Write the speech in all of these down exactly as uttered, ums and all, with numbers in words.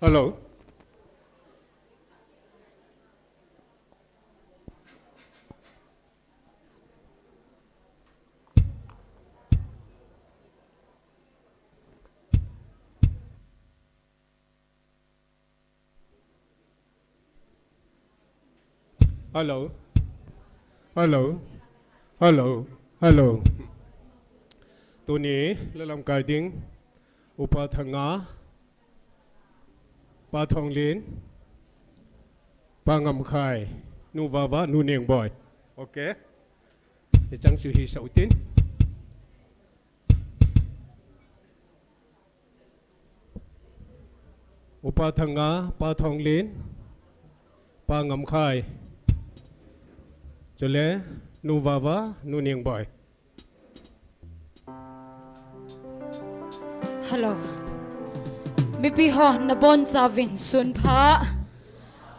Hello. Hello. Hello. Hello. Hello. Tuni, la lamkai ding, Upa Thanga, Pa Thonglen, Pa Ngamkhai, Nu Vava, Nu Nengboi. Okay. Hichang chu hisah utin. Upa Thanga, Pa Thonglen, Pa Ngamkhai. Chule, Nu Vava, Nu Nengboi. Hello. Mipi ho nabonchauvin sunpha.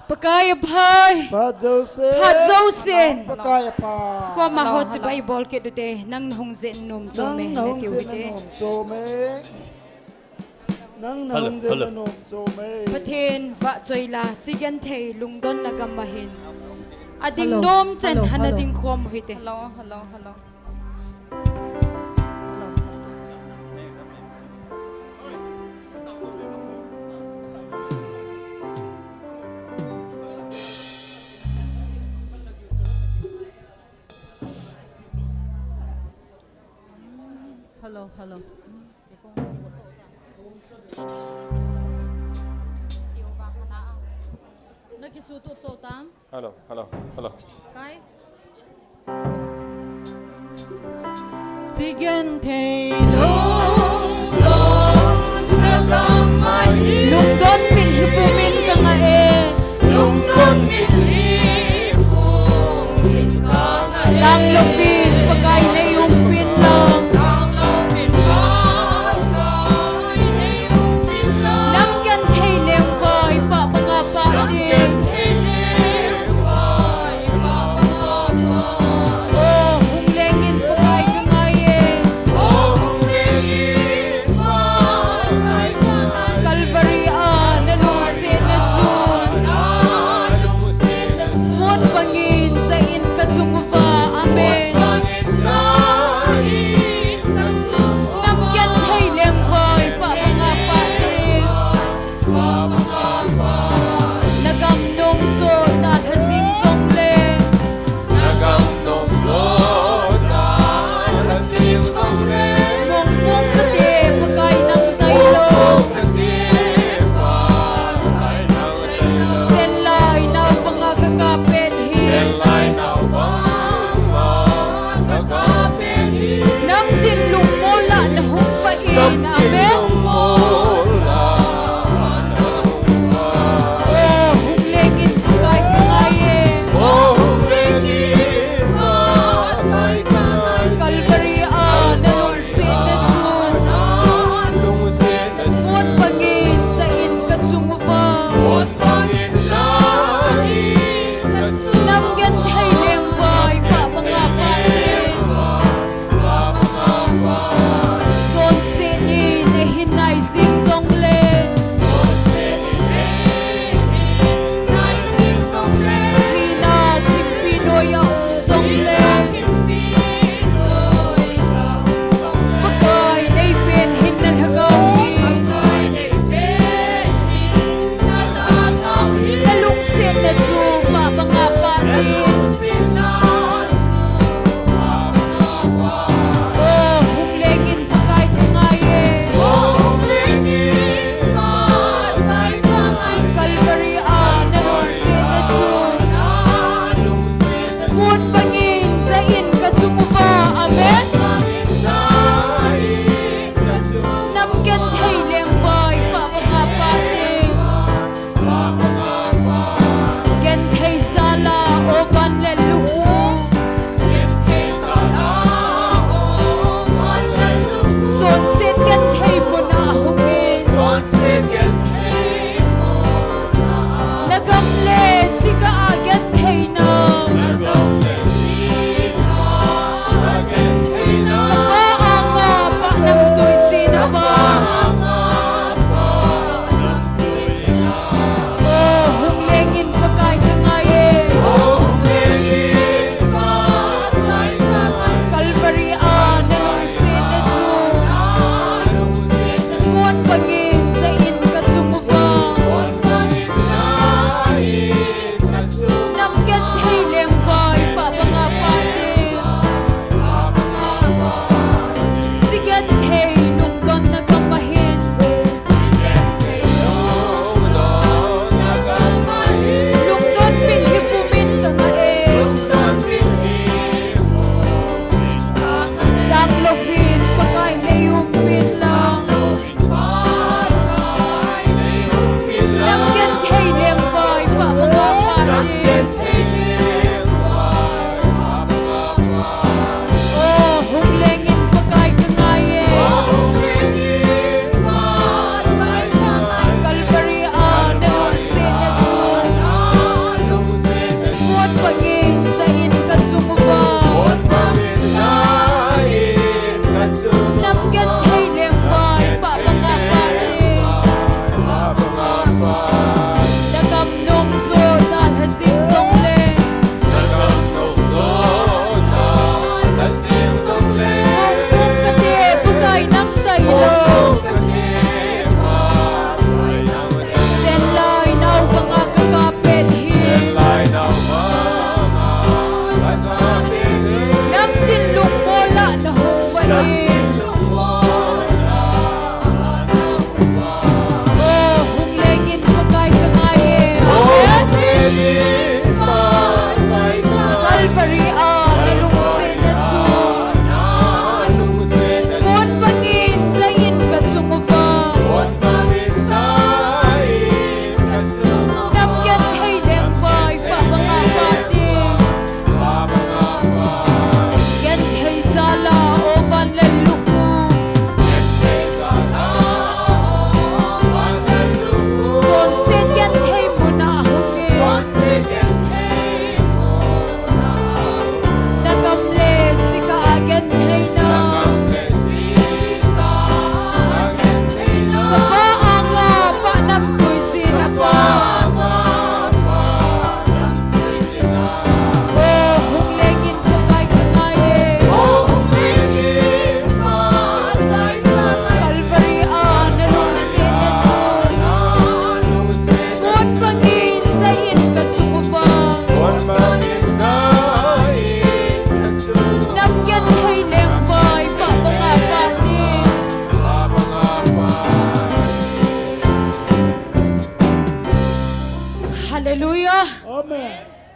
Pakai aphai. Phat jousen. Phat jousen. Pakai apha. Koima ho chibai bol kit ute. Nang nahung jeh in nom chom e, nang nahung jeh in nom chom e. Nang nahung jeh in nom chom e. Pathen vahchoi la, chigenthei lungdonna gam ahin. Ading nom chen hana dingkhom u hite. Hello, hello, hello. Hello, hello. Hello, hello, hello. Kai? Sigen thei lungdon na gam ahi. Lungdon mitlhi pumin ka ngah e. Lungdon mitlhi pumin ka ngah e. Tanglouvin Pakai nei umpin lang. Tanglouvin Pakai. Nam genthei lengvai pah banga pah ding. O hung lengin Pakai ka ngai e. Calvary a na lungsetna chu. Mun bangin jah in ka chung uva. Amen. Nam genthei lengvai pah banga pah ding. Na gam nung chu dalha jing jongle. Na gam nung chu dalha jing jongle. Mong mong kate Pakai nang tailou. Sen lai nau banga ka kap pen hi. Sen lai nau banga ka kap pen hi. Nam din lungmol lah na hung vah in. Amen. Lungmol lah na hung vah. O hung lengin Pakai ka ngai e. O hung lengin Pakai ka ngai e. Calvary a na lungsetna chu. Mun bangin jah in ka chung uva. Nam genthei lengvai pah banga pah ding. Chonset in eihin nai jing jongle. Thina thimpi noi a um jongle. Pakai nei pen hin na lhagao hi. Na lungsetna chu pah banga pah ding. O hung lengin Pakai ka ngai e.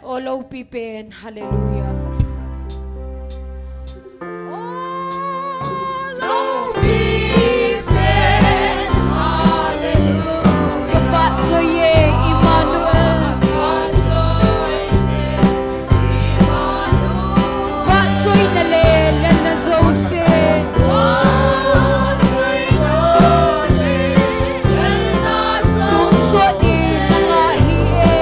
O loupi pen, hallelujah. O loupi pen, hallelujah. Ka vahchoi e, Emmanuel. Vahchoina le, lhenna jouse. Tonsot in nanga ahi e.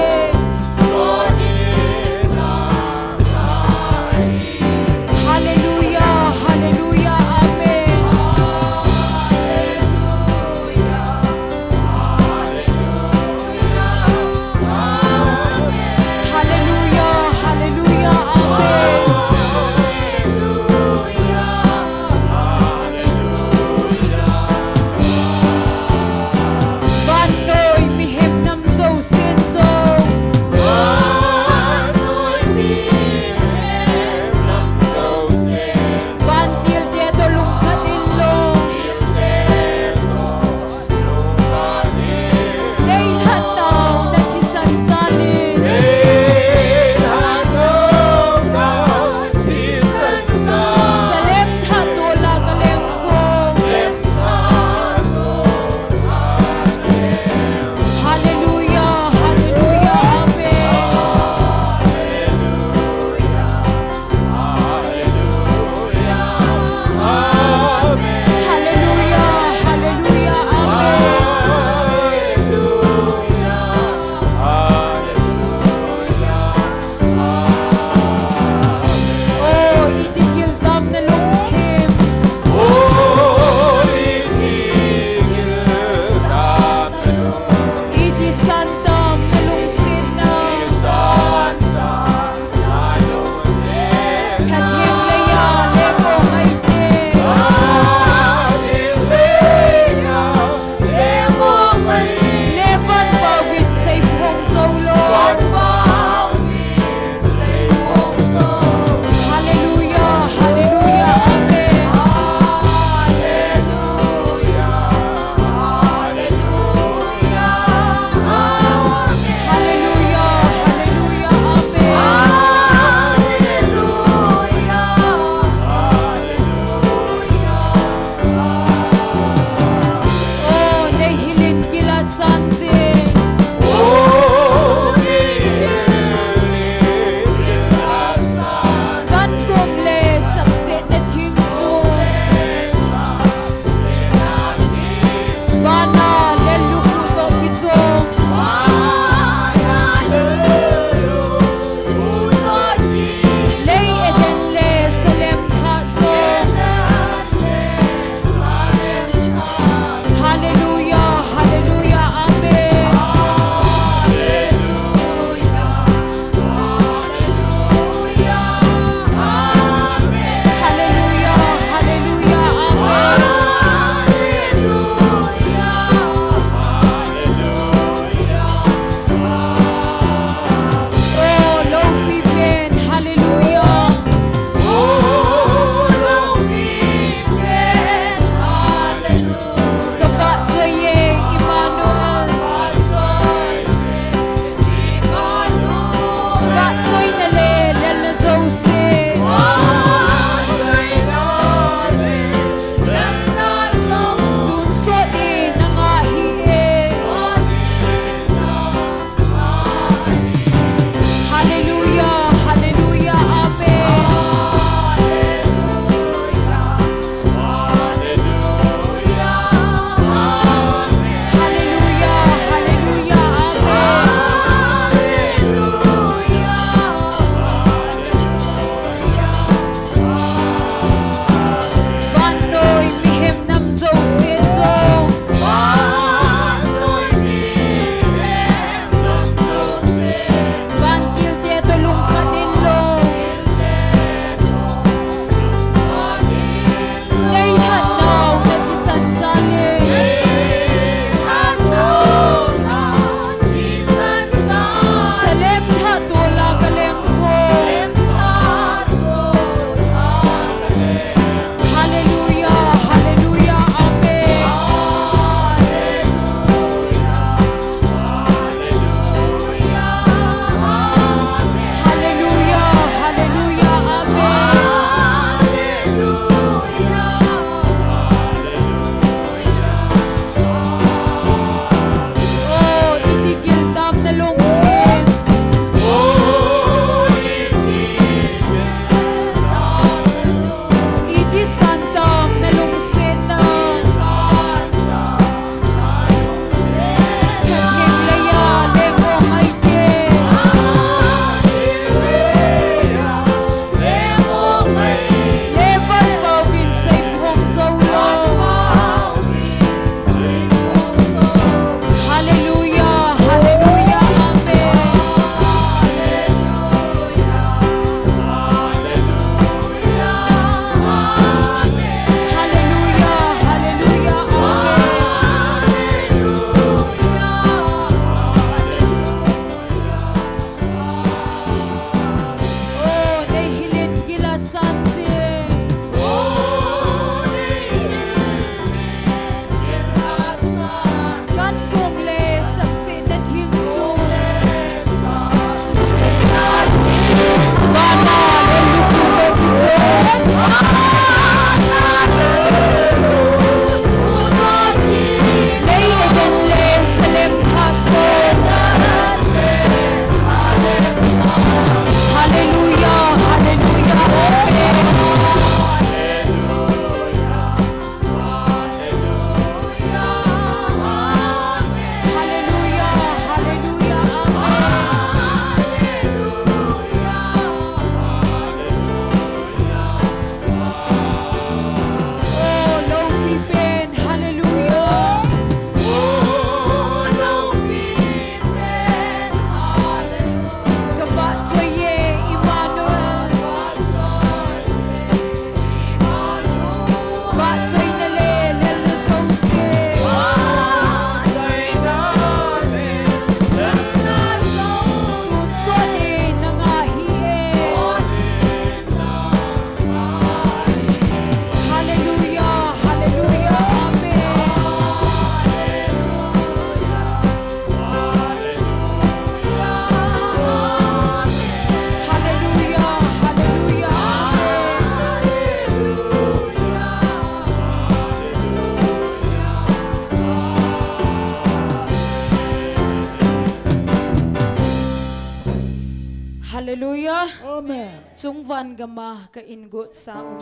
Hallelujah. Amen. Chungvan gama ka ingot sa u.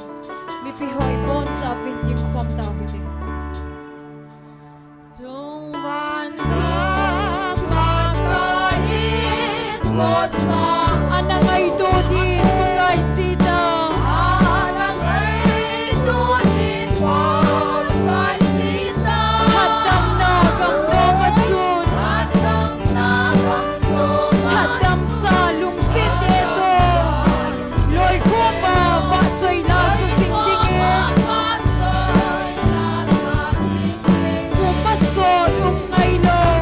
Mipi hoi boncha vin ding khom tau hite. Chungvan gama ka ingot sa u. Ana ngaito ding Pakai chita. Ana ngaito ding Pakai chita. Hatdamna gangtong a chun. Hatdamna gangtong a chun. Hatdamsa lungset te toh. Loikhom a vahchoi la sa sing dingin. Upa sot um ngailou.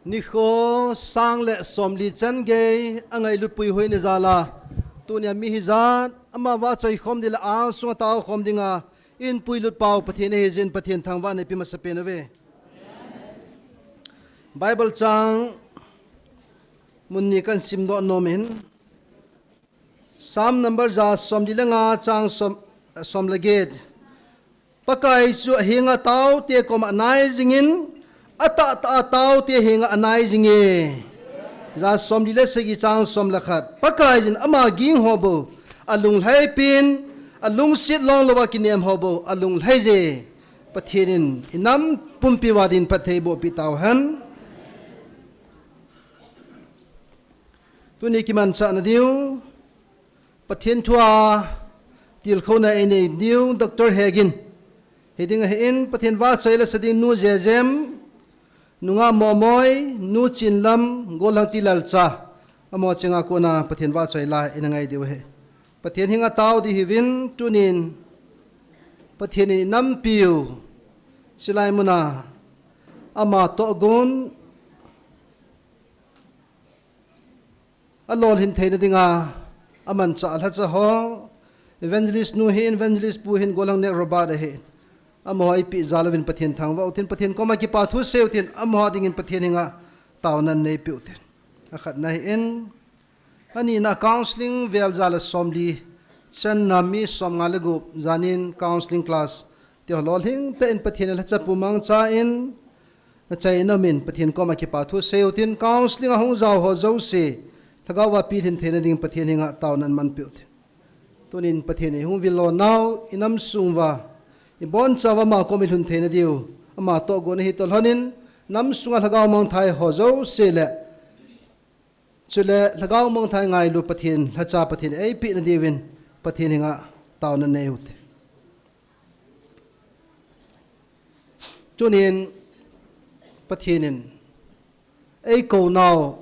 Nikho sang le somli chan gei angailutpui hoi ni jal a, tunia mi hijat ama vahchoi khom ding le angsunga tao khom dinga eipuilut pau Pathen ahi jeh in Pathen thangvahna ipe masapen uve. Bible chang mun ni kahin simdoh nom in, Psalm number ja somli le nga chang som, som le get. Pakai chu ahenga taote koma anai jingin, atahtah a taote henga anai jinge. Ja somli le sagi chang som le khat. Pakaiyin ama ging ho bou alunglhai pin, alungset longlou a kinem ho bou alunglhai je. Pathen in inam pumpi uva din phatthei eiboh peh tauhen. Tuni kimanchahna diu Pathen thua tilkhouna einei diu Doctor Hegin hiding ahin, Pathen vahchoi le sa ding nu Jejem, nungah Momoi, nu Chinlam, golhang Tilalcha, amaho chenga kona Pathen vahchoi la ina ngai diu ahi. Pathen henga tao ding hiuvin, tunin Pathen in inampiu chilai muna ama tohgon alolhin theina dinga amanchah lhacha ho, Evangelist nu hin, Evangelist pu hin, golhang nek Robert ahin, amaho eipeh jal uvin Pathen thangvah utin, Pathen koma kipa thu sei utin, amaho dingin Pathen henga taona neipeh utin. Akhatna hin, anina counselling vel ja le somli channa mi somnga le gup janin counselling class tiho lolhing tah in Pathen in lhacha pumangchan achaina min Pathen koma kipa thu sei utin, counselling a hung jao ho jouse lhagao uva pilhin theina ding Pathen henga taona manpeh utin. Tunin Pathen in hung vil lonau, inam sung uva ibonchauva ama koma ilhun theina diu ama tohgon ahi toh lhonin, nam sunga lhagao mangthai ho jouse le chule lhagao mangthai ngailu Pathen, lhacha Pathen eipehna diuvin Pathen henga taona nei ute. Tunin Pathen in eikou nau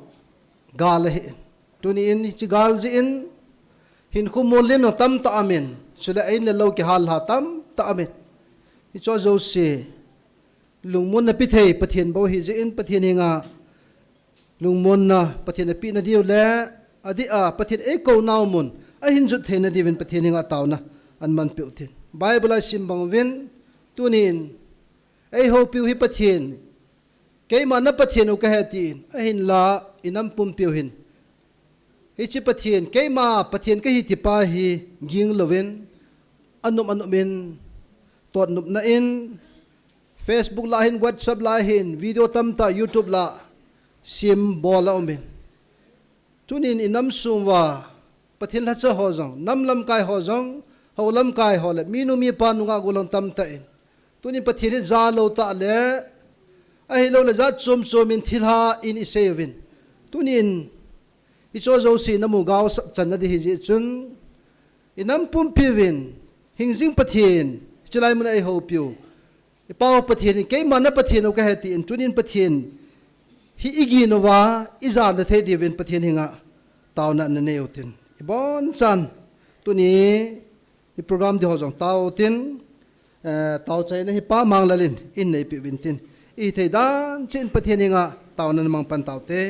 gal ahi. Tunin hiche gal jeh in hinkho molem jong tamtah aumin, chule a-in le lou kihallha tamtah aumin. Hicheho jouse lungmonna pethei Pathen bou ahi jeh in Pathen henga lungmonna Pathen apehna diu le adeh a Pathen eikou nau mun ahin jot theina diuvin Pathen henga taona amanpeh utin. Bible a isim bang uvin, tunin eihoupiu hi Pathen, keima na Pathen u kahi tin, ahinla inam pumpiu hin hiche Pathen, keima Pathen kahi tipa hi ging louvin, anop anop in, totnopna in, Facebook lah hin, WhatsApp lah hin, video tamtah, YouTube lah sem bol aumin. Tunin inam sung uva Pathen lhacha ho jong, nam lamkai ho jong, hou lamkai ho le minu mipa nungah golhang tamtah in, tunin Pathen hi jalou tah le ahiloule jat chom chom in thilha in isei uvin. Tunin hicheho jouse namu gaosap channa ding ahi jeh chun, inam pumpiuvin hingjing Pathen, chilai muna eihoupiu iPau Pathen in keima na Pathen u kahi tin, tunin Pathen hi igin uva ijana thei diuvin Pathen henga taona nanei utin, ibonchan tuni iprogram ding ho jong tao utin, eh, taochaina hi Pa Manglal in eineipeh uvin tin, ihithei dan cheh in Pathen henga taona namang pan taute.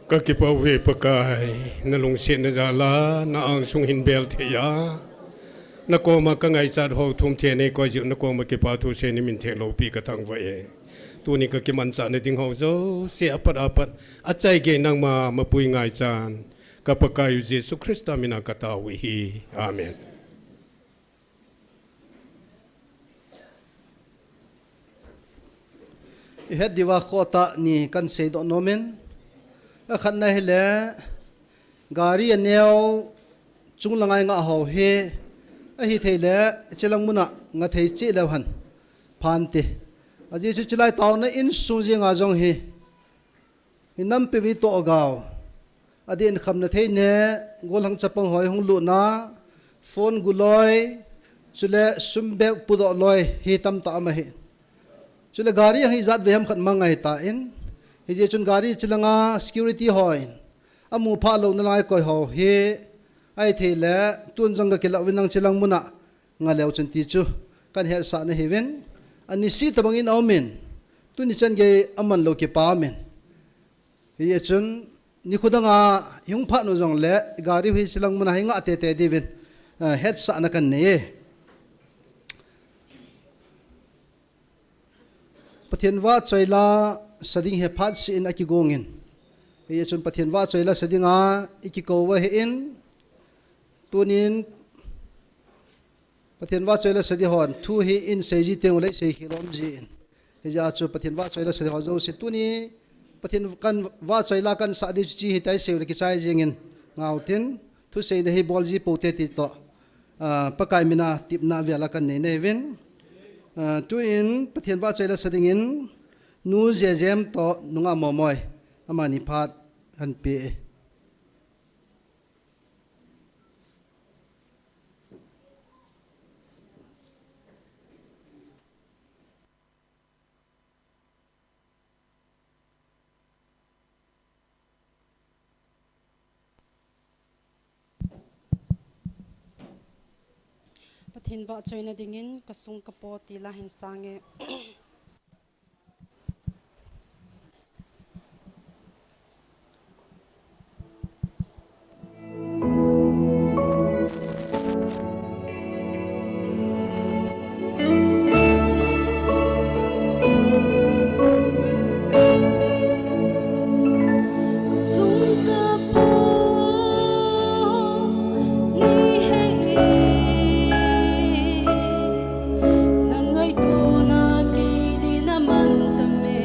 Ka kipah uve Pakai, na lungsetna jal a, na angsung hin bel thei a, na koma ka ngaichat ho thum thei nei koi jiu, na koma kipa thu sei ni min theng lopi ka thangvah e. Tuni ka kimanchah na ding ho jouse apat apat, achaige nangma mapui ngaichan, ka Pakai u Jesu Christa mina ka tao uve. Amen. I het diuva kho tah ni kan seidoh nom in. Akhatna hile, gari aneo chung langa i ngah ho hi, ahithei le, chilang muna ngah thei cheh leu hen, phan ti. Ajeh chu chilai taona insung jenga jong hi, hi nampi vi toh gao. Adeh in khamna thei ne, gollhang chapang ho hung lutna, phone gu loi, chule sum bag pudoh loi, hi tamtah um ahi. Chule gari hi ijat vei ham khat mang ahitan. Hijeh chun gari chilanga security hon amu phah louna langa i koi ho hi, ahithei le, tun jong ka kilah uvin nang chilang muna ngah leu chun ti chu kan hetsahna hiuvin. Anise tabang in aum in, tuni chan gei aman lou kipa um in. Hijeh chun, nikho danga i hung phat u jongle, gari hi chilang muna hi ngah tete diuvin, ah, hetsahna kan nei e. Pathen vahchoi la sa ding hi phat seh in akigong in. Hijeh chun Pathen vahchoi la sa dinga i kikou u ahin. Tunin Pathen vahchoi la sa ding hon thu hi in sei ji teng uleh sei khel um jin. Hijeh chun Pathen vahchoi la sa ding ho jouse tuni Pathen kan vahchoi la kan sa ding chu chi hitia sei uleh kichai jingin ngau tin. Thuseina hi bol ji pou te ti toh, ah, Pakai mina tepna vel a kan nei nauvin. Ah, tuin Pathen vahchoi la sa dingin Nu Jejem toh Nu Ngamomoi, amani phat kan pe e. Pathen vahchoina dingin ka sung ka po ti la hin sang e. Nang ngaitona kei dinga man tame,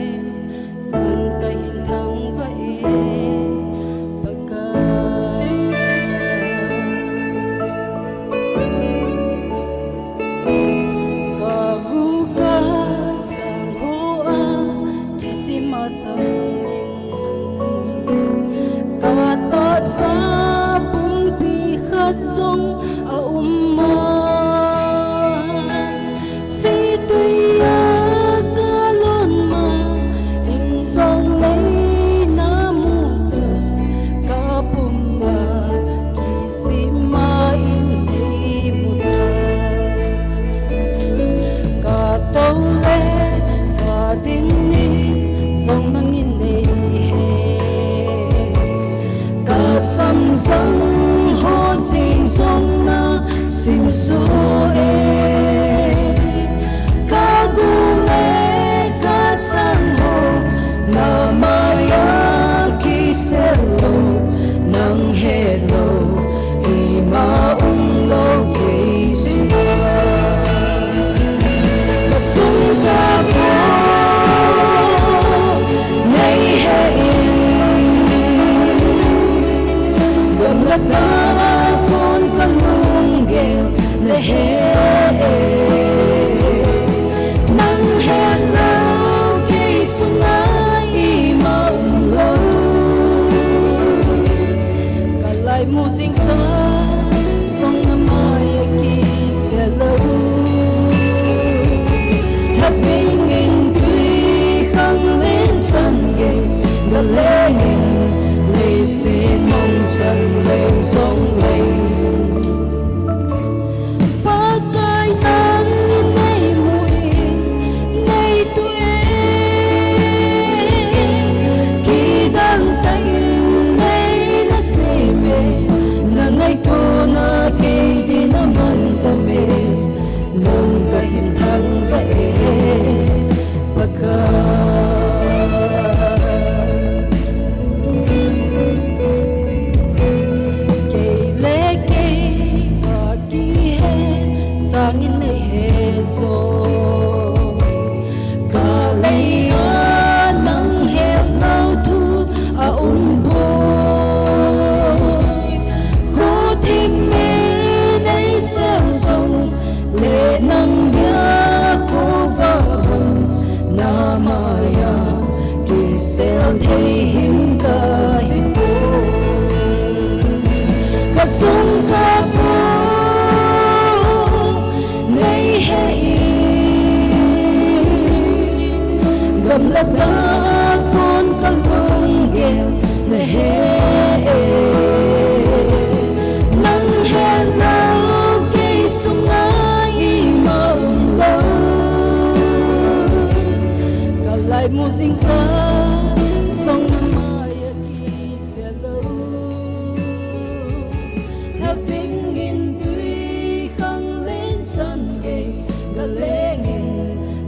nang kahin thangvah e, Pakai. Ka gu ka chang ho a, Christmas a hung in. Ka tahsa pumpi khat jong a um ma. Seitui a ka lon ma, in jong nei na mu ta, ka pum a, kisima in thei mu ta. Ka tou le, ka ding ni, jong nang in nei he. Ka samjang ho jing jong na simsuh e. Ka gu le ka chang ho, na mai a kisel lou, nang he lou, ima um lou kei sunga. Ka sung ka po, nei he in, gamla ta a kon ka lunggel na he e. Nang he lou kei sunga ima um lou. Ka laimu jing cha, jong na mai a kisel lou. Haping in tui khang leng chan gei, ga leng in leiset mong chan leng jong leng. Pakai nang in nei mu in, nei tu e. Kidang tah in Thei him kahi poi. Ka sung ka pu nei he in, gamla tah kon ka lunggel na he e. Nang he lou kei sunga ima um lou. Ka laimu jing cha jong na mai a kisa lou. Lhaving in tui khang leng chan gei, ka leng in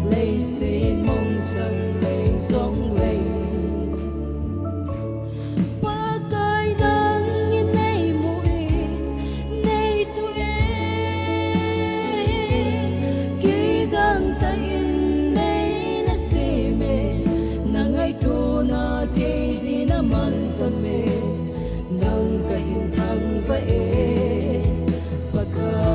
leiset mong chan leng jong leng. Pakai nang in nei mu in, nei tu e, kidang tah in nei na sem e, na ngaito na kei din aman tam e, nang kahin thangvah e, Pakai.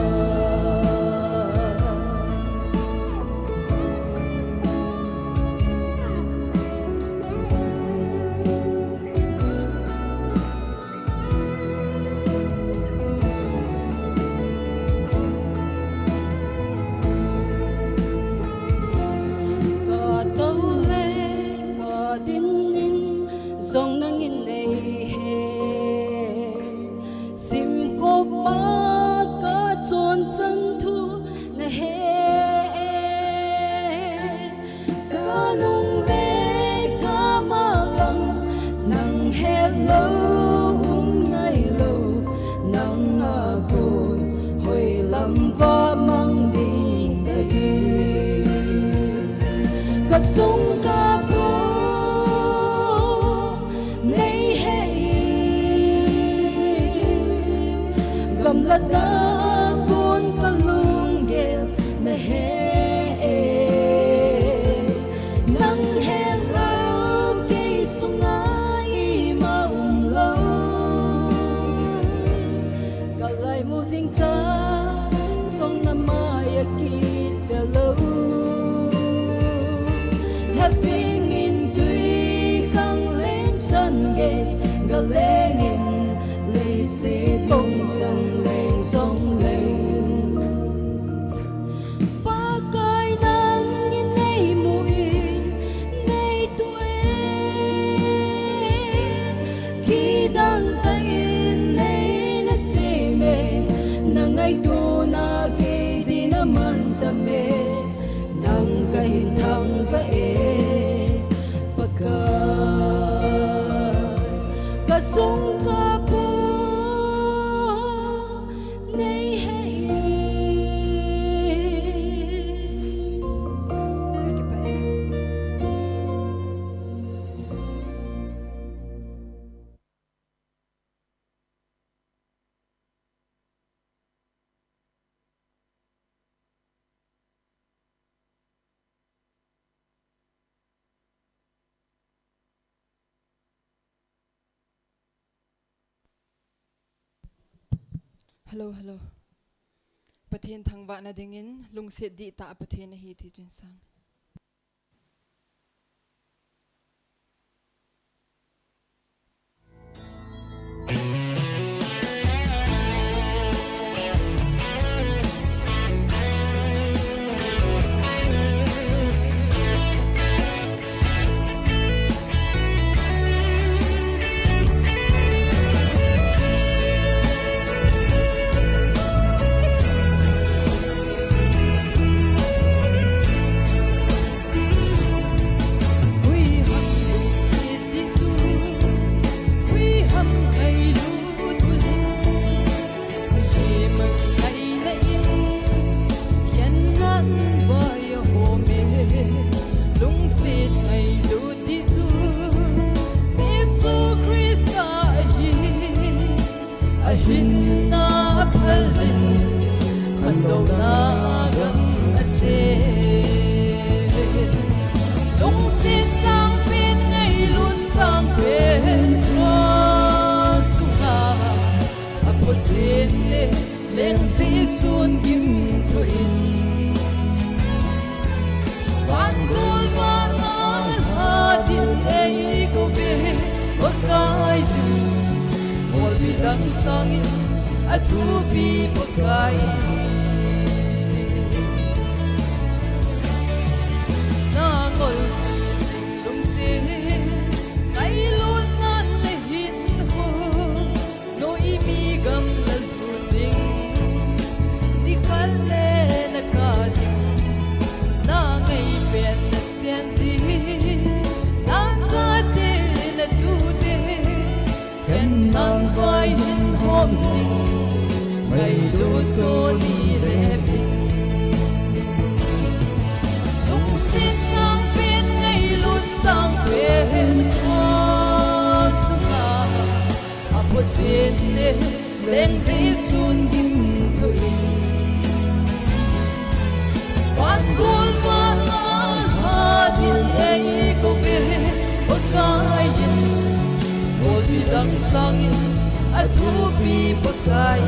Ka tou le ka din in jong nang in nei he. Simkhop a ka chon chan thu na he e. Ka nung le ka malam nang het lou um ngai lou, nang a kon hoi lam va mang ding kahi. Ka sung ka pu nei he in, gamla tah kon ka lunggel na he e. Nang het lou kei sunga ima um lou. Ka laimu jing cha jong na mai a kisa lou. Lhaving in tui khang leng chan gei, ka leng in leiset mong chan leng jong leng. Pakai nang in nei mu in, nei tu e, kidang tah in nei na sem e, na ngaito na kei din aman tam e, nang kahin thangvah e, Pakai. Ka sung ka pu nei he in. Hello, hello. Pathen thangvahna dingin lungset dihtah a Pathen ahi ti chun sang. Lungset ngailut ding chu Jesu Christa ahi, ahinna aphal in, khandouna gam asem. Lungset sangpen, ngailut sangpen, cross sunga aphotchen e, leng Jesun gimthoin. Vangol vana lha din eikouve. Dang sangin athupi Pakai. Na ngolpi jing lungset, ngailutnan nahin hou, no imi gam nalut ding, nikhat le nakah ding, na ngaipen nasen jing, na chate natute, khen nang vai hin hom ding, ngailut tuni le ding. Lungset sangpen ngailut sangpen kho sunga, aphochette leng Jesun gimthoin. Vangol vana lha din eikouve Pakaiyin, bolpi dang sangin athupi Pakai.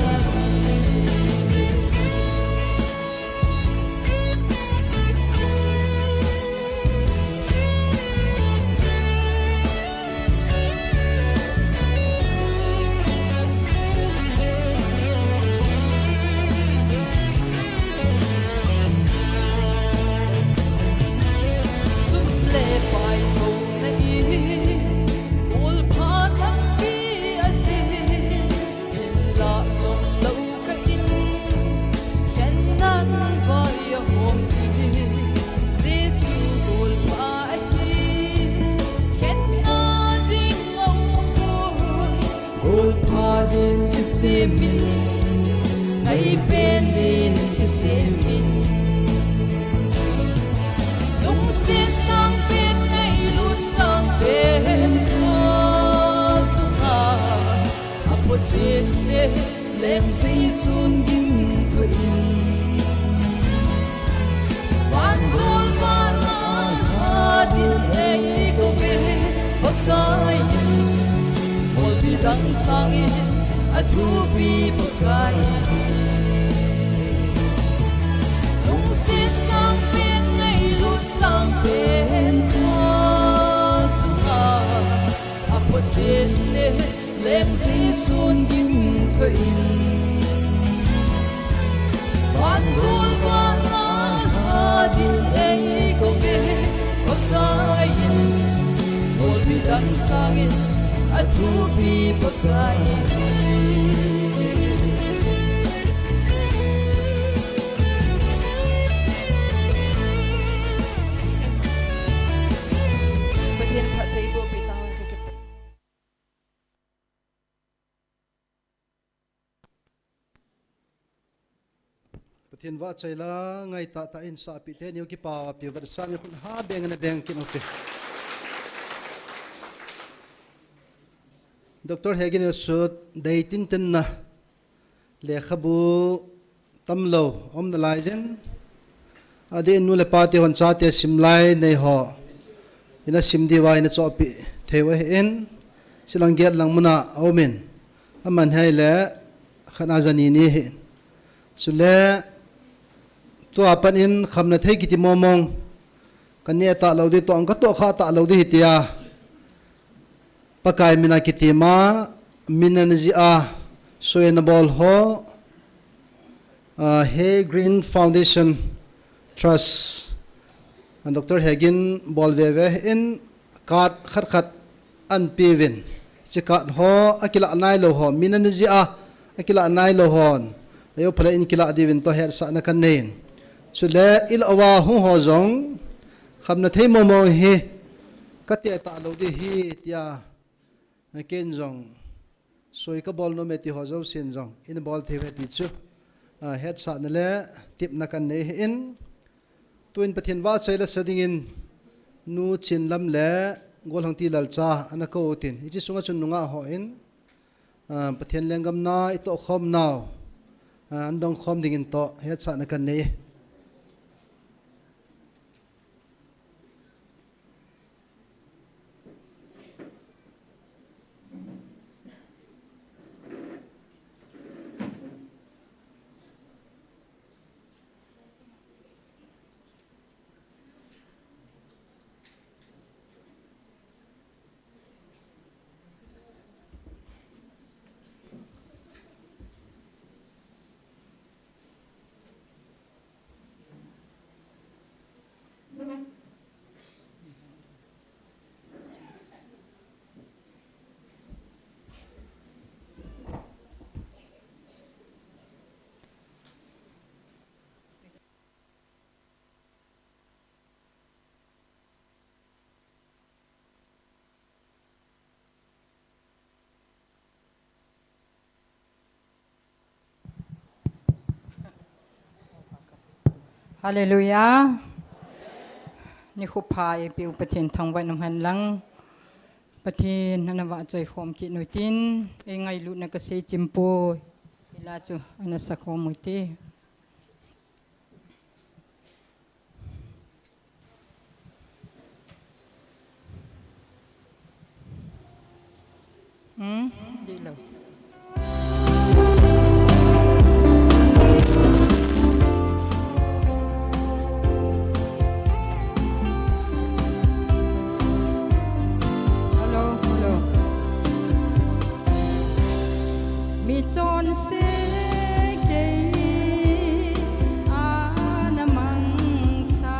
Sum le pai houna in, golpha tampi asin, hinlah chomlou kah in, khen nang vai ahom jing, Jesu golpha ahi, khenna ding aum poi. Golpha din kisemin, ngaipen din kisemin. Lungset sangpen ngailut sangpen kho sunga, aphochette leng Jesun gimthoin. Vangol vana lha din eikouve Pakaiyin, bolpi dang sangin athupi Pakaiyin. Lungset sangpen ngailut sangpen kho sunga, aphochette leng Jesun gimthoin. Vangol vana lha din eikouve Pakaiyin, bolpi dang sangin athupi Pakaiyin. Pathen phattheiboh peh tauhen. Pathen vahchoi la, ngaitah tah in sahpi teni u kipa u apiu vet sa ni khun ha beng na beng kit u pi. Doctor Hegin Sut, dei tinten na, lekhabu tamlou, um nalai jin. Adeh in nu le pa te hon chate simlai nei ho. Ina sim diuva ina chohpeh thei u ahin. Silang gate lang muna aumin. Aman hei le khat a jani ni hi. Chule tua pat in khamna thei kiti momong. Ka neh talou di toh, ka tohkha talou di hitia. Pakai mina kitima, mina najia, soina bol ho, ah, Hay Green Foundation Trust, ah, Doctor Hegin bol veve in card khat khat an peuvin. Hiche card ho, akilah nailou ho, mina najia, akilah nailou hon. Ajo phala in kilah diuvin toh hetsahna kanei in. Chule, ilah uva hung ho jong, khamna thei momong hi, kate talou di hi, tia. Ken jong, soi kabol nom e ti ho jousen jong, ina bol thei uve ti chu, ah, hetsahna le tepna kanei in, tuin Pathen vahchoi la sa dingin, Nu Chinlam le Golhangti Lalcha ana kou tin, hiche sunga chun nungah hon, ah, Pathen lenggam na itoh khom nau, ah, an dong khom dingin toh, hetsahna kanei. Hallelujah. Nikho pha eipeu Pathen thangvah in umhen lang. Pathen in ana vahchoi khom kit uvin tin, eingailutna kasei chim poi. Ila chu ana sakhom uvin te. Hmm? Dih lou. Hello, hello. Mi chonse kei ana mangsa,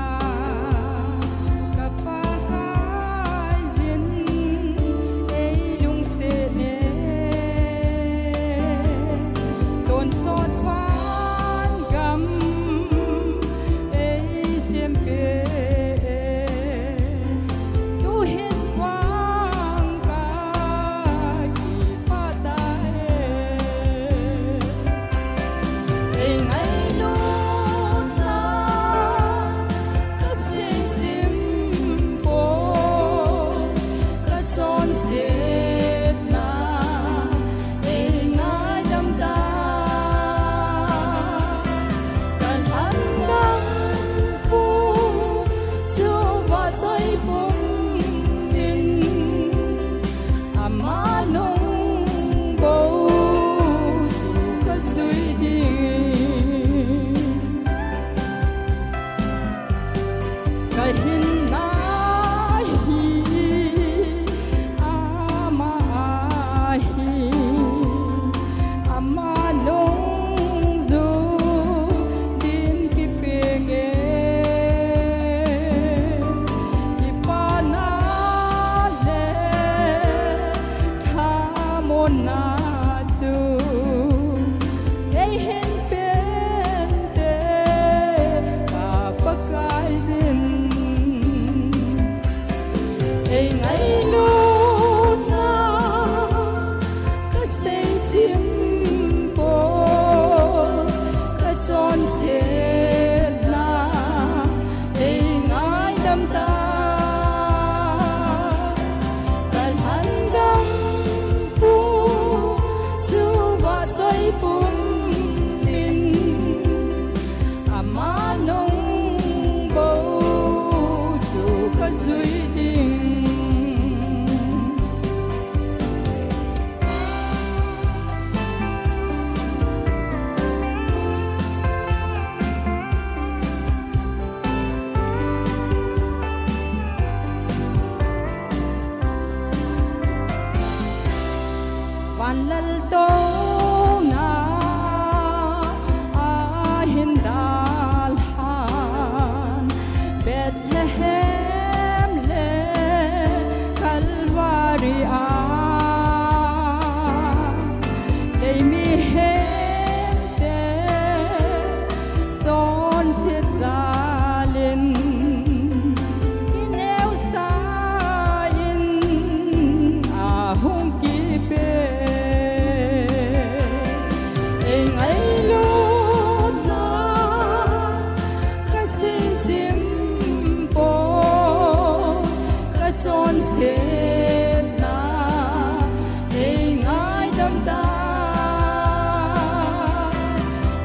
ka Pakaiyin ei lungset e, tonsot vangam ei sempeh e, tuhin vang ka kipah tai. Ei ngailutna kasei chim poi, ka chonsetna ei ngaidam tai. Ka lhangam pu chu vahchoi pum in, ama nung bou chu ka jui ding. Ka hinna hi ama ahi, ama nung jui din kipeh nge. Kipana le thamonna chu ei hin pente, Pa Pakaiyin. Ei ngailutna kasei chim poi, ka chonsetna ei ngaidam tai. Ka lhangam pu chu vahchoi pum in, ama nung bou chu ka jui ding. Van laltouna ahin dalhan, Bethlehem le Calvary a, lei mihemte chonset jalin, kineosah in ahung kipeh. Ei ngailutna kasei chim poi, ka chonsetna ei ngaidam tai.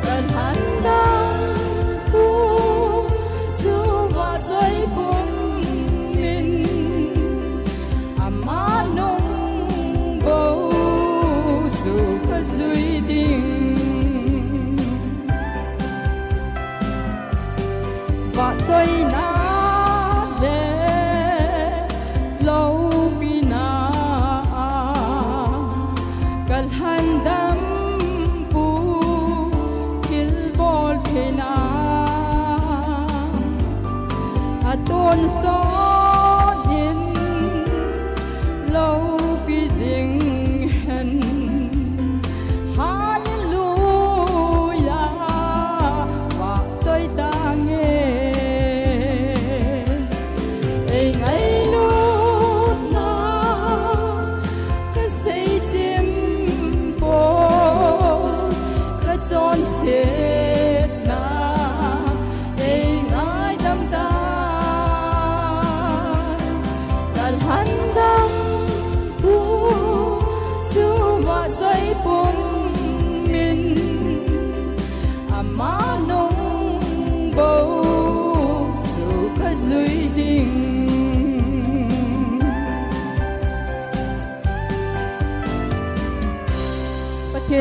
Ka lhangam pu chu vahchoi pum in, ama nung bou chu ka jui ding. Vahchoina le loupi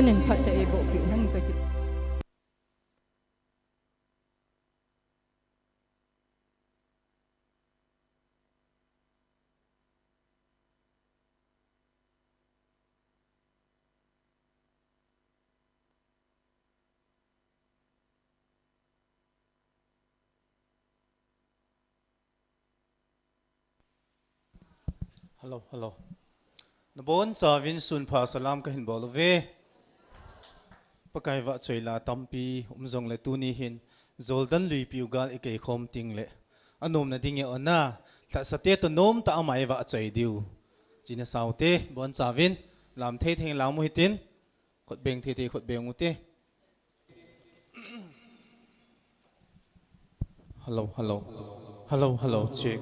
Nin phat tah a eiboh piu hen kati. Hello, hello. Nabonchauvin sunpha salam kahin bol uve. Pakai vahchoi la tampi um jongle tuni hin Jordan luipiu gal ikei khom tengle anomna ding e ona, lhahsate toh nomtah a ama ivahchoi diu. China saute, bonchauvin, lam thei thei lam u hitin, khut beng thei thei khut beng ute. Hello, hello. Hello, hello, check.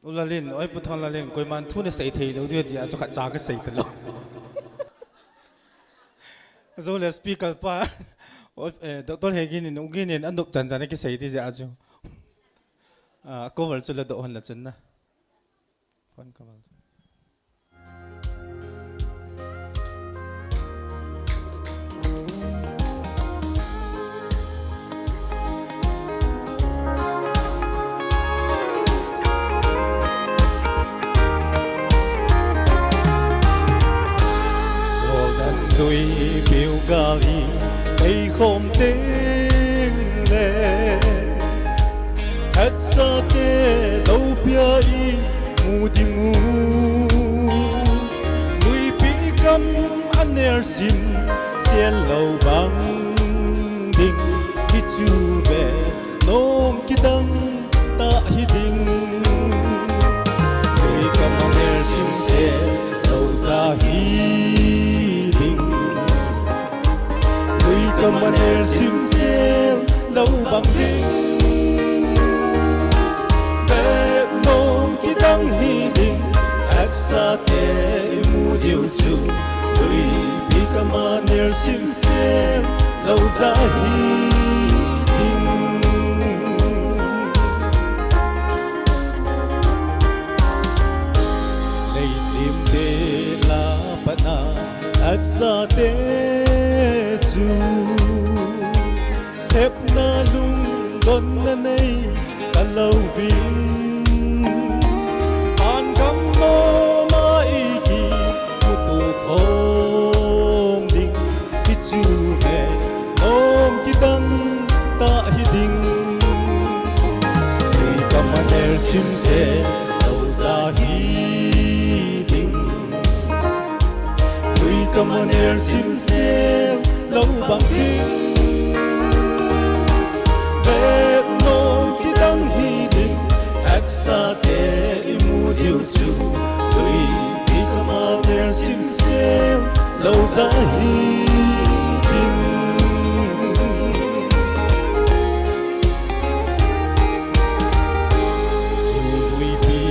U Lalin, oi Pu Thanglalin, koiman thu nasei thei lou diu tia chu khatcha kasei talou. Jou le speaker pa, oi, eh, Doctor Hegin in, U Gin in, anop chan chan a kisei ti jeh a chu. Ah, cover chu ladoh hon la chun na. Phone cover chu. Jordan luipiu gal ikei khom tengle, lhahsate loupia imu diu. Luipi kam anersim sel lou bang ding, hichu ve nom kidang tah hiding. Lui kam anersim sel lou ja hiding. Lui kam anersim sel lou bang ding. Ve nom kidang hiding, lhahsate imu diu chu. Luipi kam anersim sel lou ja hiding. Leiset a patna lhahsate chu lhepna lungdonna nei talouvin, an gam nom a ikimuto khom ding, hichu ve nom kidang tah hiding. Lui kam anersim sel lou ja hiding. Lui kam anersim sel lou bang ding. Ve nom kidang hiding, lhahsate imu diu chu. Luipi kam anersim sel lou ja hiding. Chu luipi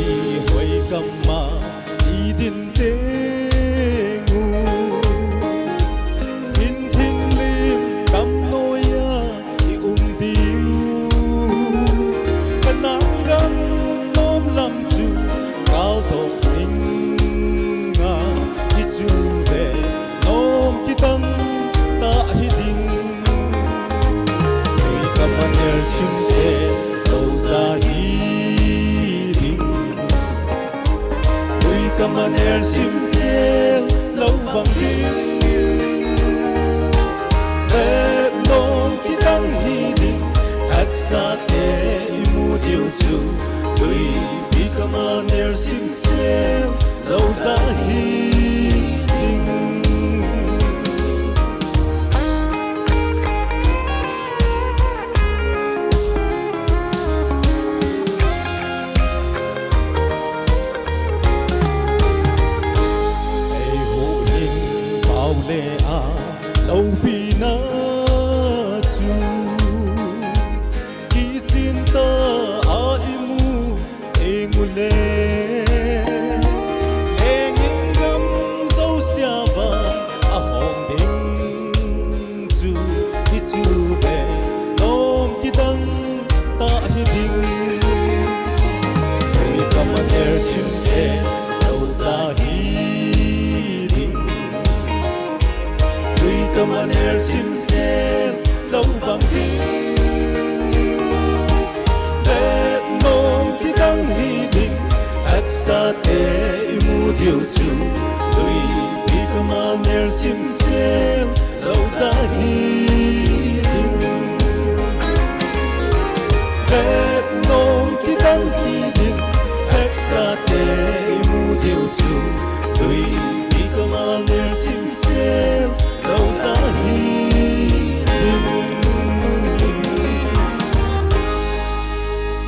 hoi kam a idin teng u, hin thing lim tam noi a ium diu. Kanan gam nom lam chu kaldoh jing a, hichu ve nom kidang tah hiding. Lui kam anersim sel lou ja hiding. Lui kam anersim sel lou bang ding. Ve nom kidang hiding, lhahsate imu diu chu. Luipi kam anersim sel lou ja hiding. Eihuhhing pao le a loupina chu kichin tah a imu teng ule, lengin gam Tui mi kama nel simsel, rausa hi.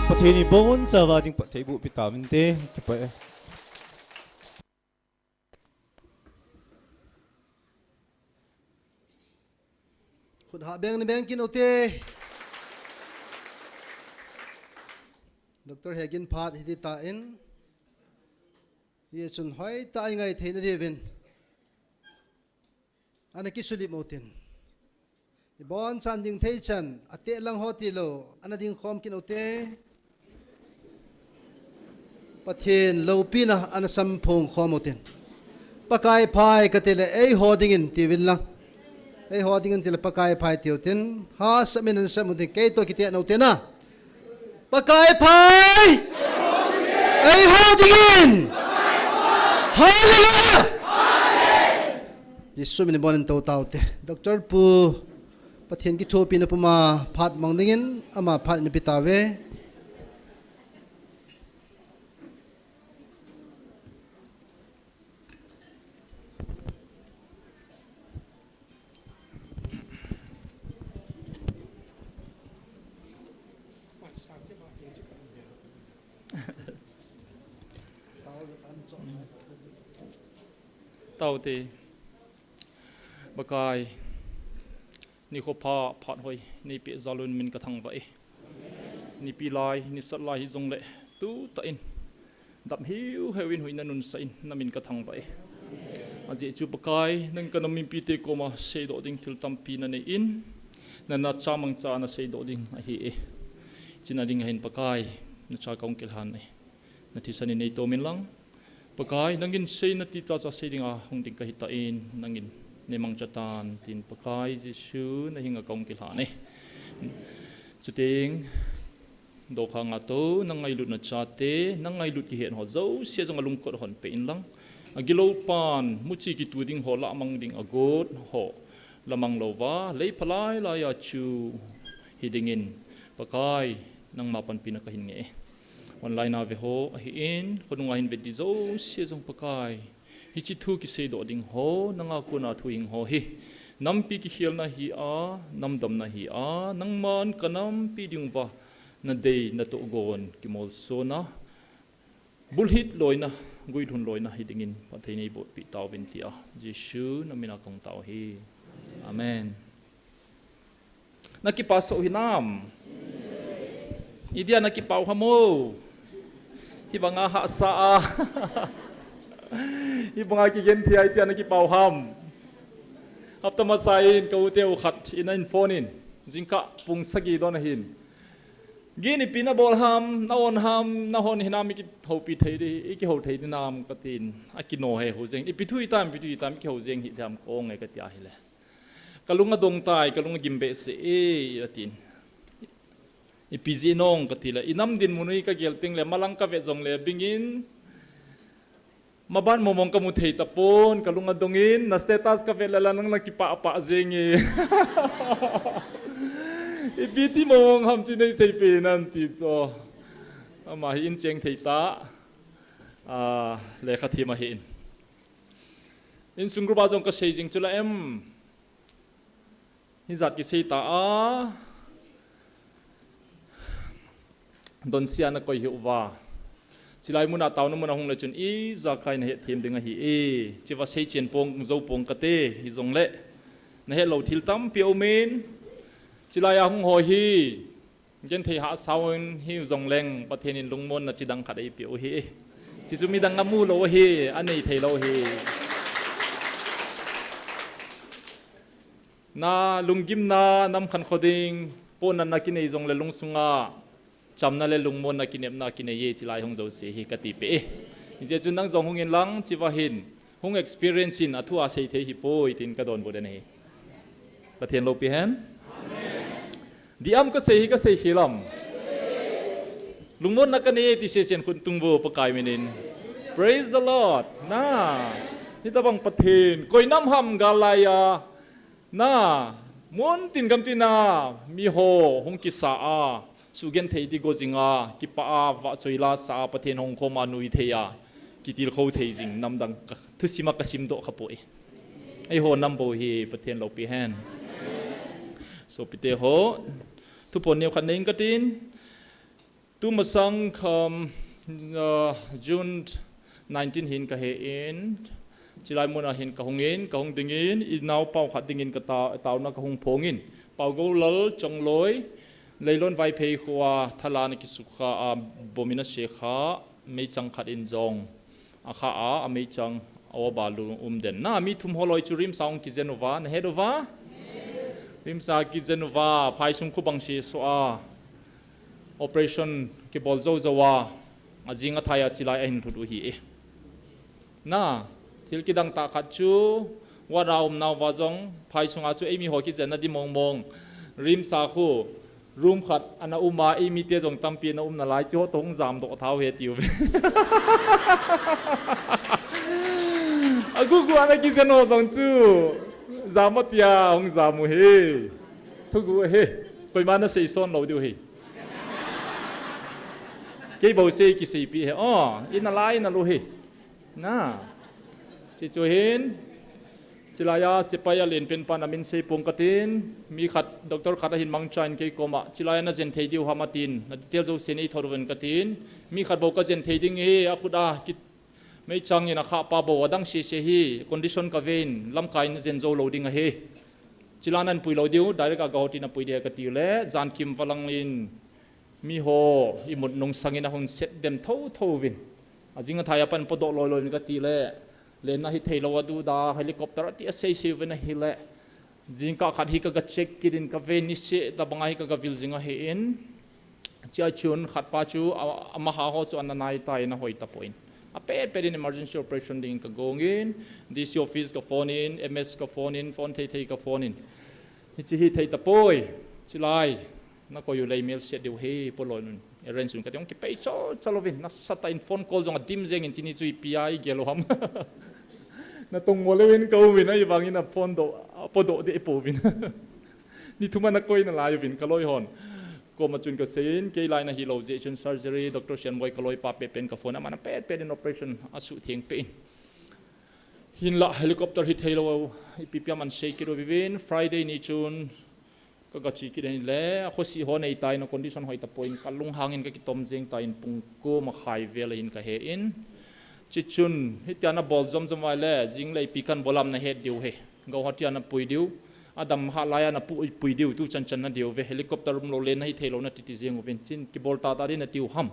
Pathen in bonchauva ding phatthei boh pi tauvinte, kipah e. Khut ha beng ni beng kin ute. Doctor Hegin phat hiti tan. Hichun hoitah a i ngai theina diuvin ana kisulim utin. I bonchan ding thei chan, ateh lang ho tilou, ana ding khom kin ute. Pathen loupina ana samphong khom utin. Pakai phai kati le, eiho dingin tiuvin lang. Eiho dingin tile Pakai phai tiu tin. Hahsa min ana sem utin, kei toh kiti nau tina. Pakai phai! Eiho dingin! Hallelujah! Jesu min in bonin tou taute. Doctor Pu, Pathen kithopina puma phat mang dingin, ama phat in pi tauve. Taute, Pakai, nikho pha phat hoi, nei peh jal un min ka thangvah e. Nipi lai, nisat lai hijongle, tutah in. Dap hiu hiu in huhhingna nunsa in, na min ka thangvah e. Ajeh chu Pakai, nang ka nam mipite koma seidoh ding thil tampi na nei in, na nacha mangcha na seidoh ding ahi e. Chuna ding ahin Pakai, nacha ka hung kilhan e. Na thisan in nei tomin lang. Pakai, nangin sei nati chacha sei dinga hung ding ka hitan, nangin nei mangcha tan, tin Pakai Jesu na henga ka hung kilhan e. Chuteng, Dokhanga tou, na ngailutna chate, na ngailut kihet ho jouse jong alungkot hon pe in lang. Agilou pan, muchi kitu ding ho, lamang ding agot ho, lamang louva, lei phalai laia chu hi dingin, Pakai, nangma panpina ka hin nge e. Online a ve ho, ahin, khonunga hin vet ding jouse jong Pakai. Hiche thu kiseidoh ding ho, nanga kona thu hing ho hi. Nampi kikhelna hi a, namdamna hi a, nangman ka nampi diuva, na dei, na tohgon, kimolsona. Bulhit loina, guilhun loina hi dingin, Pathen in eiboh pi tauvin tia. Jesu, na mina ka hung tao hi. Amen. Na kipah soh hinam? Idia na kipah u ham o? Hibanga hahsa a. Hibanga kigenthei a itia na kipah u ham? Hapta masa in ka u te u khat in a in phone in. Jingkah pung sagi don ahin. Gin ipi na bol ham, na on ham, na hon hinam i kihoupi thei di, i kihou thei di nam ka tin. A kino he ho jeng. Ipi thu itam, ipi thu itam, i kihou jeng hi tham kong e ka tia hile. Ka lung adong tai, ka lung agim behseh e, atin. Ipi jeh nong ka ti le, i nam dinmun u hi ka gel teng le, malang ka vet jong le, bingin, maban momong ka mu thei tapon, ka lung adong in, na status ka vet le la nang na kipah pah jeng e. Ipi ti momong ham chi nei sei pe nan ti chu. Ama hi in cheng thei ta, a, lekha thiem ahi in. Insung group a jong ka sei jing chu la em. Hijat kisei ta a. Donsia na koi hi uva. Chilai muna taona muna hung le chun ijakai na hetthem ding ahi e. Chiva seichen pong, jou pong kate, hijongle. Na hetlou thil tampi aumin. Chilai a hung ho hi. Genthei hahsa un hiu jongleng, Pathen in lungmonna chidang khat eipeh u hi. Chuchu midang amu lou hi, anei thei lou hi. Na lunggimna, nam khankho ding, pohnatna kinei jongle lungsunga, chamna le lungmonna kinepna kinei e, chilai hung jouse hi kati peh e. Hijeh chun nang jong hung in lang, chiva hin, hung experience in, athua sei thei hipoi, tin ka donbut ahi. Pathen loupi hen. Diam ka sei hi ka sei khel am. Lungmonna ka nei ti sesen khut tung vo Pakai minin. Praise the Lord. Na. Hitabang Pathen. Koi nam ham gal laiya. Na. Mun tin gam tina. Miho hung kisa a. Sugenthei di go jinga. Kipah a vahchoi la sa a Pathen hung khom a nui thei a. kitilkhou thei jing namdang ka, thusima kasimdoh khapoi. Eiho nam bou hi Pathen loupi hen. Sopite ho, thuphon neokhat neiyin katin, tumasang kham, June nineteen hin kahe in, chilai muna hin kahung in, kahung dingin, inaopau khat dingin kata, taona kahung phongin, Paogoulal Chongloi, Leilon Vaiphei khoa thalana kisukha a, bomina sekha, meichang khat in jong akha a, ameichang a obalu umden. Na, mi thum holoi chu RIMS a hung kijen uva, nahet uva? RIMS a kijen uva, phaisung khubang seso a, operation kibol joujou a, ajing athai a chilai ahin lhut u hi e. Na, thil kidang tah khat chu, ward a umnauva jong, phaisunga chu eimiho kijenna di mongmong, RIMS a khu, room khat ana uma, eimite jong tampi ana umnalai, chuho toh hung jamdoh thau he tiu ve. Agugu ana kijen ho jong chu, jam atia hung jam u hi. Thugu hi, koima naseison lou diu hi. Kei bou sei kiseipeh hi, o, inalai nalu hi. Na, chuchu hin, chilai a sepai a lenpen pan amin seipong katin, mi khat, doctor khat ahin mangchan kei koma, chilai a najen thei diu ham atin, na detail jouse neithot uvin katin, mi khat bou kajen thei ding hi, akhut a ki, meichang in akhahpa bou adang sese hi, condition kaven, lamkai in najen jou lou ding ahi. Chilai a napui lou diu, direct a Guwahati napui ding katiu le, jankim valang in, miho imut nungsang in ahung set dem thotho uvin. Ajing athai a pan podoh loiloi uvin kati le, lenna hithei lou a duda, helicopter ati aseisei uvin ahile, jingkah khat hi kaga check kit in kave, niseh tabanga hi kaga vil jing ahin. Chua chun khatpa chu, a, amaha ho chu ana naitai, ana hoi tapon. Apetpet in emergency operation dingin kagong in, DC office ka phone in, MS ka phone in, phone thei thei ka phone in. Hiche hithei tapoi, chilai, nakoi u le email set diu hi, poloi un, arrange un kati, hung kipei chalchal uvin, nasatah in phone call jong adim jeng in, chuni chu ipi a igel u ham. Natong mo leuvin kauvin, ahivangin aphone doh, apodoh deh pouvin. Ni thum a nakoi nalai uvin, kaloi hon koma chun kaseiyin, kei lai nahilou jeh chun surgery, Doctor Sianboi kaloipa petpet in ka phone, aman apetpet in operation asuhtheng peh in. Hinlah helicopter hithei lou, ipi ipi aman sei kit uvin, Friday ni chun kaga che kit in le, akhosi ho neitai, na condition hoi tapon, kalunghang in kakitom jeng tan, pung ko makhai vel ahin kahe in. Chuchun, hitia nabol jomjom uva le, jing le ipi kan bol ham nahet diu hi. Guwahati a napui diu, adam hat lai a napui, pui diu, tu chanchan nadiu ve, helicopter umlou le nahithei lou natiti jeng uvin, chun kibol tahtah ding natiu ham.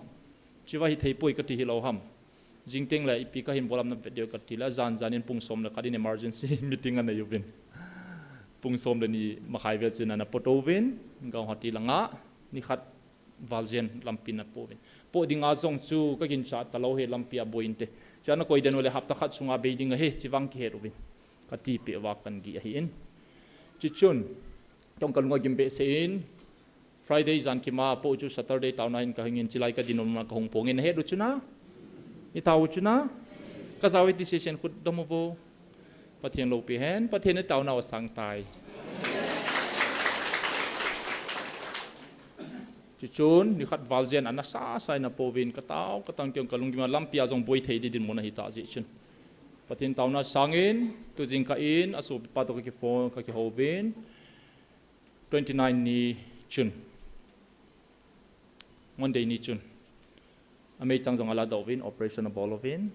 Chua hithei poi kati hilou ham. Jing teng le ipi kahin bol ham navet diu kati le, jan jan in pung som le khat in emergency meeting anei uvin. Pung som le ni makhai vel chun ana podoh uvin, Guwahati langa, nikhat val jen lampi napoh uvin. Poh dinga jong chu kaginchat talou hi, lampi a boi inte. Chua nakoi den u le hapta khat sunga bei ding ahi, chuvang kihet uvin, kati peh uva kan gih ahin. Chuchun, tong kalung agim behseh in, Friday jan kima poh chu Saturday taona hin kahingin, chilai kadin umna kahung pongin, nahet u chuna? Itao u chuna? Kajao iti sesen khut dom uvo. Pathen loupi hen, Pathen in taonau asang tai. Chuchun, nikhat val jen ana sasa in apoh uvin, katao, katang keiyin kalunggim a, lampi a jong boi thei ding dinmun ahitah jeh chun, Pathen taona sangin, tu jingkah in, asopipa toh kakiphone, kakihou uvin, twenty nine ni chun, Monday ni chun, ameichang jong aladoh uvin, operation abol uvin.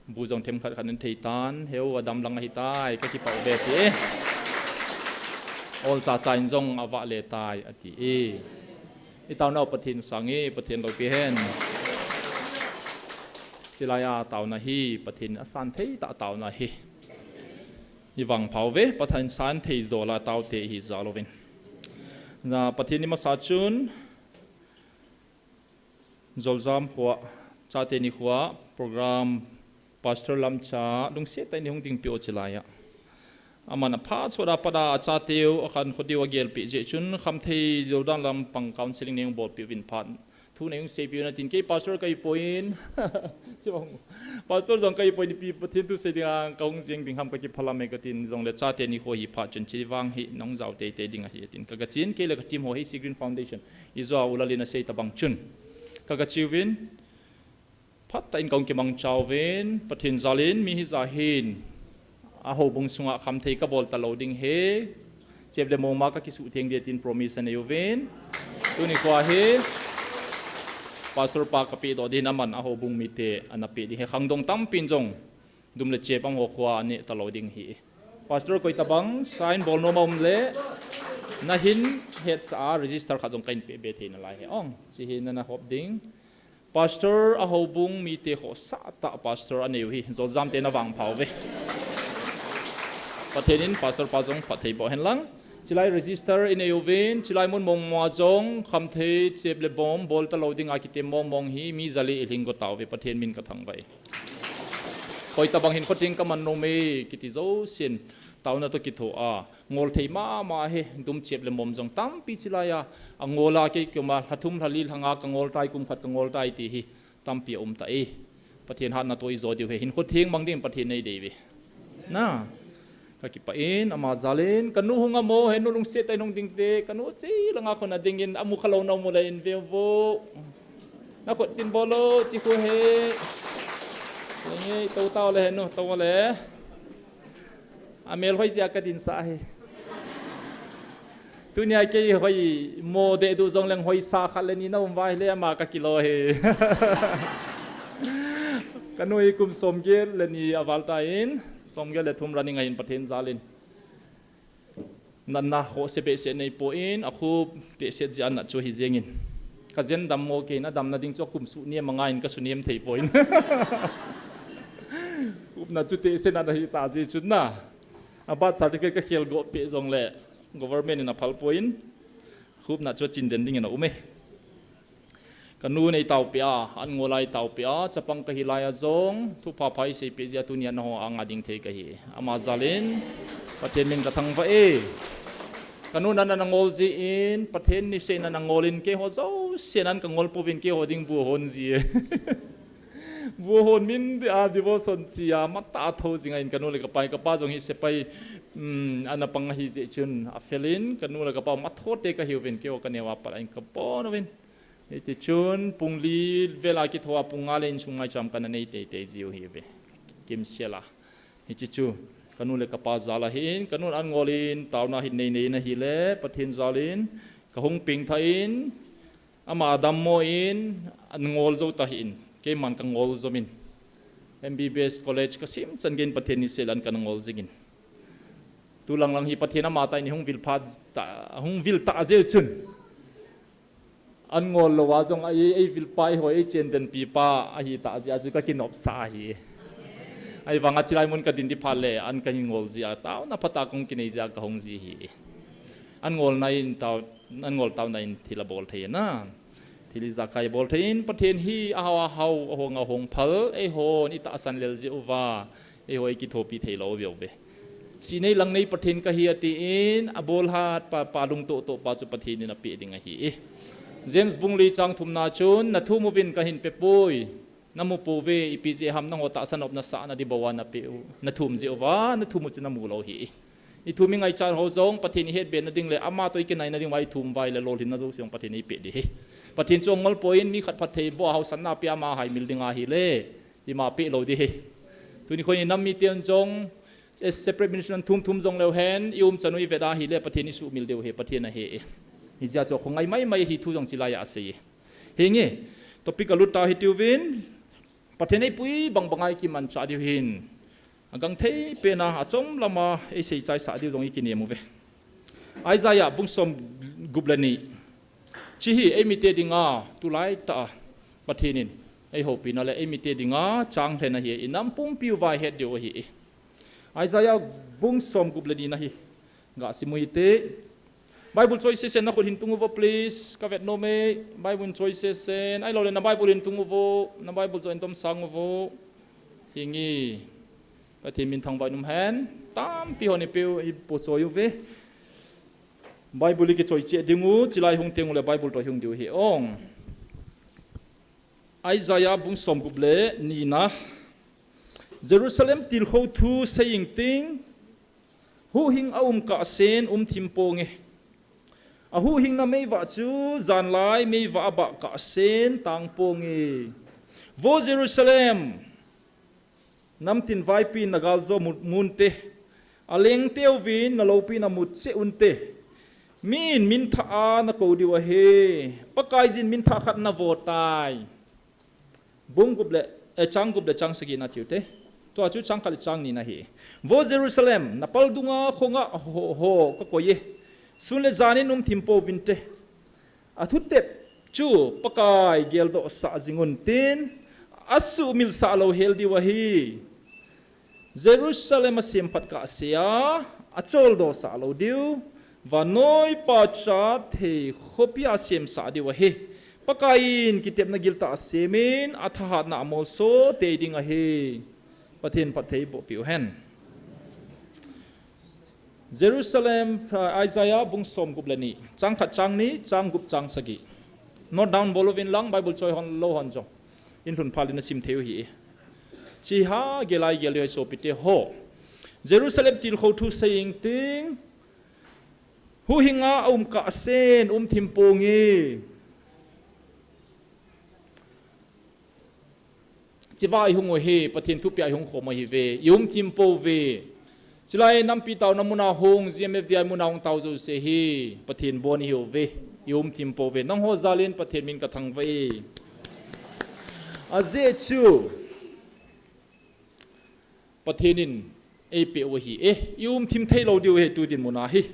Bu jong themkhat khat in thei tan, heu, adam lang ahitai, kakipah uve ati e. Olcha cha in jong avale tai ati e. Itaonau Pathen sang e, Pathen loupi hen. Chilai a taona hi, Pathen asan thei tah taona hi. Ivang phauve, Pathen san thei dola taote hi jal uvin. Na, Pathen ni masa chun, Joljam khoa, chate ni khoa, program, Pastor Lamcha, lungset tah in hung dingpeh u chilai a. Aman aphat chot a pat a achateu, akhankho diu agelpeh jeh chun, khamthei joudan lampang counseling nei hung bolpeh uvin phat. Thu nei hung seipeh un atin, kei pastor kahipoi. Pastor jong kahipoi, ipi Pathen thu sei dinga kahung jeng ding ham, kakiphalam e katin, jongle chate ni khoa hi phat chun, chuvang hi nahung jao teitei ding ahi atin. Kaga chen, kei le ka team ho hi Sea Green Foundation, ijou a U Lalin asei tobang chun, kaga che uvin, Tah in kong kimang chauvin, Pathen jalin mi hija hin a houbung sunga khamthei kabol talou ding ahi. Chep le mong ma kakisuh theng ding tin promise anei uvin. Tuni khoa hi Pastor pa kapeh doh ding aman a houbung mite ana peh ding ahi. Khangdong tampin jong dum le chep ang ho khoa aneh talou ding ahi. Pastor koi tabang sign bol nom aum le nahin hetsah a register khat jong kahin peh be thei nalai ahi. Ong, hiche hi nana hop ding. Pastor a houbung mite khohsah tah pastor anei u hi, jojam te navangpha uve. Pathen in pastor pa jong phatthei boh hen lang. Chilai register inei uvin, chilai mun mong ma jong khamthei chep le mong bol talou dinga kitem mong mong hi mi jali ilhing go tauve, Pathen min kathangvah e. Koi tabang hin khotheng kaman nom e kiti jousen taona toh kithoa ngol thei mama hi, dum chep le mong jong tampi chilai a, angol a kei koma lha thum lha li lha nga kangol tai, kum khat kangol tai ti hi tampi aum tai. Pathen hatna toh ijo diu ahi, hin khotheng mang ding Pathen in eidei uve. Na, kakipah in, ama jalin, kanu hung amo, henu lungset tah in hung ding te, kanu che langa khun adingin, amu khalou na um le in ve uvo. Na khut tin bol o, chi khu he. Nge, to tao le henu, to le. Amel hoi jeh a kadinsah ahi. Tunia kei hoi mo deh duh jongleng hoisa khat le ni na um uva ahile ama kakilo ahi. Kanu hi kum somget le ni aval tan, somget le thum running ahin Pathen jalin. Natna khohse behseh neipon, akhup tehset jeh a nat chu ahi jengin. Kajen dammo kei, nadamna ding chu akum suh nem anga in kasunem thei pon. Khupna chu tehse nat ahitah jeh chun na. A birth certificate kakhel goh peh jongle government in aphal pon, khupna chu aching den dingin aum e. Kanu neitaopeh a, an ngol a itaopeh a, chapang kahi laiya jong thupha pha iseipeh jeh a tunia nangho anga ding thei kahi. Ama jalin Pathen min kathangvah e. Kanu nana ngol jeh in, Pathen niseh in nana ngol in, keiho jousen an kangol pouvin keiho ding bu ahon ji e. Bu ahon min dia devotion chia matah a thou jing ahin kanu le kapa, kapa jong hi sepai, um, ana pang ahi jeh chun afel in, kanu le kapa mathote kahiuvin, keiho kaneo a pat ahin kabon uvin. Hiti chun pung li vel a kithoa pung nga le insung ngaicham kana nei teitei jiu ahiuve. Kimsel a. Hiche chu kanu le kapa jal ahin, kanun an ngol in taona hin nei nei in ahile, Pathen jalin kahung pengthah in, ama dammo in, an ngol jou tahih in, keiman kangol jomin, M B B S college kasim chan geiyin Pathen niseh le an kana ngol jingin. Tu lang lang hi Pathen amatah in eihung vil phat ta, hung vil tah jeh chun. An ngol louva jong ei, eivilpa, eiho, eichen den pipa ahitah jeh a chu kakinopsah ahi. Ahivanga chilai mun kadin ding phat le, an kahin ngol jeh a, taona phatah kahung kinei jeh a kahung ji ahi. An ngolna in tao, an ngol taona in thil abol thei na. Thil ijakai abol thei in, Pathen hi ahao ahao, ahong ahong phal, eihon itahsan lel jeh uva, eiho eikithopi thei lou veu ve. Sih nei lang nei Pathen kahi atin, abol hat pa, pa lungtoh toh pa chu Pathen in apeh ding ahi. James bung li chang thumna chun, nathum uvin kahin pepoi, namu pouve, ipi jeh ham nangho tahsa nopna sahna ding bou a napeh u, nathum jeh uva, nathum u chu namu lou ahi. Ithum ingaichat ho jong, Pathen ihetbe na ding le, ama toh ikinai na ding uva ithum uva ahile lolhinna jouse jong Pathen in eipeh ding ahi. Pathen chu angol poi in, mi khat phattheiboh a haosanna apeh a ama haimil ding ahile, ima peh lou ding ahi. Tuni khoa inam miten jong, as separate ministry thum thum jong leu hen, iumchan u ivet a ahile, Pathen isuhmil diu ahi, Pathen ahe e. Hijeh a chu khongai mai mai ahi thu jong chilai a asei e. Hinge, topic alut ta hitiuvin, Pathen eipui bang banga ikimanchah diu hin, agangthei pena, achom lama eisei chaisah diu jong ikinem uve. Isaiah bung som gup le ni. Hiche hi eimite dinga, tulai tah a Pathen in eihopina le eimite dinga changlhen ahi, inam pumpi uva ihet diu ahi. Isaiah bung som gup le ni na hi gasim u hite. Bible choi sesen nakhut hin tung uvo, please. Kavet nom e, Bible choi sesen. Ahilouleh na Bible hin tung uvo, na Bible chu hin tomsang uvo. Hinge, Pathen min thangvah in umhen. Tampi hon ipi u, ipo choi uve. Bible ikichoi cheh ding u, chilai hung teng uleh Bible toh hung diu ahi ong. Isaiah bung som gup le ni na. Jerusalem tilkhou thu sei ing ting, huhhing aum kahsen um thim ponge. Ahuhhingna meivah chu janlai meivah abah kahsen tang ponge. Vo Jerusalem, namtin vaipi nagaljo mu-, munte, alengteuvin naloupi namu cheh unte, min minthah a nakou diu ahi, Pakaiyin minthah khat navotai. Bung gup le, eh, chang gup le chang sagi na chiute. Tua chu chang khat le chang ni na hi. Vo Jerusalem, napal dunga khonga ho, ho kakoi e. Sun le janin umthim pouvinte. Athutep chu Pakai geldoh sah jing untin, asuhmil sah lou hel diu ahi. Jerusalem asemphat kahsea, acholdo sah lou diu, vannoi pacha thei khopia asemsah diu ahi. Pakaiyin kitepna giltah asemin, athahatna amolso tei ding ahi. Pathen phatthei boh piu hen. Jerusalem, uh, Isaiah bung som gup le ni, chang khat chang ni, chang gup chang sagi. Note down bol uvin lang, Bible choi hon lou hon jong in lhun phal in asim thei u hi. Chi ha gelai gel hoi sopite ho. Jerusalem tilkhou thu sei ing ting. Huhinga aum kahsen, umthim ponge. Chiva ihung u hi, Pathen thupia ihung khom u hive, iumthim pouve. Chilai nampi taona muna hung, G M F D I muna hung tao jouse hi, Pathen bon ihiuve, iumthim pouve. Nangho jalin Pathen min kathangvah e. Ajeh chu, Pathen in eipeh u ahi e, iumthim thei lou diu ahi tu dinmun a hi.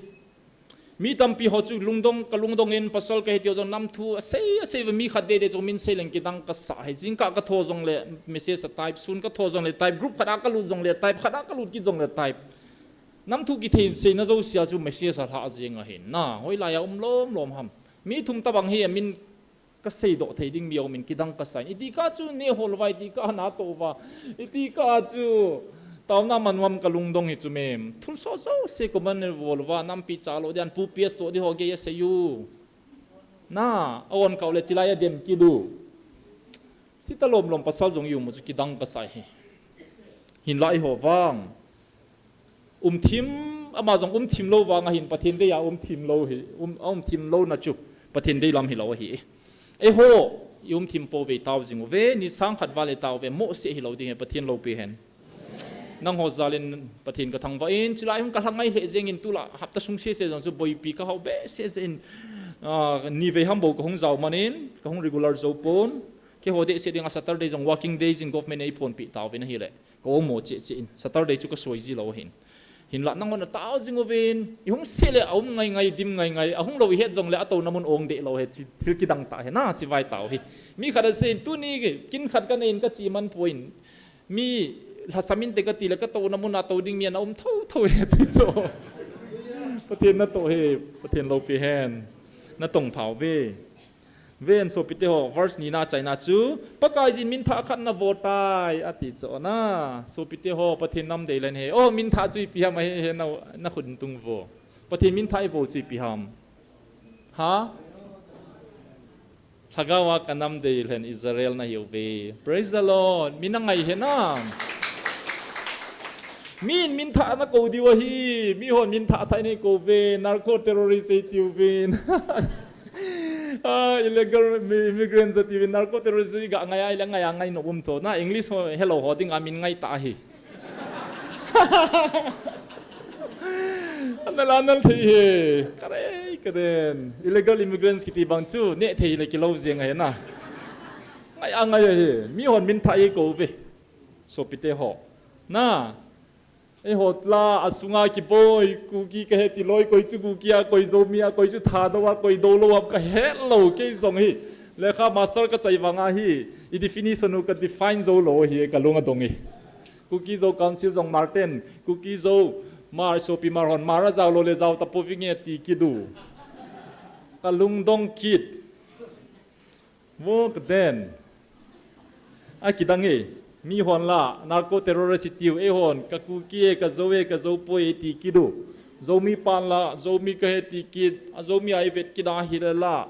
Mi tampi ho chu lungdong, kalungdong in pasal kahi tiu jong namthu asei, asei uva mi khat dede chu min sei leng kidang kasah e. Jingkah katho jongle message a type, sun katho jongle type, group khat a kalut jongle type, khat a kalut kit jongle type. Namthu kithei seina jousea chu message alha jeng ahin. Na, hoilai a um lom lom ham. Mi thum tabang hi amin kaseidoh thei ding mi aumin kidang kasah in. Iti kah chu nehol uva, iti kah natoh uva. Iti kah chu taona man uvam kalungdong hi chu mem. Thulsoh jouse comment nabol uva, nampi cha lou dian, Pu P S toh di ho gei asei u. Na, a-on kah u le chilai adem kit u. Chuti lom lom pasal jong ium u chu kidang kasah e. Hinlah eiho vang umthim, ama jong umthim lou vang ahin, Pathen dei a umthim lou hi, um, aumthim louna chu Pathen dei lam hilou ahi. Eiho, iumthim pouve, tao jing uve, ni sang khat val le tao uve, mohseh hilou ding ahi, Pathen loupi hen. Nangho jalin Pathen kathangvah in, chilai hung kalha ngai lheh jeng in, tulai hapta sung sese jong chu boipi kahao behseh jeh in, ah, nivei ham bou kahung jao man in, kahung regular jou pon. Keiho dehset ding a Saturday jong working days in government in eiphonpeh tauvin ahile, ka-omo cheh cheh in, Saturday chu kasoi ji lou ahin. Hinlah nanghon atao jing uvin, ihung seh le aum ngai ngai, dim ngai ngai, ahung lou ihet jongle atouna mun ong deh lou ahi, chi, thil kidang tah ahi, na, chivai tao hi. Mi khat asei in, tuni kin khat kanei in kache man poi, mi lhasam inte kati le katouna mun a tou ding mi ana um tho tho ahi, ti chu. Pathen natoh e, Pathen loupi hen, natong phauve. Ven sopite ho, verse ni na achaina chu, Pakaiyin minthah khat navotai, ati chu na. Sopite ho, Pathen nam deilen ahi. O, minthah chu ipi ham ahi, he na, nakhut tung vo. Pathen minthah ivo chu ipi ham? Ha? Lhagao a kanam deilen Israel nahiuve. Praise the Lord. Mi nangai henam? Min minthah nakou diu ahi. Mihon minthah thah in eikou ve. Narco terrorist eitiuvin. Ah, illegal mi-, immigrants atiuvin, narco terrorist iga ngai a, ila ngai a ngai nom um tho. Na English ho, helou ho dinga min ngai tah ahi. Ana la nal thei he. Kare, karen. Illegal immigrants kiti bang chu, neh thei le kilou jeng ahi na. Ngai a ngai ahi. Mihon minthah eikou ve. Sopite ho. Na, Eiho tla, asunga kiboi, Kuki kahe ti loi, koi chu Kuki a, koi Zomi a, koi chu Thadou a, koi Doulou a, kahet lou, kei jong hi. Lekha master kachai vang ahi, i definition u kadefine jou lou ahi, kalung adong e. Kuki Zo Council jong Martin, Kuki Zo Hmar, sopi Hmar hon, Hmar ajao lou le jao tapouving e ti kit u. Kalungdong kit. Vo kaden. Akidang e, mihon la, narco terrorist itiu, eihon, ka Kuki e, ka Zo e, ka Zo poi e ti kit u. Zomi pan la, Zomi kahe ti kit, a Zomi a ivet kit a hile la.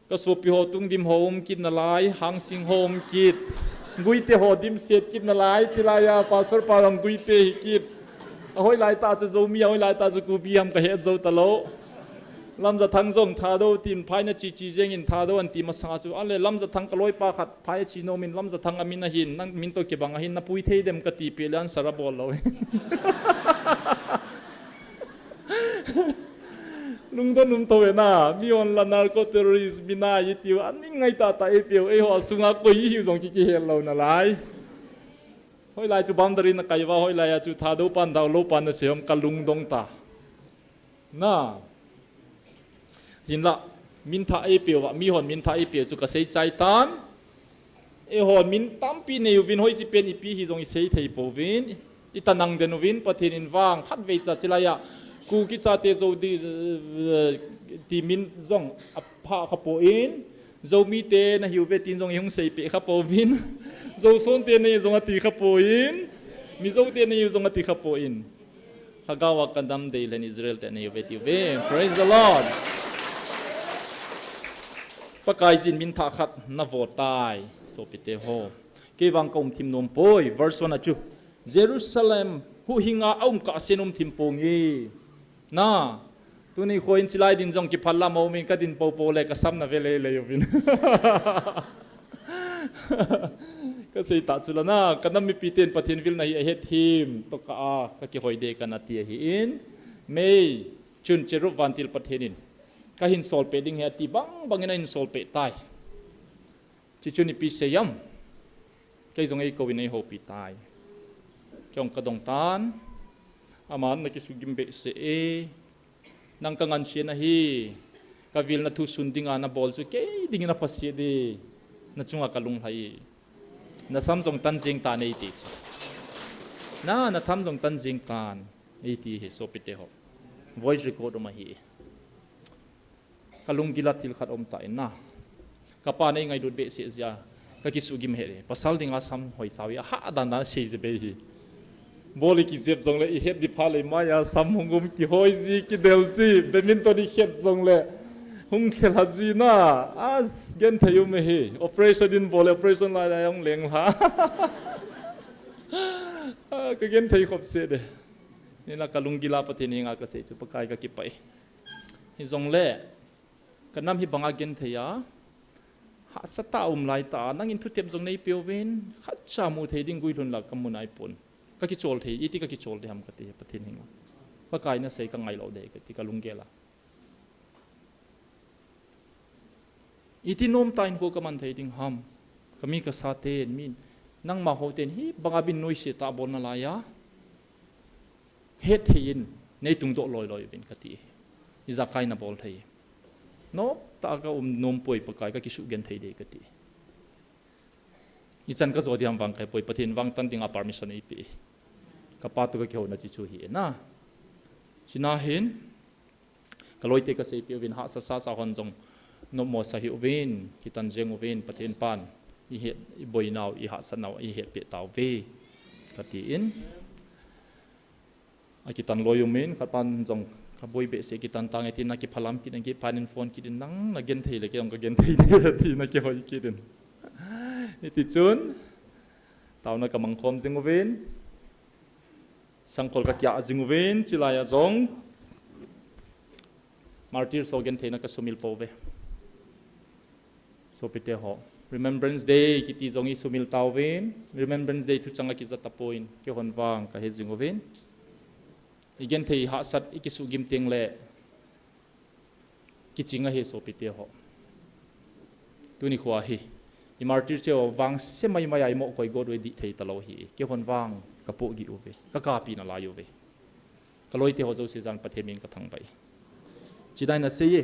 Ka sopi ho tung dim ho um kit nalai, Hangsing ho um kit. Guite ho dimset kit nalai, chilai a, pastor pa jong Guite hi kit. Ahoilai tah chu Zomi, ahoilai tah chu Kuki ham kahet jou talou. Lamjathang jong Thadou tin phai na chi chi jeng in Thadou an ti masanga chu, ale Lamjathang ka loipa khat phai a chi nom in Lamjathang a min ahin, nang min to kibang ahin, na pui thei dem ka ti peh le answer a bol lou. Lungdon um tho e na, mi hon la narco terrorist, mi na i tiu, an min ngai tata e piu, eiho sunga koi i hiu jong ki kihel lou nalai. Hoilai chu boundary na kai uva, hoilai a chu Thadou pan Dao lou pan na sei ham ka lungdong ta. Na. Hinla, min thah ei peh uva, mi hon min thah ei peh u chu ka sei chai tan. Eihon min tampi nei uvin, hoiche pen ipi hi jong i sei thei pouvin. I tanang den uvin, Pathen in vang khatvei cha chilai a. Kuki chate Zo di, eh, ti min jong a pha kha poi. Zomi te na hiu ve tin jong i hung sei peh kha pouvin. Zoson te na hiu jong a ti kha poi. Mizo te na hiu jong a ti kha poi. Lhagao a ka nam dei lhen Israel te na hiu ve tiu ve. Praise the Lord. Pakai jin min thah khat na vo tai, sopite ho. Kei vang ka um thim nom poi. Verse one a chu. Jerusalem huhhinga a um kah sen um thim ponge. Na, tuni kho in chilai din jong kiphal lam a um in ka din popo le ka sam na ve lei lei uvin. Ka sei ta chu la na, ka nam mipi ten Pathen vil na hi a het thim, to ka a, ka kihoi de ka na ti ahi in. May, chun Cherub vantil Pathen in. Ka hin sol peh ding hi a ti bang bang in a hin sol peh tai. Chi chun ipi sei am. Kei jong ei kou in ei hopi tai. Kei jong ka dong tan. Aman na kisugim behseh e. Nang ka ngansia na hi. Ka vil na thu sun dinga na bol chu kei ding in a phasia di. Na chunga ka lunglhai. Na sam jong tan jing tan ei ti chu. Na, na tham jong tan jing tan ei ti hi sopite ho. Voice record um ahi. Ka lunggil a thil khat um ta in na. Ka pa nei ngailut behseh jia. Ka kisugim he le. Pasal dinga sam hoi sao hi a ha dan dan sei je be hi. Bol i kijep jong le i het di pha le mai a sam hung um kihoi ji kidel ji. Badminton i het jong le. Hung khel ha ji na. As genthei um e hi. Operation in bol le operation lai lai hung leng ha. Ah, ka genthei khop se de. Ni la ka lunggil a Pathen henga ka sei chu Pakai ka kipah e. Hi jong le. Ka nam hi banga genthei a, hahsa ta um lai ta, nangin thutep jong nei peuvin, khatcha mu thei ding guilhun la ka mu nai pon. Ka kichol thei, iti ka kichol thei ham ka ti, Pathen henga. Pakai na sei ka ngai lou de ka ti ka lunggel a. Iti nom ta in kho ka man thei ding ham. Ka mi ka sa ten, min, nangma ho ten, hi banga bin noise ta bol na lai a. Het thei in, nei tung doh loi loi uvin ka ti. Ijakai na bol thei. Nop ta ka um nom poi Pakai ka kisugenthei de ka ti. Ichan ka jo diam vang kai poi Pathen vang tan dinga permission ei pe. Ka pa tu ka kihou na chi chu hi na. China hin, ka loite ka sei pe uvin hahsa sa sa hon jong. Nopmo sa hi uvin, kitan jeng uvin, Pathen pan. I het, i boi nau, i hahsa nau, i het pe tau ve. Ka ti in. A kitan loi um in, ka pan jong, ka boi behseh kitan tange tin, na kiphalam kit in, kipan in phone kit in, nang na genthei le, kei jong ka genthei de, ti na kihoi kit in. Iti chun, tauna ka mangkhom jing uvin, sangkhol ka kia jing uvin, chilai a jong, Martyr so gentheina ka sumil pou ve. Sopite ho. Remembrance Day kiti jong i sumil tau vin. Remembrance Day thuchang a kija tapon. Keihon vang ka he jing uvin. I genthei hahsat i kisugim teng le. Kiching ahi sopite ho. Tuni khoa hi. I martyr cheo vangse maimai a i mo koi got u i dih thei talou hi. Keihon vang ka pohgih uve. Ka kapi nalai uve. Ka loite ho jouse jal Pathen min ka thangvah e. Chidai na sei e.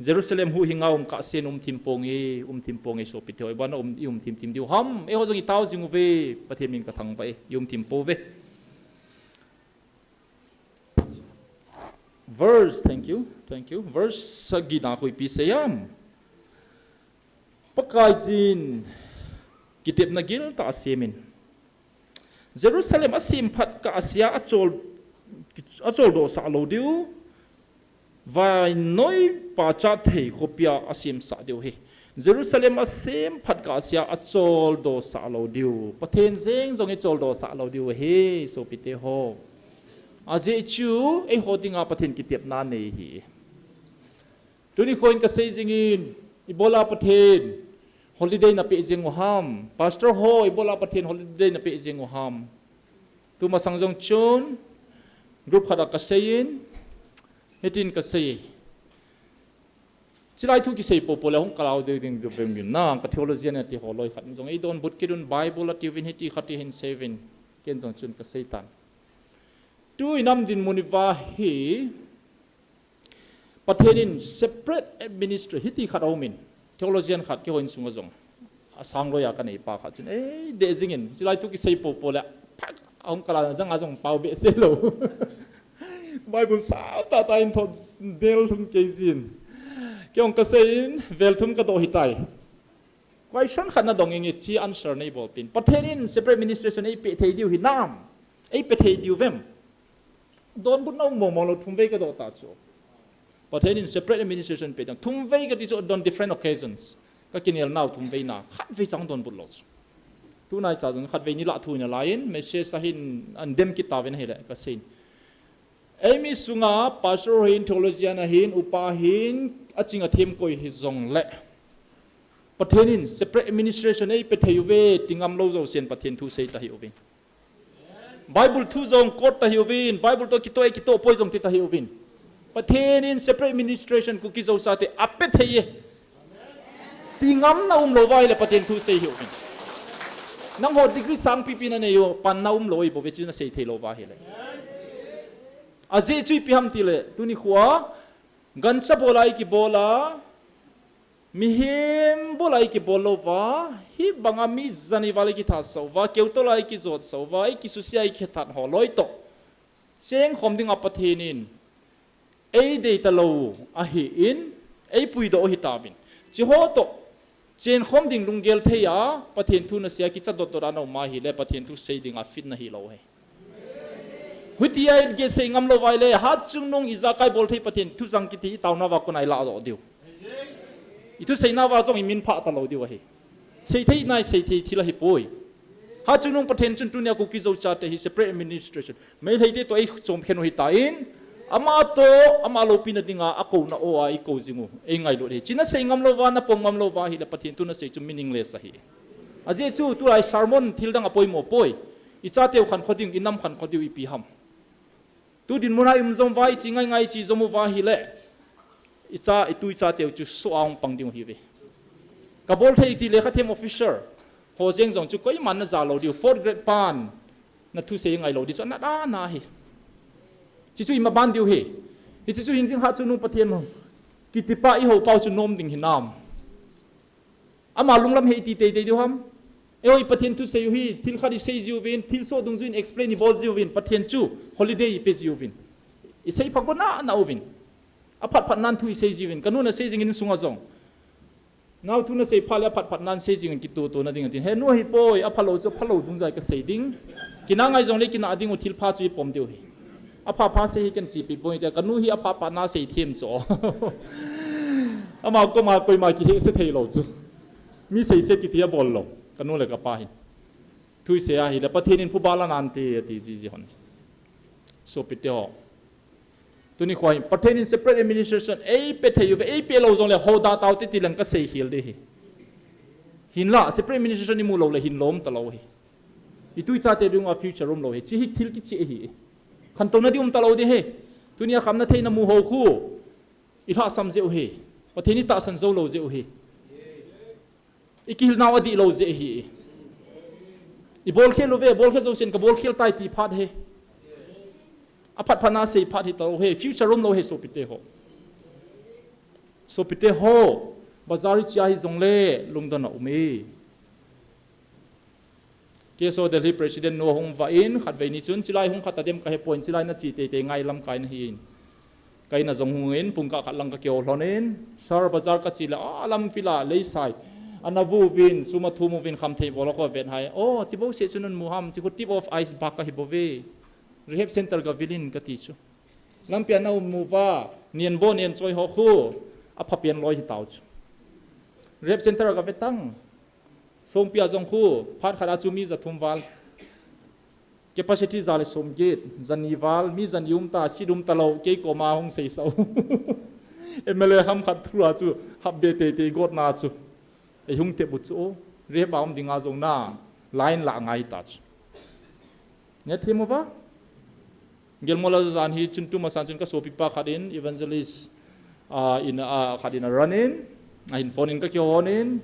Jerusalem huhhinga um kahsen um thim ponge, um thim ponge sopite ho. Ibana um, i um thim thim diu ham. Eiho jong i tao jing uve. Pathen min ka thangvah e. I um thim pou ve. Verse, thank you, thank you. Verse sagi na koi pi sei am. Pakaiyin kitepna giltah a semin. Jerusalem a semphat kah a sea a chol, a choldoh sah lou diu. Vainnoi pachat thei khopia a semsah diu hi. Jerusalem a semphat kah a sea a choldoh sah lou diu. Pathen jeng jong i choldoh sah lou diu hi, sopite ho. Ajeh chu, eiho dinga Pathen kitepna nei hi. Tuni khoin kasei jingin, ibola Pathen holiday napeh jing u ham? Pastor ho, ibola Pathen holiday napeh jing u ham? Tumasang jong chun group khat a kaseiyin, hitin kasei. Chilai thu kisei popo le hung kalau ding ding jovem gin na, ka theologian ati ho loi khat jong eidonbut kit un, Bible atiuvin hiti khat hi hin seiyuvin, ken jong chun kasei tan. Tui nam dinmun iva hi, Pathen in separate administration hiti khat aumin, theologian khat keiho insunga jong asang loiya kanei pa khat chun, eidei jingin, chilai thu kisei popo le, phak, ahung kala dang a jong pao behseh lou. Bible sao tah tah in thot del thum kei jin. Kei jong kaseiyin, vel thum kadoh hitai. Question khat nadong inge, chi answer neibol pin. Pathen in separate administration eipeh thei diu hinam? Eipeh thei diu vem? Donbutna um mong mong lou, thum vei kadoh ta chu. Pathen in separate administration peh ding. Thum vei kati chu on different occasions. Kakinel nau thum vei na. Khat vei chang donbut lou chu. Tunai cha jong khat vei ni lah thu in alaiyin, message ahin an dem kit tauvin ahile, kaseiyin. Eimi sunga pastor hin, theologian ahin, upa hin, aching athem koi hijongle, Pathen in separate administration eipeh thei uve, ti ngam lou jousen Pathen thu sei tahih uvin. Bible thu jong quote tahih uvin, Bible toh kitoh, kitoh poi jong ti tahih uvin. Pathen in separate administration Kuki Zo chate apeh thei e, ti ngamna um lou uva ahile Pathen thu sei hih uvin. Nangho degree sangpi pi nanei u, panna um lou ahi bouve, chu nasei thei lou uva ahile. Ajeh chu ipi ham tile, tuni khoa, gancha bola ikibol a, mihem bola ikibol lou uva, hibanga mi jani val ikithat sah uva, keutol a ikijot sah uva, ikisusia ikithat ho loi toh chengkhom dinga Pathen in eidei talou ahin, eipuidoh u hitauvin. Chiho toh chengkhom ding lunggel thei a, Pathen thu nasei a kicha dot dot a naum ahile, Pathen thu sei dinga fit nahi lou ahi. Hutia igel sei ngam lou uva ahile, hatchungnung ijakai bol thei Pathen thu chang kiti itaona uva kona iladoh diu. Ithuseina uva jong imin phah talou diu ahi. Seithei nai, seithei thil ahipoi. Hatchungnung Pathen chun tunia Kuki Zo chate hi separate administration, Meitei te toh eichom khen u hitan, ama toh, ama loupina dinga akouna o a eikou jing u, eingailut hi. Chi nasei ngam lou uva, napom ngam lou uva ahile Pathen thu nasei chu meaningless ahi. Ajeh chu tulai sermon thil dang apoimo poi. Ichateu khankho ding, inam khankho diu ipi ham? Tu dinmun a i um jom uva, ichi ngai ngai ichi jom uva ahile, icha, itu ichateu chu soh a hung pang ding u ahiuve. Kabol thei ti lekhathem officer ho jeng jong chu koiman naja lou diu, fourth grade pan nathusei ngai lou ding chu anat ana ahi. Hiche chu imaban diu ahi. Hiche chu hingjing hatchungnung Pathen kitipa ihou pau chu nom ding hinam? Ama lunglam hi iti teitei diu ham? Eiho i Pathen thu sei u hi, thil khat isei jiuvin, thilsoh dungjuiyin explain ibol jiuvin, Pathen chu holiday ipe jiuvin. Isei phah go nana uvin. Aphat phat nan thu isei jiuvin. Kanu nasei jingin insunga jong, nao thu nasei phat le aphat phat nan sei jingin kitoh toh na ding atin. He nu ahipoi, aphalou chu aphalou dungjui a kasei ding. Kinah ngai jongle kinah ding u thilpha chu ipom diu ahi. Apha pha sei hi ken chepi poi tia, kanu hi apha pha na sei them chu. Ama koma koima kihehse thei lou chu. Mi seise kiti abol lou. Kanu le kapa hin. Thu isei ahile, Pathen in phuba la nante ati jiji hon. Sopite ho. Tuni khoa hin, Pathen in separate administration eipe thei uve, eipe lou jongle hoda taute ti leng kasei khel ding ahi. Hinla, separate administration imu lou le hin lom talou ahi. Itu ichateu dinga future um lou ahi. Hiche hi thil kicheh ahi. Khantouna ding um talou ding ahi. Tunia khamna theina mu ho khu ilhahsam jeh u ahi. Pathen itahsan jou lou jeh u ahi. Ikihilnau adih lou jeh ahi. Ibolkhel uve, bolkhel jousen kabolkhel tai ti phat ahi. Aphat phat na sei phat hi talou ahi. Future um lou ahi sopite ho. Sopite ho, bazar ichea hijongle lungdon aume. K S O Delhi President nu ahung vah in, khatvei ni chun, chilai hung khat adem kahepoi, chilai nache teitei ngai lamkai nahin. Ka in a jong hungin, pungkah khat lang kakihou lhonin, Sir, bazar kache le, a lampi la, leisai ana vu uvin, sum athum uvin, khamthei bol a kho vet hai. O, chi bouseh chu namu ham, chi khu tip of iceberg ahi bouve. Rehab center gavil in kati chu. Lampi a naum uva, nenbo nenchoi ho khu aphapen loi hitau chu. Rehab center a gavetang, Songpi a jong khu phat khat a chu mi jathum val. Capacity ja le somget, jani val, mi jani um ta, seat um talou, kei koma hung seisah u. M L A ham khat thua chu hap be te te got na chu. Ei hung te bu chu. Re ba um dinga jong na line la ngai ta chu. Nge thimu va? Gelmola jan hi chun tu masan chun ka sopi pa khat in evangelist, ah, in, ah, khat in a run in, a hin phone in ka kihon in,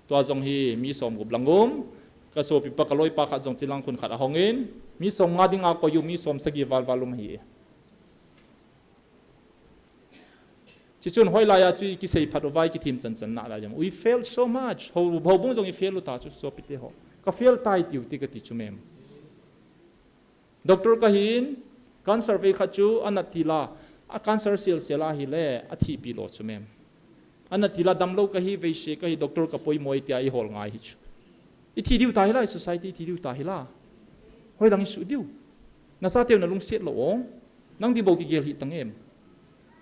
tua jong hi mi som gup lang um, ka sopi pa ka loi pa khat jong chilang khun khat a hong in, mi som nga ding a koi u, mi som sagi val val um hi. Chichun hoilai a chu i kisei phat u vai kithim chan chan na lai jam. We fail so much. Ho, ho bung jong i fail u ta chu sopi te ho. Ka fail tai tiu ti ka ti chu mem. Doctor ka hin, cancer vei khat chu, a nat tila, a cancer sial sial a hi le, a thi pi lo chu mem. A nat tila damlo ka hi, veise ka hi, doctor ka poimo i tia i hol ngai hi chu. I thi diu ta hi la, i society i thi diu ta hi la. Hoi lang i su diu. Na sa teu na lungset lo ong. Nang di bo ki gel hi tang em.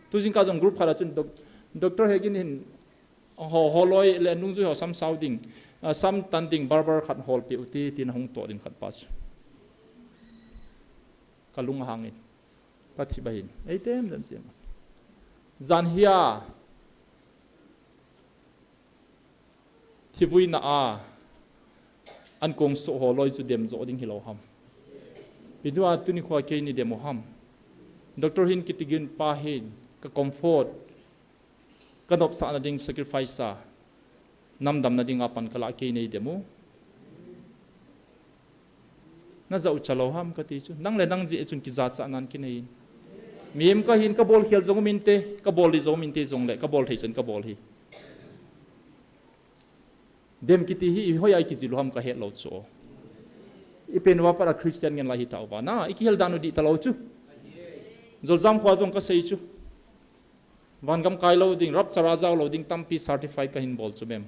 Tu jing ka jong group khat a chun doc-, doctor he gin hin, Ho, holoi le nungjui ho sam sao ding, ah, sam tan ding barber khat hol pe u ti, tin a hung to ding khat pa chu. Ka lung a hang in. Ka thi ba hin. Ei tem dem siam. Jan hia. Thi vui na a. An kong so holoi chu dem jo ding hi lo ham. Pi du a tu ni khua kei ni dem u ham. Doctor hin ki ti gin pa hin. Ka comfort. Ka nopsah na ding sacrifice a, nam dam na ding a pan ka la kei nei dem u. Na za u cha lo ham ka ti chu. Nang le nang ji e chun ki za cha nan ki nei. Mim ka hin ka bol khel jong min te, ka bol li jong min te jong le, ka bol thei chen ka bol hi. Dem ki ti hi, i hoi ai ki ji lu ham ka het lo chu. I pen wa para Christian ngen la hi ta wa na, i ki hel dan u di ta lo chu. Zol jam khwa jong ka sei chu. Van gam kai lo ding, rapture a jao lo ding, tampi certified ka hin bol chu mem.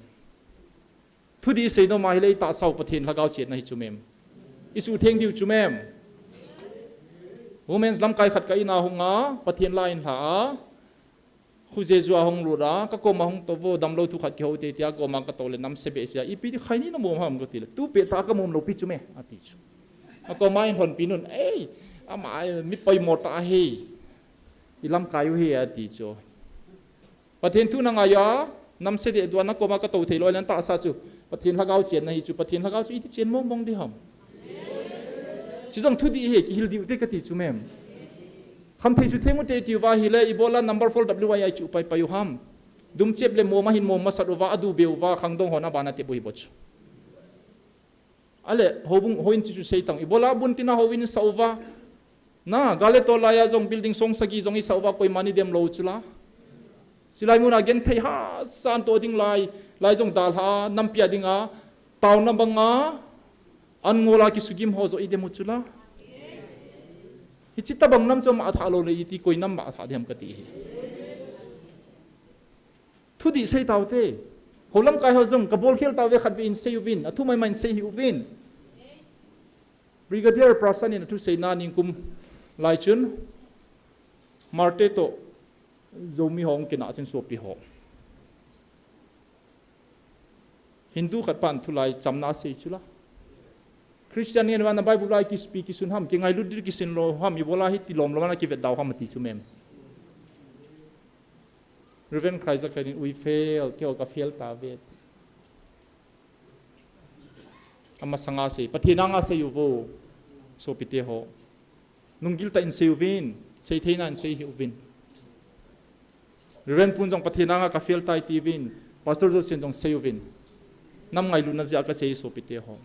Thu di sei no ma hi le i ta sau Pathen lhagao chet na hi chu mem. I su theng diu chu mem. Women's lam kai khat ka ina hung a, Pathen la in hla a. Khu Jesu a hung lut a, ka koma hung to vo, dam lo thu khat ki ho te tia, koma ka to le nam se be sia, i pi di khai ni na mom ham ka ti le. Tu pe ta ka mom lo pi chu me, a ti chu. A koma in hon pi nun, ei, ama, mi pai mo ta hi. I lam kai u hi a ti chu. Pathen thu na ngai a, nam se de dua na koma ka to thei lo, lan ta sa chu. Pathen lhagao chen na hi chu, Pathen lhagao chu i ti chen mong mong di ham. Chi jong thu di he, ki hil di u te ka ti chu mem. Kham thei su theng u te ti u va hi le, i bola number four W I I chu pai pai u ham. Dum chep le mom a hin mom masat u va, a du be u va, khang dong hon a ba na te bu hi bo chu. Ale, ho bung, ho in chi chu sei tang. I bola bun tina ho in sa u va. Na, gale to lai a jong building song sagi jong i sa u va, koi mani dem lo chu la. Silai mun a gen thei ha, san to ding lai, lai jong dal ha, nam pia ding a, tau na bang a, an ngol a ki sugim ho jo i dem u chu la. Hi chi ta bang nam chu ma tha lo le i ti koi nam ma tha dem ka ti hi. Thu di sei tau te. Ho lam kai ho jong ka bol khel tau ve khat ve in sei u vin. A thu mai mai in sei hi u vin. Brigadier Prasan in a thu sei na ning kum lai chun. Marte to Zomi hong kina chin suapi ho. Hindu khat pan thu lai cham na sei chu la. Christian ngen wan a Bible lai ki speak ki sun ham, ki ngai lut dir ki sin lo ham, i bola hi ti lom lom na ki vet dau ham ti chu mem. Reverend Christ a khanin, "We fail, keo ka fail ta ve." Ama sanga sei, Pathen anga sei u vo, sopi te ho. Nunggil ta in sei u vin, sei theina in sei hi u vin. Reverend Pun jong Pathen anga ka fail tai ti vin, Pastor Joseph jong sei u vin. Nam ngai lu na jia ka sei sopi te ho.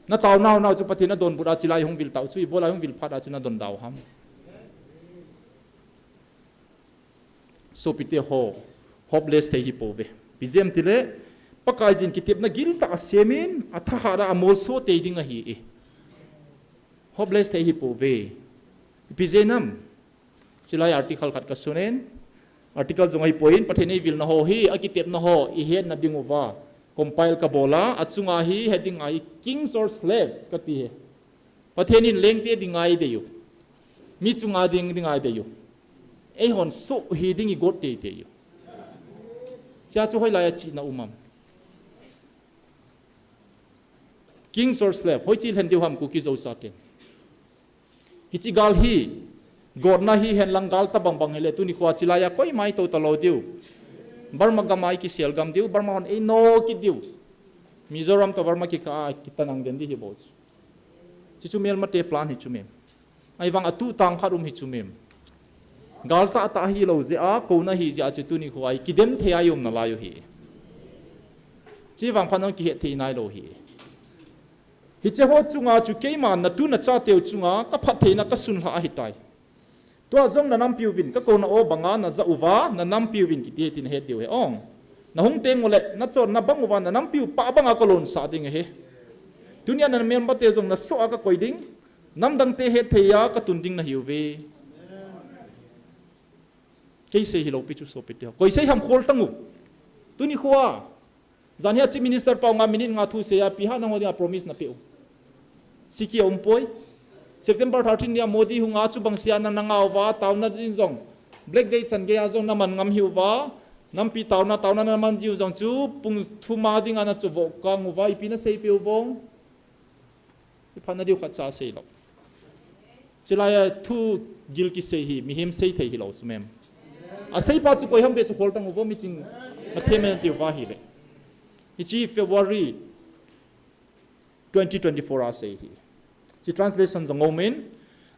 Na tau nau nau chu Pathen a don bu da chi lai hung vil tau chu i bola hung vil phat a chu na don dau ham. Sopi te ho, hopeless thei hi po ve. Pi jem ti le, Pakai jin kitepna gil ta a semin, a thahat a a mol so te ding a hi e. Hopeless thei hi po ve. Pi je nam, chi lai article khat ka sunen, article jong ai poin, Pathen ei vil na ho hi, a kitepna ho, i het na ding u va, compile ka bola, a chunga hi, heading a hi, Kings or Slave, ka ti he. Pathen in lengte ding ngai dei u. Mi chunga ding ding ngai dei u. Ei hon so hi ding i got tei tei u. Chia chu hoi lai a chi na um am. Kings or slave, hoi chi lhen deu ham Kuki Zo sa ten. Hi chi gal hi, Gotna hihen lang gal ta bangbang hile, tuni khoa chilai a koima ito talou diu. Burma gam a ikisel gam diu, Burma hon eino kit diu. Mizoram toh Burma kikah a kitanang den di hi bou chu. Chuchu melmate plan hi chu mem. Ahivang atuh tang khat um hi chu mem. Gal tahtah hilou jeh a, kouna hi jeh a chu tuni khoa kidem thei a i um nalai u hi. Chuvang phat nang kihet thei nailou hi. Hiche ho chunga chu keima natu nachateu chunga kaphattheina kasunlha ahitai. Tua jong nanampiuvin, kakouna o banga najah uva, nanampiuvin kiti tin het diu ahi ong. Nahung teng uleh, nachonna bang uva, nanampiu pah banga kalonsah ding ahi. Tunia namelmate jong nasoh a kakoi ding, namdangte hetthei a katun ding nahiuve. Kei sei hilou pi chu sopite ho. Koi sei ham khol tang u. Tuni khoa. Jan hia Chief Minister pau nga minute nga thu sei a pi ha nangho dinga promise napeh u. Siki a um poi. September thirteen dia Modi hunga chubang sia nang nangauva, taona din jong. Black Day chan geiya jong naman ngam hiuva. Nampi taona, taona naman diu jong chu pung thum a dinga nachuvoh kang uva, ipi naseipeh u vong. Iphatna diu khatcha seilou. Chulai a thu gil kisei hi, mihem sei thei hilou chu mem. Aseipa chu koi ham be chu khol tang uvo, miching nathem e natiuva hile. Hiche February twenty twenty-four a sei hi. Hiche translation jong um in,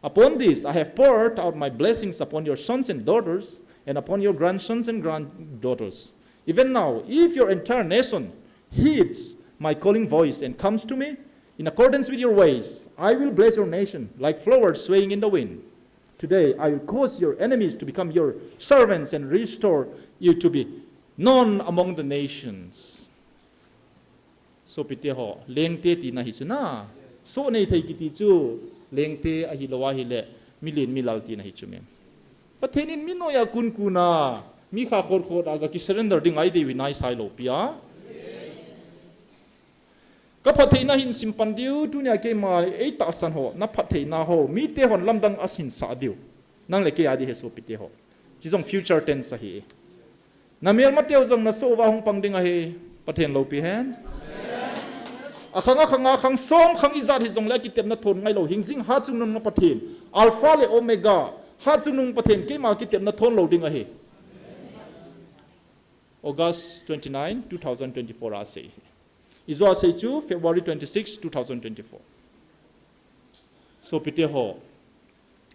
"Upon this I have poured out my blessings upon your sons and daughters, and upon your grandsons and granddaughters. Even now, if your entire nation heeds my calling voice and comes to me, in accordance with your ways, I will bless your nation like flowers swaying in the wind. Today, I will cause your enemies to become your servants and restore you to be known among the nations." Sopite ho, lengte tina hi chu na. Soh nei thei kiti chu, lengte ahilou ahile, milen milal tina hi chu mem. Pathen in mi noiya kunkun a, mi kha khot khot a ga kisurrender ding ahi dei u hi naisai lou pi a. Kaphattheina hin simpan diu, tunia keima eitahsan ho, naphattheina ho, mite hon lamdang ahinsah diu. Nang le kei a di hi sopite ho. Chi jong future tense ahi. Namelmateu jong nasoh uva hung pang ding ahi, Pathen loupi hen. Akhang akhang a khang som khang ijat hijongle akitepna thon ngailou, hingjing hatchungnung Pathen, Alpha le Omega, hatchungnung Pathen keima kitepna thon lou ding ahi. August twenty-nine, two thousand twenty-four a sei. Ijou a sei chu February twenty-six, two thousand twenty-four. Sopite ho,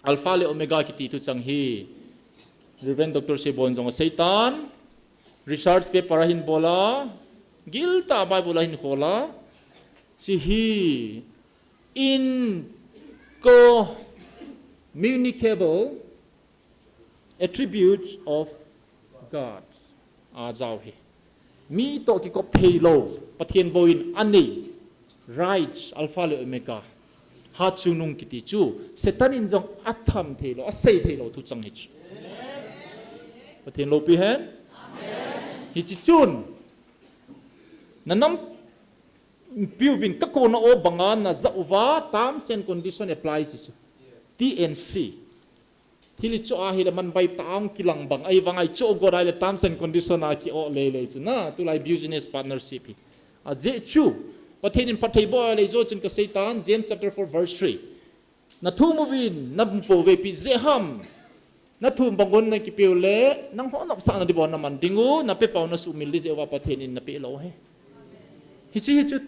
Alpha le Omega kiti thuchang hi Reverend Doctor Seibon jong aseitan, research paper ahin bol a, giltah Bible ahin khol a, chi hi incommunicable attributes of God. Ajao hi. Mi toh kikop theilou, Pathen bou in anei, right, Alpha le Omega. Hatchungnung kiti chu, Satan in jong atham theilou, asei theilou thuchang hi chu. Pathen loupi hen. Hichi chun, nanampiuvin kakona o banga najah uva, terms and condition applies hi chu. T and C. Thil ichoh ahile manbai tah a hung kilang bang, ahivang a ichoh got ahile terms and condition a ki-oh lele chu na, tulai business partnership hi. Ajeh chu, Pathen in phatthei bol ahile ijou chun kaseitan, James chapter four verse three. Nathum uvin, namu pouve, ipi jeh ham. Nathum bang un nakipeu le, nangho nopsahna ding bou naman ding u, napepau nasuhmil ding jeh uva Pathen in napeh lou ahi. Hichi hi chu,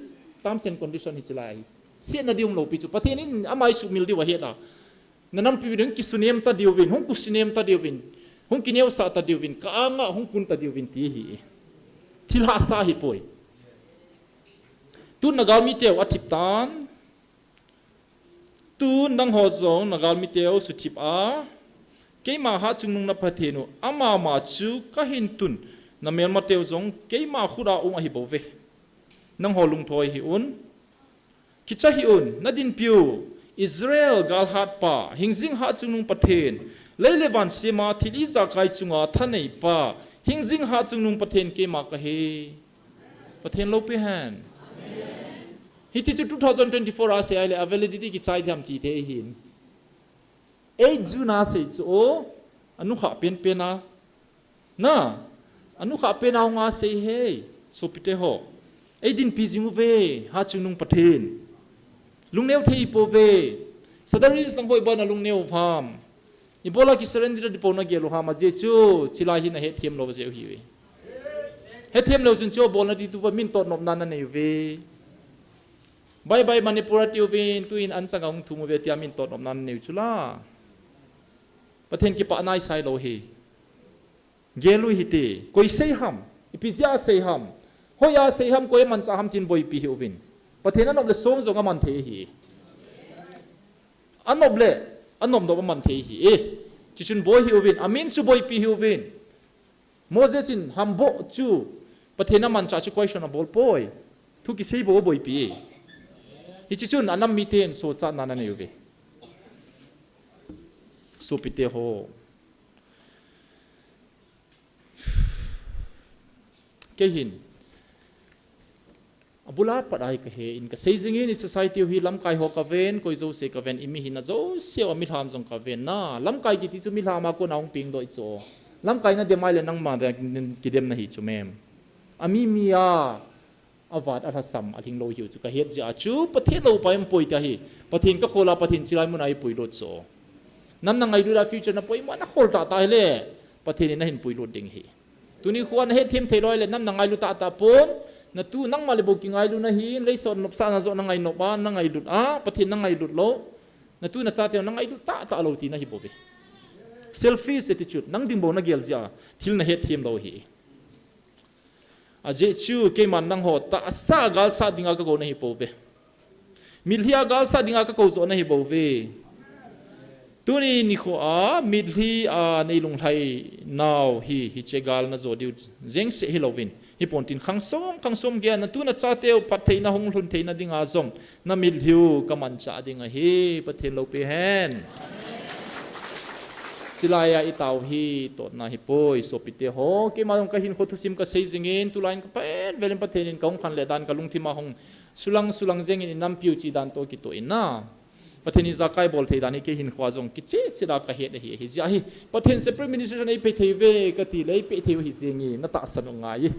terms and condition hichi lai ahi. Setna ding umlou pi chu, Pathen in ama isuhmil diu ahet a. Nanampiuvin hung kisinem ta diuvin, hung kisinem ta diuvin, hung kineosah ta diuvin, ka-anga hung kun ta diuvin ti ahi. Thil hahsa ahipoi. Tun nagalmiteu athip tan. Tun nangho jong nagalmiteu suthip a. Keima hatchungnung na Pathen u, amama chu kahin tun, namelmateu jong keima khut a um ahibouve. Nangho lungthoi hih un. Kicha hih un, nadinpiu, Israel galhatpa, hingjing hatchungnung Pathen, lei le van sema thil ijakai chunga thaneipa, hingjing hatchungnung Pathen keima kahi. Pathen loupi hen. Hiti chu two thousand twenty-four a sei ahile, a validity kichai diam ti thei hin. Eight June a sei chu o, anukha penpen a. Na, anukha pen a hung a sei hi, sopite ho. Eidinpi jing uve, hatchungnung Pathen. Lungneo thei pouve. Saturday lang hoi bana lungneo u ham. Ibola kisurrender ding pou nagel u ham, ajeh chu, chulai hi nahethem lou jeh u ahiuve. Hethem leu chun chu bolna ding tupa min totnopna nanei uve. Bye bye Manipur atiuvin, tuin anchang a hung thum uve tia min totnopna nanei u chu la. Pathen kipah naisai lou ahi. Gel u hite, koi sei ham, ipi jeh a sei ham, hoiya sei ham, koi amanchah ham tin boipi hih uvin. Pathen anop le song jong aman thei ahi. Anop le, anop nop aman thei ahi. Eh, chuchun boi hih uvin, amin chu boipi hih uvin. Moses in hamboh chu, Pathen amanchah chu question abol poi. Thu kisei bou aboipi e. Hiche chun anam miten sochatna nanei uve. Sopite ho. Kei hin. Abul a pat a hi kahe in kasei jingin, i society u hi lamkai ho kaven, koi jouse kaven, i mihina jouse u a milham jong kaven na. Lamkai kiti chu milham a kona hung pengdoh chu. Lamkai nadem ahile nangma dia kidem nahi chu mem. Ami mi a, avat alhasam, alhinglou hiu chu kahet jeh a chu, Pathen loupa in poi tia hi. Pathen kakhol a, Pathen chulai mun a eipuilut chu. Nam nangailut a future napoimo a nakhol tahtah hile, Pathen in nahin puilut ding ahi. Tuni khoa nahethem thei lou le, nam nangailut tahtah pon, natu nangma le bou kingailu nahi, leiset nopsahna joh nangainop a, nangailut a, Pathen nangailut lou, natu nachate nangailut tahtah lou tina ahi bouve. Selfish attitude, nang ding bou nagel jeh a, thil nahethem lou ahi. Ajeh chu, keiman nangho tahsa galsat dinga kakou nahi pouve. Mitlhi a galsat dinga kakou joh nahi bouve. Tuni nikho a, mitlhi a neilunglhai nau hi, hiche gal najo diu jengse hilouvin. Hipon tin khangsom, khangsom geiya natu nachateu phattheina hung lhun theina dinga jong, namitlhi u kamanchah ding ahi, Pathen loupi hen. Chulai a itao hi, totna hipoi, sopite ho, keima jong kahinkho thusim kasei jingin, tulai in kapan velin Pathen in kahung khanle dan kalungthim a hung sulang, sulang jengin inampiu che dan toh kitoh in na. Pathen in jakai bol thei dan hi kei hinkhoa jong kicheh sela kahet ahi, hijeh a hi. Pathen separate ministration eipeh thei uve kati le eipeh thei u ahi jenge, natahsan u ngai.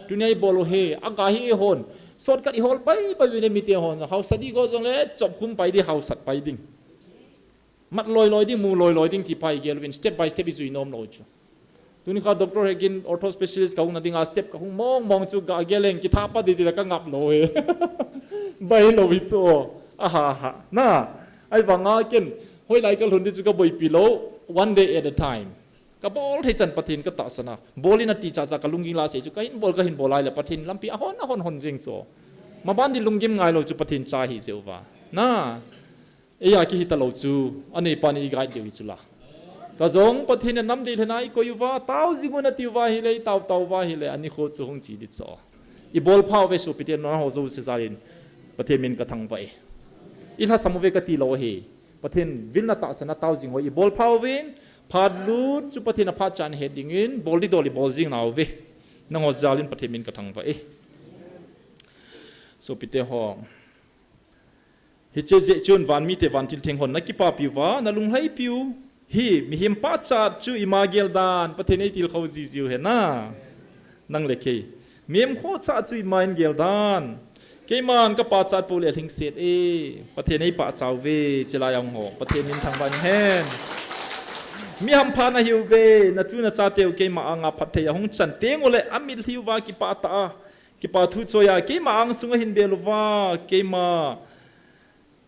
Tunia ibol u hi, aga hi eihon. Shortcut ihol pai pai uve mite hon. Haosa ding go jongle, chop khum pai ding, haosat pai ding. Mat loi loi ding, mu loi loi ding ti pa igel uvin, step by step ijui nom lou chu. Tuni kha Doctor Hegin ortho specialist kahung na dinga step kahung mong mong chu ga gel leng kitha pa ding ti la kangap lou e. Bai lou hi chu. Aha ha. Na. Ahivanga ken hoilai kalhun ding chu kaboipi lou. One day at a time. Kabol thei chan Pathen katahsan a. Bol in ati cha cha kalungging la sei chu kahin bol kahin bol ahile Pathen lampi ahon ahon hon jeng chu. Maban ding lunggim ngai lou chu Pathen cha ahi jeh uva. Na. Eia kihi talou chu, aneipan i guide diu hi chu la. Kajong Pathen in nam dei lhena ikoi uva, tao jing un ati uva ahile, itao tao uva ahile, anikho chu hung che ding chu. Ibol pha uve sopite nangho jouse jal in, Pathen min kathangvah e. Ilhasam uve kati lou ahi. Pathen vilna tahsan a tao jing ho ibol pha uvin, phat lut chu Pathen aphat chan het dingin, bol ding dol ibol jing nauve. Nangho jal in Pathen min kathangvah e. Sopite ho. Hiche jeh chun van mite van thiltheng hon nakipapi uva, nalunglhaipi u. Hi, mihem pachat chu ima gel dan, Pathen eitilkhou jiji u hen na. Nang le kei. Mihem khohsah chu ima in gel dan. Keiman kapachat pou le lhingset e. Pathen eipachat uve, chulai a hung ho. Pathen min thangvah in hen. Mi hampha nahiuve, nachu nachateu keima anga phatthei ahung chan teng ule, amitlhi uva kipah tah a. Kipa thu choi a, keima angsunga hinbel uva, keima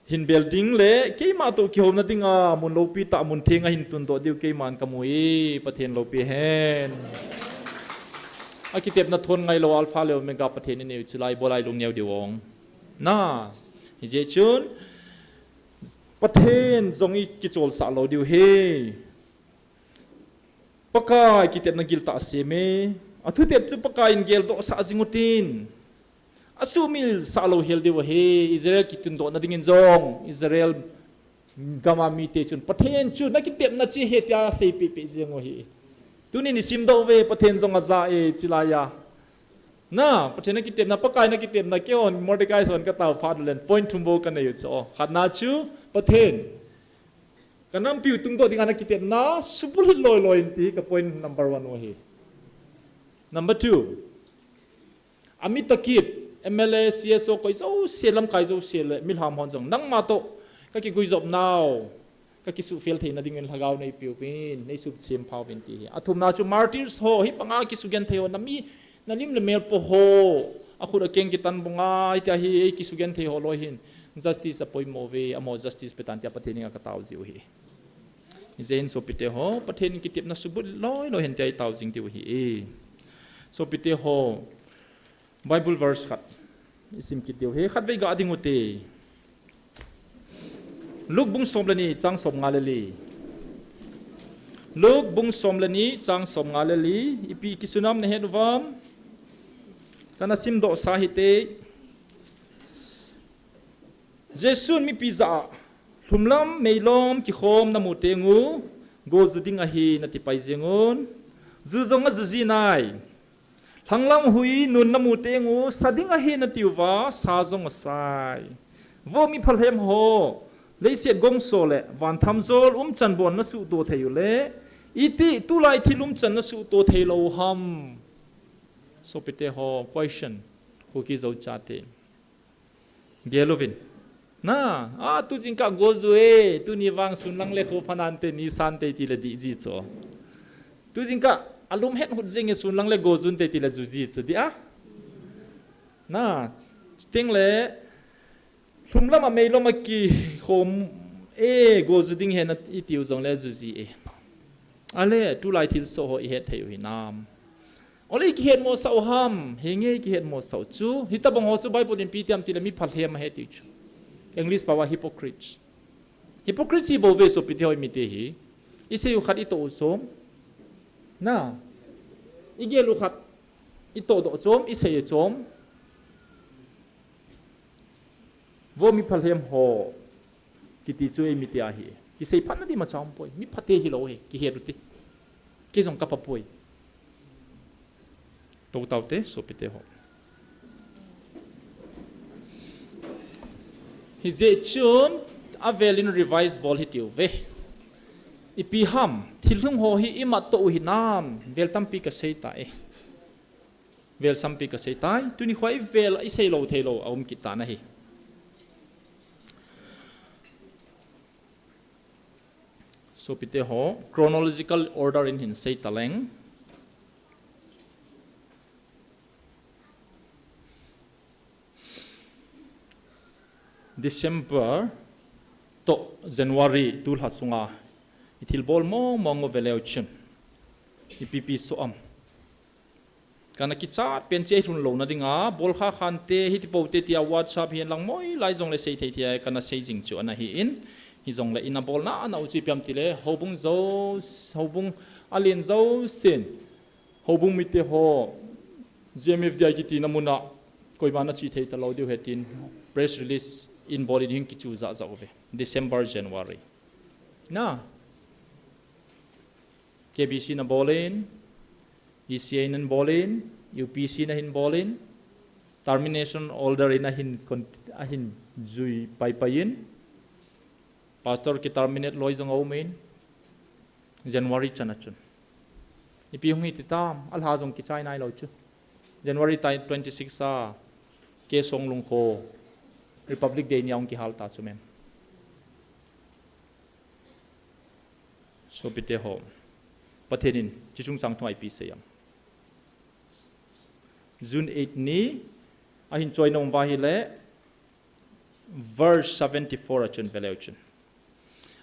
hinbel ding le, keima toh kihouna dinga, mun loupi tah, mun thenga hin tundoh diu keiman kamu e, Pathen loupi hen. Akitepna thon ngailou Alpha le Omega Pathen inei u chulai, bolai lungneo diu ong. Na, hijeh chun, Pathen jong ikicholsah lou diu ahi. Pakai kitepna giltah sem e. Athutep chu Pakai in geldohsah jing utin. Asumil sah lou hel diu ahi. Israel kitundohna dingin jong. Israel gama mite chun. Pathen chu nakitepna chu hitia seipeh peh jeng u ahi. Tuni nisim doh uve Pathen jong aja e chulai a. Na, Pathen nakitepna, Pakai nakitepna, keihon Mordecai son katao phat ulen. Point thum bou kanei u chu. Khatna chu, Pathen. Kanampiu tungdoh dinga nakitepna, subulhit loi loi in ti hi ka point number one u ahi. Number two, ami tohkit, M L A, C S O, koi jouse, lamkai jouse le, milham hon jong, nangma toh, kakiguijop nau, Ka kisuhfel theina dingin lhagao neipeuvin, neisupsem phauvin ti hi. Athumna chu martyrs ho, hi banga kisugenthei ho, nami, nalim le mel po ho, akhut akeng kitan bunga, hitia hi, ei kisugenthei ho loi hin. Justice apoimo uve, amaho justice petan tia Pathen henga katao jiu hi. Hijeh hin sopite ho, Pathen kitepna subut loi loi hen tia itao jing diu hi. Sopite ho, Bible verse khat isim kit diu hi, khatvei ga ding ute. Luke bung som le ni chang som nga le li. Luke bung som le ni chang som nga le li. Ipi kisunam nahet uvam? Kana simdoh sa hite. Jesun mipi jah a, lhumlam meilom kikhom namu teng u, go ju ding ahi nati pai jeng un. Ju jong aju ji nai. Lhanglam hui nun namu teng u, sa ding ahi nati uva, sa jong asai. Vo miphalhem ho, leiset gongso le vanthamjol umchan bon nasuhto thei u le, iti tulai thil umchan nasuhto thei lou u ham? Sopite ho, question. Kuki Zo chate. Gel uvin. Na, a, tu jingkah go ju e, tuni vang sun lang le kho phanante, nisan te ti le dih ji chu. Tu jingkah alum het hut jing e, sun lang le go jun te ti le ju ji chu dih a. Na, chuteng le, lhumlam a meilom a kikhom e, go ju ding hen iti u jong le ju ji e. Ale, tulai thilsoh ho ihet thei u hinam? Ole ikihet mosah u ham, henge ikihet mosah u chu. Hitobang ho chu Bible in ipi ti ham tile miphalhem ahi tiu chu. English pao a hypocrites. Hypocrites hi bou ve sopite ho imite hi. Isei u khat itoh u chom. Na. Igel u khat itoh doh chom, isei u chom. Vo miphalhem ho. Kiti chu eimite ahi. Kisei phatna di ma chom poi. Miphate hilou hi. Kihet u ti. Kei jong kapha poi. Tou tau te, sopite ho. Hijeh chun, avel in revise bol hitiu ve. Ipi ham, thil hung ho hi imat to u hinam, vel tampi kasei ta e. Vel tampi kasei tai, tuni khoi vel isei lou thei lou, aum kit ta na hi. Sopite ho, chronological order in hin sei taleng. December to January tulha sunga ithil bol mong mong u veleu chun. Ipi pi so am. Kana kichat pen che lhun louna dinga, bol kha khante, hiti pote tia WhatsApp hi lang moi lai jongle sei thei thei a, kana sei jing chu ana hi in, hi jongle ina bolna ana u chi piam tile, houbung jo, houbung alen jo sin, houbung mite ho, G M F D I kiti na muna, koima na chi thei ta lou diu hetin, press release in bol in hin kichu ja ja uve, December, January. Na, K B C na bolin, E C A na bolin, U P C na hin bolin, termination order in ahin, ahin jui pai pai in, pastor ki terminate loi jong aumin, January chan a chun. Ipi hung hi ti tam, alha jong kichai nai lou chu. January tai twenty six a, K Songlung kho, Republic Day ni a hung kihal ta chu mem. Sopite ho. Pathen in, chi chungchang thu ipi sei am. June eight ni, ahin choi nom va hile, verse seventy four a chun veleu chun.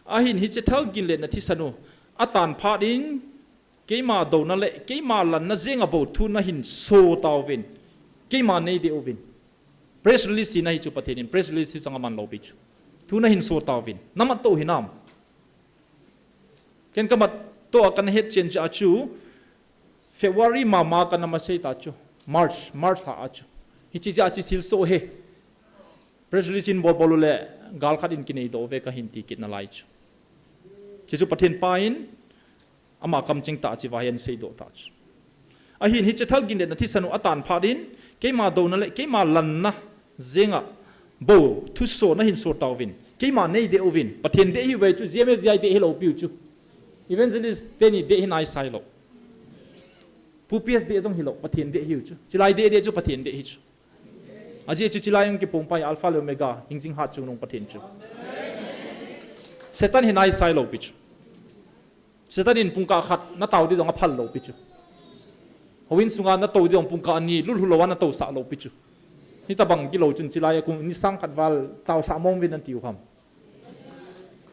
Ahin hiche thal ginletna thisan u, atan phat in, keima douna le, keima lanna jenga bou thu nahin so tauvin, keima nei deh uvin. Press release tina hi chu Pathen in, press release hi chang aman lou pi chu. Thu nahin so tauvin, namat to hinam. Ken kamat to a kana het chen cha chu, February mama kana masei ta chu, March, March lha a chu. Hiche jeh a chi thil so hi. Press release in bol bol u le, gal khat in kinei doh ve kahin ti kit nalai chu. Chi chu Pathen pa in, ama kamcheng tah chi va hin sei doh ta chu. Ahin hiche thal ginletna thisan u atan phat in, keima douna le, keima lanna, jenga, bou, thu so nahin so tauvin, keima nei deh uvin, Pathen deh hi ve chu, G M F D I deh hi lou piu chu. Evangelist teni deh hi nai sai lou. Pu P S deh jong hi lou, Pathen deh hiu chu. Chilai deh deh chu, Pathen deh hi chu. Ajeh chu chilai jong kipung pai Alpha le Omega, hingjing hat chungnung Pathen chu. Satan hi naisai lou pi chu. Satan in pungkah khat natao di jong aphal lou pi chu. Houin sunga nato di jong pungkah ni lulhu lou a natosah lou pi chu. Hitabang kilou chun chilai a kung ni sang khat val taosah mong uvin atiu ham.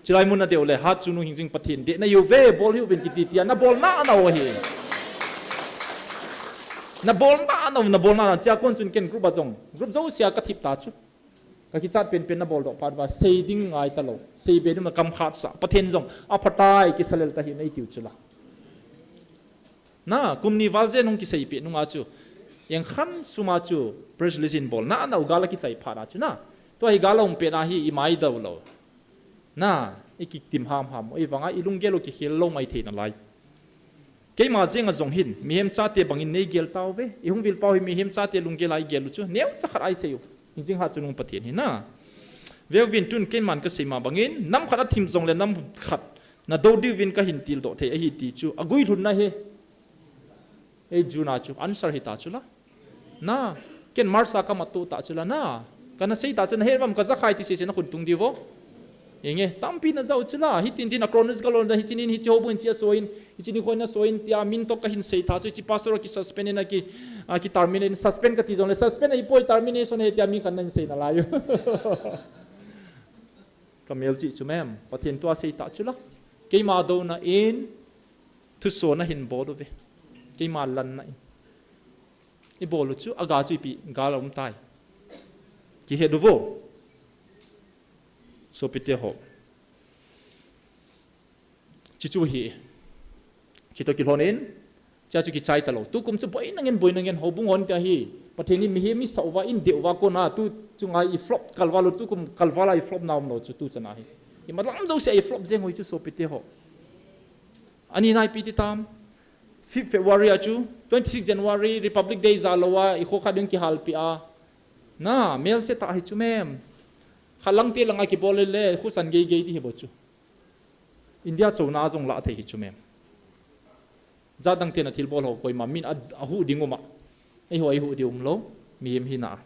Chilai mun a deu le hat chu nu hing jing Pathen deh na hiu ve bol hiu vin kiti tia nabol na nau hi. Nabol na nau, nabol na na chia kon chun ken group a jong. Group jousea kathip ta chu. Kakichat penpen nabol doh phat uva, sei ding ngai talou. Sei be ding a kam khat sa. Pathen jong, aphatai kisalel ta hi neitiu chula. Na, kum ni val jen hung kisei peh nunga chu. Jeng khan suma chu, press release in bol. Na, na, u gal a kichai phat na chu na. Tua hi gal a hung peh na hi, i mai dau lou. Na, i kitim ham ham. I vanga, i lunggel u kikhel lou mai thei nalai. Keima jeng a jong hin, mihem chate bangin nei gel tauve. I hung vil pau hi mihem chate lunggel a i gel u chu. Neocha khat a i sei u. Hing jing hat chu nung Pathen hi na. Veuvin tun keiman kasei ma bangin, nam khat a thim jong le nam khat. Nado diuvin kahin tildoh thei ahi ti chu. Agui lhun na hi. Ei June a chu. Answer hi ta chu la. Na, ken March a kamat tu ta chu la na. Kana sei ta chu nahet vam kajakhai ti sei sei na khun tung diu vo. Inge, tampi najao chu la. Hitin tin a chronological order hichinin hichi houbung in chi asoin, hichini khoi nasoin tia min toh kahin sei ta chu hichi pastor a kisuspend in aki, aki terminate, suspend kati jong le suspend ahipoi termination ahi tia mi khat nahin sei nalai u. Kamel chi chu mem, Pathen tua sei ta chu la. Keima douna in, thuso nahin bol uve. Keima lanna in. I bol u chu, aga chu ipi, gal a um tai. Kihe du vo. Sopite ho. Chi chu hi. Chi toh kilhon in. Chia chu kichai talou. Tukum chu boina ngen, boina ngen, houbung hon tia hi. Pathen in mihem mi sa uva, in deh uva kona, tu chunga i flop kalval u, tukum kalval a i flop na um lou chu, tu chana hi. I malam jousea i flop jeng u hi chu sopite ho. Ani nai pi ti tam. Fifth February a chu, twenty-six January, Republic Day ja lou a, i kho khat ding kihal pi a. Na, mel se ta hi chu mem. Khalang te langa kibol le, le, khusan gei gei ti hi bo chu. India chona jong la thei hi chu mem. Jat dang te na thil bol ho koima min a, a hu ding uma. Ei ho ei hu ding um lou. Mihem hi na.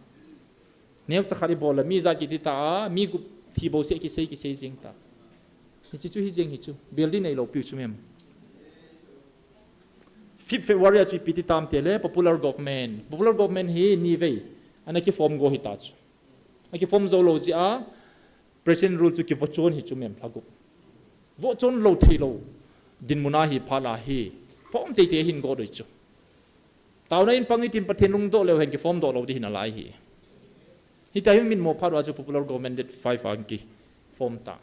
Neocha khat i bol le mi jat kiti ta a, mi gup thi bo se kisei kisei jing ta. Hichi chu hi jing hi chu. Bel di nei lou piu chu mem. Fifth February a chu ipi ti tam te le popular government. Popular government hi ni vei. Ana ki form go hi ta chu. Aki form jou lou jeh a, President rule chu kivochon hi chu mem lhagup. Vochon lou thei lou. Dinmun a hi phat la hi. Form teitei hin go doi chu. Taona in pang itin Pathen lungdoh leu hen ki form doh lou di hin alai hi. Hitia hi min mo phat uva chu popular government date five a ki form ta.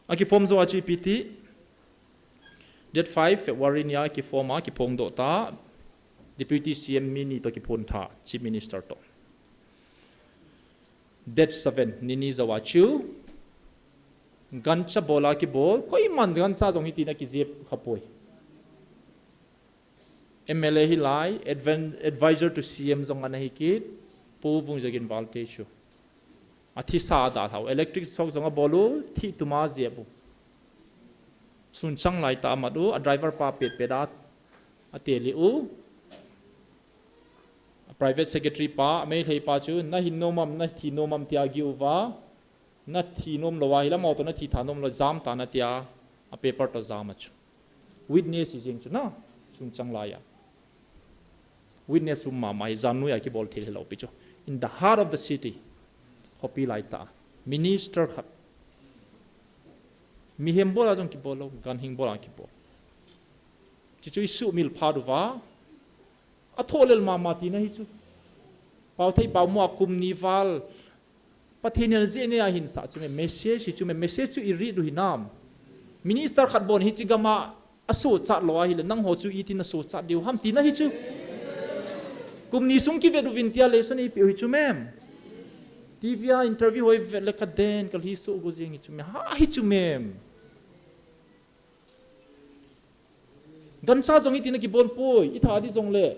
Aki form jou a chu ipi ti. Date five February nia ki form a ki phong doh ta. Deputy C M mi ni toh ki phong tha. Chief Minister toh. Date seven, nini jou a chu. Gancha bol a kibol, koiman gancha jong hiti na kijep khapoi. M L A hi lai, advan-, advisor to C M jong ana hi kit, Pu Vungzagin Valte chu. A thisa da thau, electric shock jong a bol u, thi tuma jep u. Sunchang lai ta amat u, a driver pa pet pet a, a teli u. A private secretary pa, a meilhei pa chu, na hin nom am, na thi nom am tia gi uva, na thi nom lou a, hi lam auto na thi tha nom lou, jam ta na tia, a paper toh jam a chu. Witness hi jeng chu na, Sunchang lai a. Witness um mama hi, jan noi a kibol thil hilou pi chu. In the heart of the city, khopi lai ta, minister khat. Mihem bol a jong kibol lou, ganhing bol a kibol. Chu chu i sumil phat uva, a tholel mama tina hi chu. Pau thei pau mo a kum ni val. Pathen in jeh nei a hin sa chu me message hi chu me message chu i read u hinam. Minister khat bon hichi gam a a sochat lou ahile nangho chu itin a sochat diu ham tina hi chu. Kum ni sung kivet uvin tia lesson i pe u hi chu mem. T V a interview hoi vet le ka den ka lhi so go jeng hi chu me. Ha hi chu mem. Gancha jong itin a kibol poi, i tha di jong le,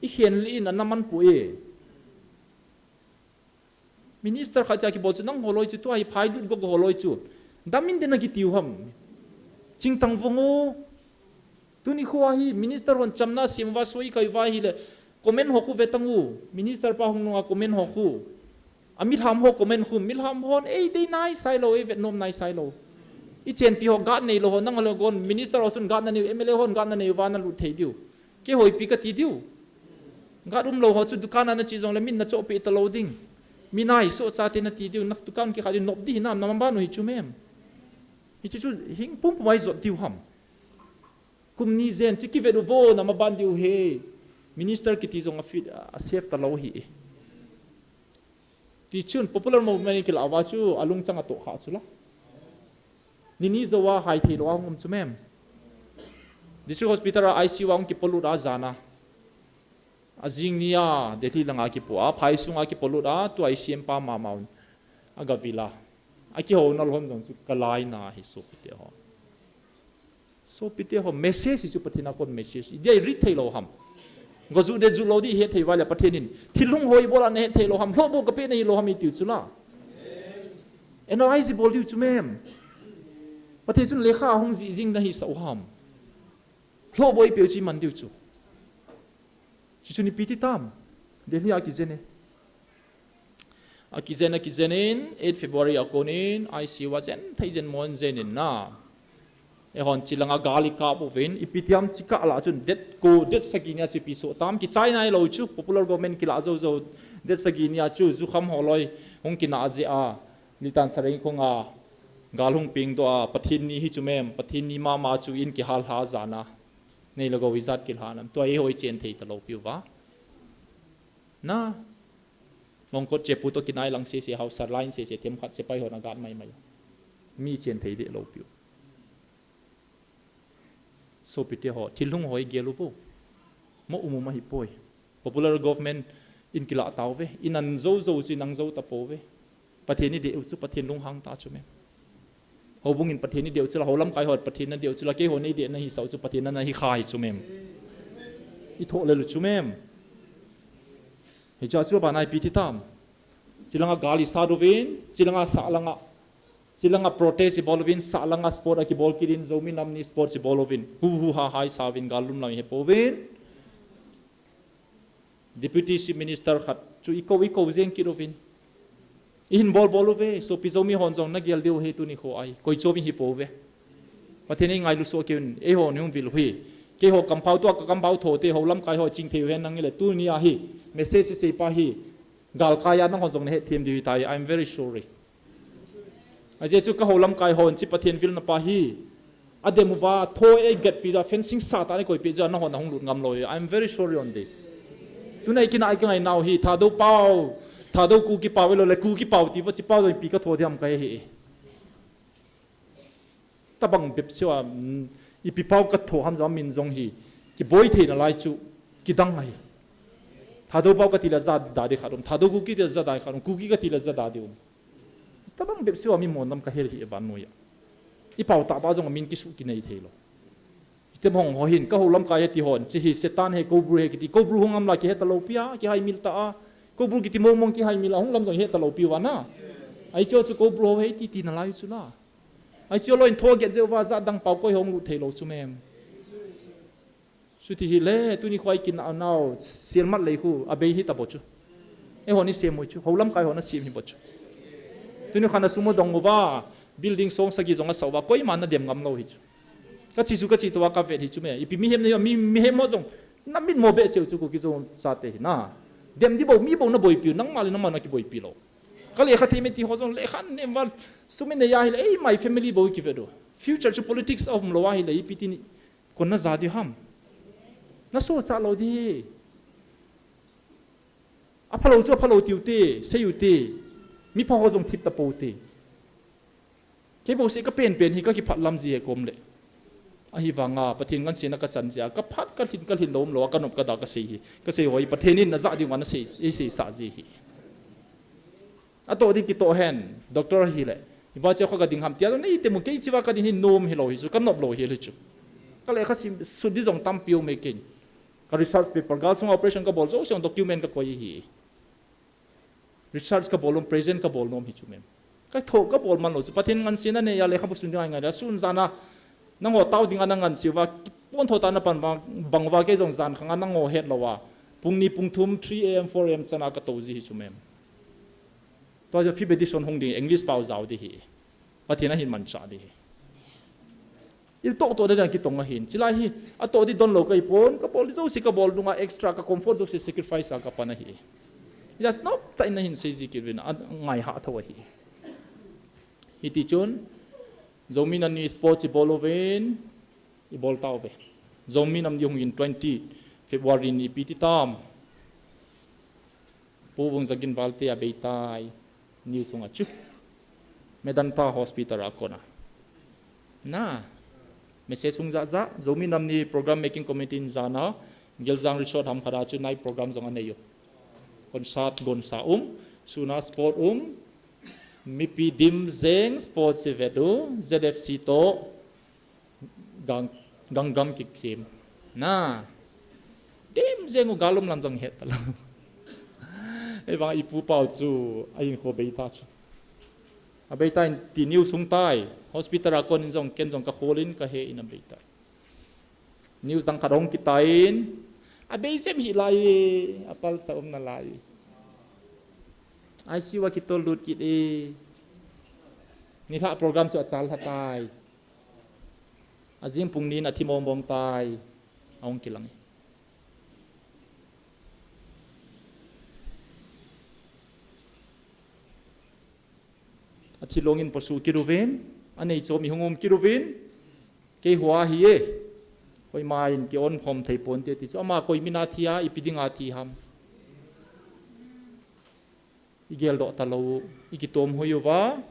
i khen le in a na man poi. Minister khat cha kibol chu nangho loi chu tua hi phai lut go go loi chu. Damin den a kitiu ham. Chingtang vong o. Tuni kho a hi minister hon chamna sim uva soi kai uva hile comment ho khu ve tang u. Minister pa hung nunga comment ho khu. A milham ho comment khu. Milham hon ei dei nai sai lou, ei vet nom nai sai lou. I chenpi ho guard neilou ho, nang le gon minister ho chun guard nanei u, M L A hon guard nanei uva nalut thei diu. Keiho ipi kati diu. Guard umlou ho chu dukan a nache jongle min nachohpeh talou ding. Mi naisoh chate nati diu, na dukan kikha diu, nop ding hinam, namaban u hi chu mem. Hiche chu hing pumpum a ijot diu ham. Kum ni jen, hiche kivet u vo, namaban diu hi. Minister kiti jong a fit, a safe talou hi. Tichun popular movement kilah uva chu alungchang atoh kha chu la. Nini jouva hai theilou a hung um chu mem. District Hospital a I C U a hung kipolut a jan a. Ajing nia Delhi langa kipoh a, phai sunga kipolut a, tua I C M pa mama un agavil a. Akihouna lhon jong chu kalaina hi sopite ho. Sopite ho, message hi chu Pathen a kon message. Idia irit theilou ham. Gajut det jutlou ding ihet thei uva le Pathen in thil hung hoi bol a nahet theilou ham. Lhohbou kapeh nahi lou ham itiu chu la. Analyze ibol diu chu mem. Pathen chun lekha a hung jih jing nahisah u ham. Lhohbou ipeu chu iman diu chu. Chuchun ipi ti tam. Delhi a kijen e. Akijen, akijen in, eight February a konin, I C U a jen thei jen mon jen in na. Eihon chilanga gal ikap uvin, ipi tiam chikah lah chun, date ko, date sagi nia chu ipi soh tam, kichai nailou chu, popular government kilah jou jou, date sagi nia chu, jukham holoi, hung kinah jeh a, Litan Sareng khonga, gal hung pengdoh a, Pathen ni hi chu mem, Pathen ni mama chu in kihal lha jan a. Nei le gou ijat kilha nam. Tua eiho ichen thei talou piu va. Na. Longkot chepu toh kinai lang sese, haosa line sese, themkhat sepai hon agat mai mai. Mi chen thei deh lou piu. Sopite ho, thil hung hoi gel u vo. Mo um um ahi poi. Popular government in kilah tauve. In an jou jou chu in ang jou tapouve. Pathen ideh u chu Pathen lunghang ta chu mem. Houbung in Pathen ideh u chu la, hou lamkai ho Pathen nadeh u chu la, keiho neideh nahisah u chu Pathen nana hi kha hi chu mem. Ithoh lel u chu mem. Hichea chu abana ipi ti tam. Chilanga gal isat uvin, chilanga sah langa. Chilanga protest ibol uvin, sah langa sport akibol kit in, Zomi nam ni sport ibol uvin. Hu hu ha ha isa uvin, gal lum lang ihepouvin. Deputy Chief Minister khat chu ikou, ikou jeng kit uvin. Ihin bol bol uve, sopi Zomi hon jong nagel diu ahi tuni kho ahi. Koi chom ihi pouve. Pathen in ngailu soh kei un, eihon ihung vil u hi. Keiho kampau tua ka kampau tho te, hou lamkai ho ching thei u hen nang ile tuni ahi. Message isei pa hi. Galkai a nahon jong nahet them diu hitai, I'm very sorry. Ajeh chu ka hou lamkai hon chi Pathen vilna pa hi. Adem uva, tho eigetpi da, fencing sah ta neikoipeh jeh a nahon nahung lut ngam lou hi. I'm very sorry on this. Tuna ikinah ikingai nau hi, Thadou pau, Thadou Kuki pau, ilou le Kuki pau ti va chi pau jong ipi ka tho diam kahe hi. Tabang bep seh a, mm, ipi pau ka tho ham jong min jong hi. Kiboi thei nalai chu, kidang ahi. Thadou pau kati le ja da di khat um, Thadou Kuki ti le ja da di khat um, Kuki kati le ja da di um. Tabang bep seh a mi mon lam ka hel hi evan noi a. I pau tah pa jong a min kisu kinei thei lou. Hitem hong ho hin, ka hou lamkai he ti hon, chi hi Satan he, Cobra he kiti, Cobra hung am la kihe talou pi a, kihaimil ta a. Cobra kiti mong mong kihaimil a, hung lam jong he talou pi uva na. Ai chu chu Cobra ho he ti ti nalai chu la. Ai chu lou in tho get jeh uva ja dang pau koi hong lut thei lou chu mem. Chuti hile, tuni kho a ikinah nau, selmat lei khu, abei hi ta bo chu. Eihon isem u chu, hou lamkai hon asem hi bo chu. Tuni khan a sumo dong uva, building song sagi jong asah uva, koiman nadem ngam lou hi chu. Ka chi chu ka chi tua ka vet hi chu me, ipi mihem nei, mi, mihem ho jong, namit mo behseh u chu Kuki jong chate hi na. Dem di bou, mi bou naboipi u, nangma le nangma nakiboipi lou. Ka lekha thei me ti ho jong, lekha nem val, sum in nei a hile, ei, my family bou kivet u. Future chu politics a um lou a hile, ipi ti ni, Kon naja diu ham. Nasohcha lou di. Aphalou chu aphalou tiu te, sei u te. Mipha ho jong thip tapou te. Kei bou sei ka pen pen hi ka kiphat lam ji he kom le. Ahivanga Pathen ngansena ka chan jeh a, ka phat ka lhin ka lhin lou um lou a, ka nop ka da ka sei hi. Ka sei ho hi Pathen in najah diu nga nasei, ei seisah ji hi. Atoh ding kitoh hen, doctor ahile. Iva che kho ka ding ham tia, nei te mu kei chiva ka ding hi nom hilou hi chu, ka nop lou hi le chu. Ka lekha sim, sut di jong tampi um e ken. Ka research paper, gal sunga operation ka bol jouse jong document ka koi hi. Research ka bol um, present ka bol nom hi chu mem. Ka tho ka bol man lou chu, Pathen ngansena nei a lekhabu sun ding ngai ngai le, sun jan a, nangho tao ding a na nganseu va, pon tho ta na pan va, bang va kei jong jan khang a nangho het lou a. Pung ni pung thum, three A M, four A M chan a ka tou ji hi chu mem. Tua jeh a fifth edition hung ding, English pao jao di hi. Pathen ahin manchah di hi. Itoh toh na ding kitong ahin. Chulai hi, atoh di don lou kahi pon, kabol di jouse kabol nunga extra ka comfort jouse sacrifice a kapan ahi. Just no, ta in ahin sei ji kit uvin, angai ha tho ahi. Hiti chun, Zomi Nam Ni sports ibol uvin, ibol tauve. Zomi Nam Ni hung in twenty February ni ipi ti tam. Pu Vungzagin Valte abeitai, news sunga chu. Medanta Hospital a kona. Na. Message hung ja ja, Zomi Nam Ni program making committee in jana, Geljang Resort ham khat a chu night program jong anei u. Concert gonsa um, suna sport um, mipi dim jeng sport si vedu, Z F C to, gang, gang gam kik sim. Na. Dim jeng u galum lam jong het talou. Ei vang ipu pau chu, ahin kho beita chu. Abeitai ti news hung tai. Hospital a kon in jong ken jong ka kholin ka he in abeitai. News dang khat hung kitain. Abei sem hi lai, apal sa um na lai. I C U a kitol lut kit e. Nilhah program chu achal lha tai. Ajing pung nin athi mong mong tai. Ahung kilang e. Athi longin posu kit uvin, anei chom ihung um kit uvin, kei hua hi e, koima in ki on khom thei ponte ti chu, ama koi mina thi a, ipi dinga thi ham. I geldoh talou, i kitom hoi uva,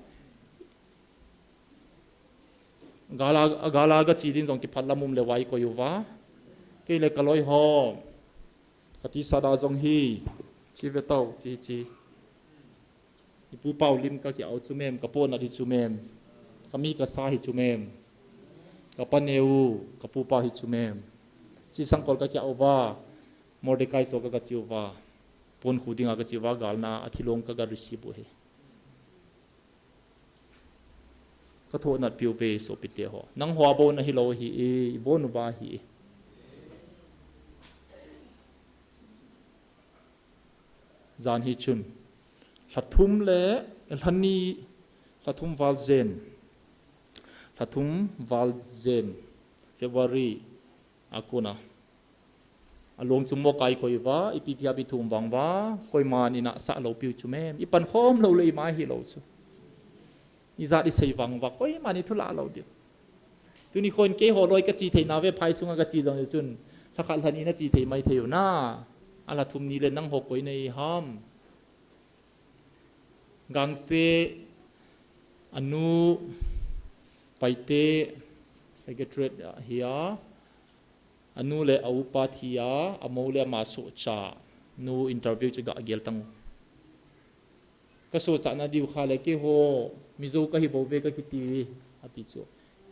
gala, gala gachi din jong kiphat lam um le vai koi uva, kei le ka loi ho, ka tisa da jong hi, chi ve tau, chi, chi. Ipu pau lim ka kiau chu mem, ka pona di chu mem, ka mi ka sa hi chu mem, ka pa neu, ka pu pa hi chu mem. Chi sangkol ka kiau va, Mordecai so ka, ka chiu va, pon khu dinga ka chiu va, galna, athi long ka, ka receive u hi. Ka thoh nat piu ve sopite ho. Nang ho a bon ahi lou hi e, i bon uva hi e. Jan hi chun. Lha thum le, lha ni, lha thum val jen. Lha thum val jen. February a kona. Along chu mo kai koi va, ipi pi a bi thum vang va, koiman ina sa lou piu chu mem. I pan khom lou le i mai hi lou chu. I jat i sei vang va, koiman i thu la lou diu. Tuni khon kei ho loi ka chi thei na ve phai sunga ka chi dong chun. Lha khat lha ni na chi thei mai thei u na. A lha thum ni le nang ho koi nei ham. Gangte, anu, Paite, secretariat a hi a, anu le a upa thi a, a mo le ama sohcha, nu interview chu ga gel tang u. Ka sohcha na diu kha le kei ho, Mizo ka hi bou ve ka kiti, ati chu.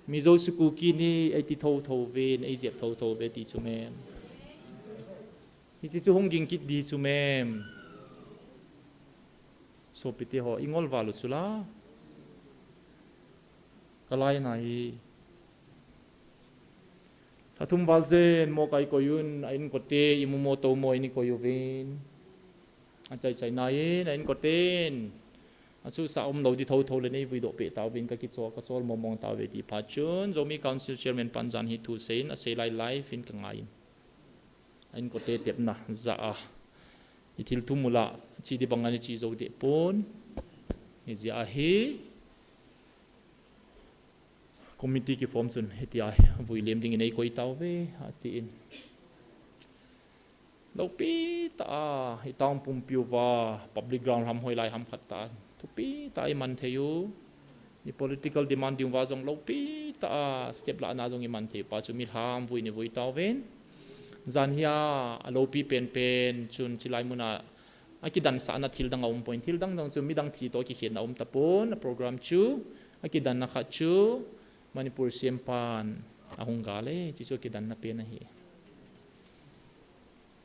Mizo si Kuki ni, ei ti tho tho ve, ei jep tho tho ve ti chu mem. Hichi chu hung ging kit di chu mem. Sopite ho, i ngol val u chu la. Ka lai na hi. Lha thum val jen mo kai koi un, a inkote, i mu mo to mo in i koi uvin. A chai chai na in, a inkoten. A su sa um lou di tho tho le nei vui doh pe tau vin ka kicho, ka chol mo mong tau ve ti phat chun. Zomi Council Chairman pan jan hi thu seiyin, a sei lai live in ka ngai in. A inkote tepna ja a. I thil thum u la, chi di bang ani chi zo de pon. Ni ja a hi. Committee ki form chun, hiti a, vui lem ding in ei koi tau ve, ati in. Loupi ta a, i town pumpi uva, public ground ham hoi lai ham khat ta. Thupi ta i man thei u. I political demand ding uva jong loupi ta a, step la na jong i man thei u pa chu mi ham vui ni vui tau vin. Jan hi a, a loupi pen pen, chun chi lai mun a, a kidan sa na thil dang a um pon, thil dang dang chu mi dang thi to ki khen na um ta pon, a program chu, a kidan na khat chu, Manipur C M pan, a hung ga le, chi chu a kidan na pen a hi.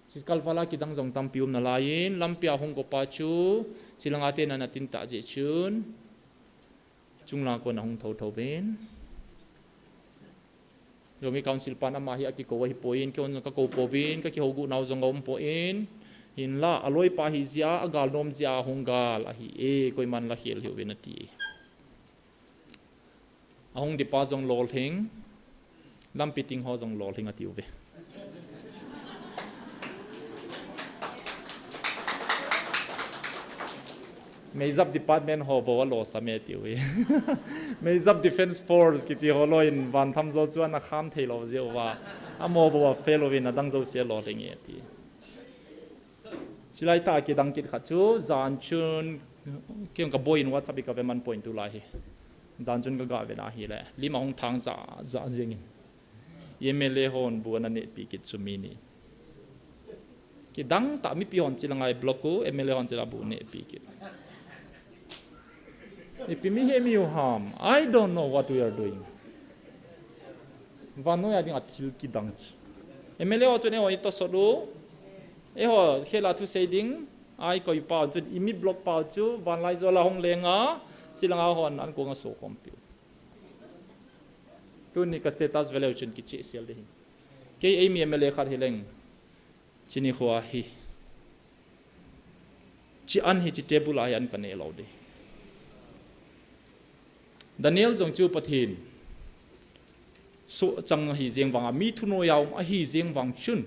Chi kal vala kidang jong tampi um na lai in, lampi a hung go pa chu, chi langa te na na tin ta je chun, chung lang kon a hung tho tho vin. Zomi Council pan ama hi a ki ko a hi poi in, ki on ka ko po vin, ka ki ho gu nau jong a um po in, hin la, a loi pa hi jia, a gal nom jia, a hung gal, a hi e, koi man la khel hi u vin a ti. A hung di pa jong lol hing. Lampi ting ho jong lolhing ati uve. Meijap department ho bou alosam e ati uve. Meijap Defence Force kiti ho lou in vantham jo chu ana kham thei lou jeh uva. Amaho bou a fail uvin adang jouse alolhing e ati. Chulai tah a kidang kit khat chu, jan chun, kei jong ka boi in WhatsApp a ka ve man point tu lai hi. Jan chun ka ga ve na hi le, lim ahung thang ja, ja jing in. M L A hon bu ana nehpi kit chu mi ni. Kidang tah mipi hon chilanga block u, M L A hon chila bu nehpi kit. Ipi mihem ihiu ham. I don't know what we are doing. Vannoi a ding a thil kidang chu. M L A ho chun eiho i tosot u. Eiho khel a thusei ding a i koi pau chun i mi block pau chu vanlaijol a hung leng a. Chilanga hon an kong a so khom piu. Tuni ka status ve leu chun kicheh sel ding hi. Kei eimi M L A khat hi leng. Chini khua hi. Chi an hi chi table a hi an ka neh lou ding. Daniel jong chu Pathen sohchang ahi jeng vang a, mi thunoi a um ahi jeng vang chun,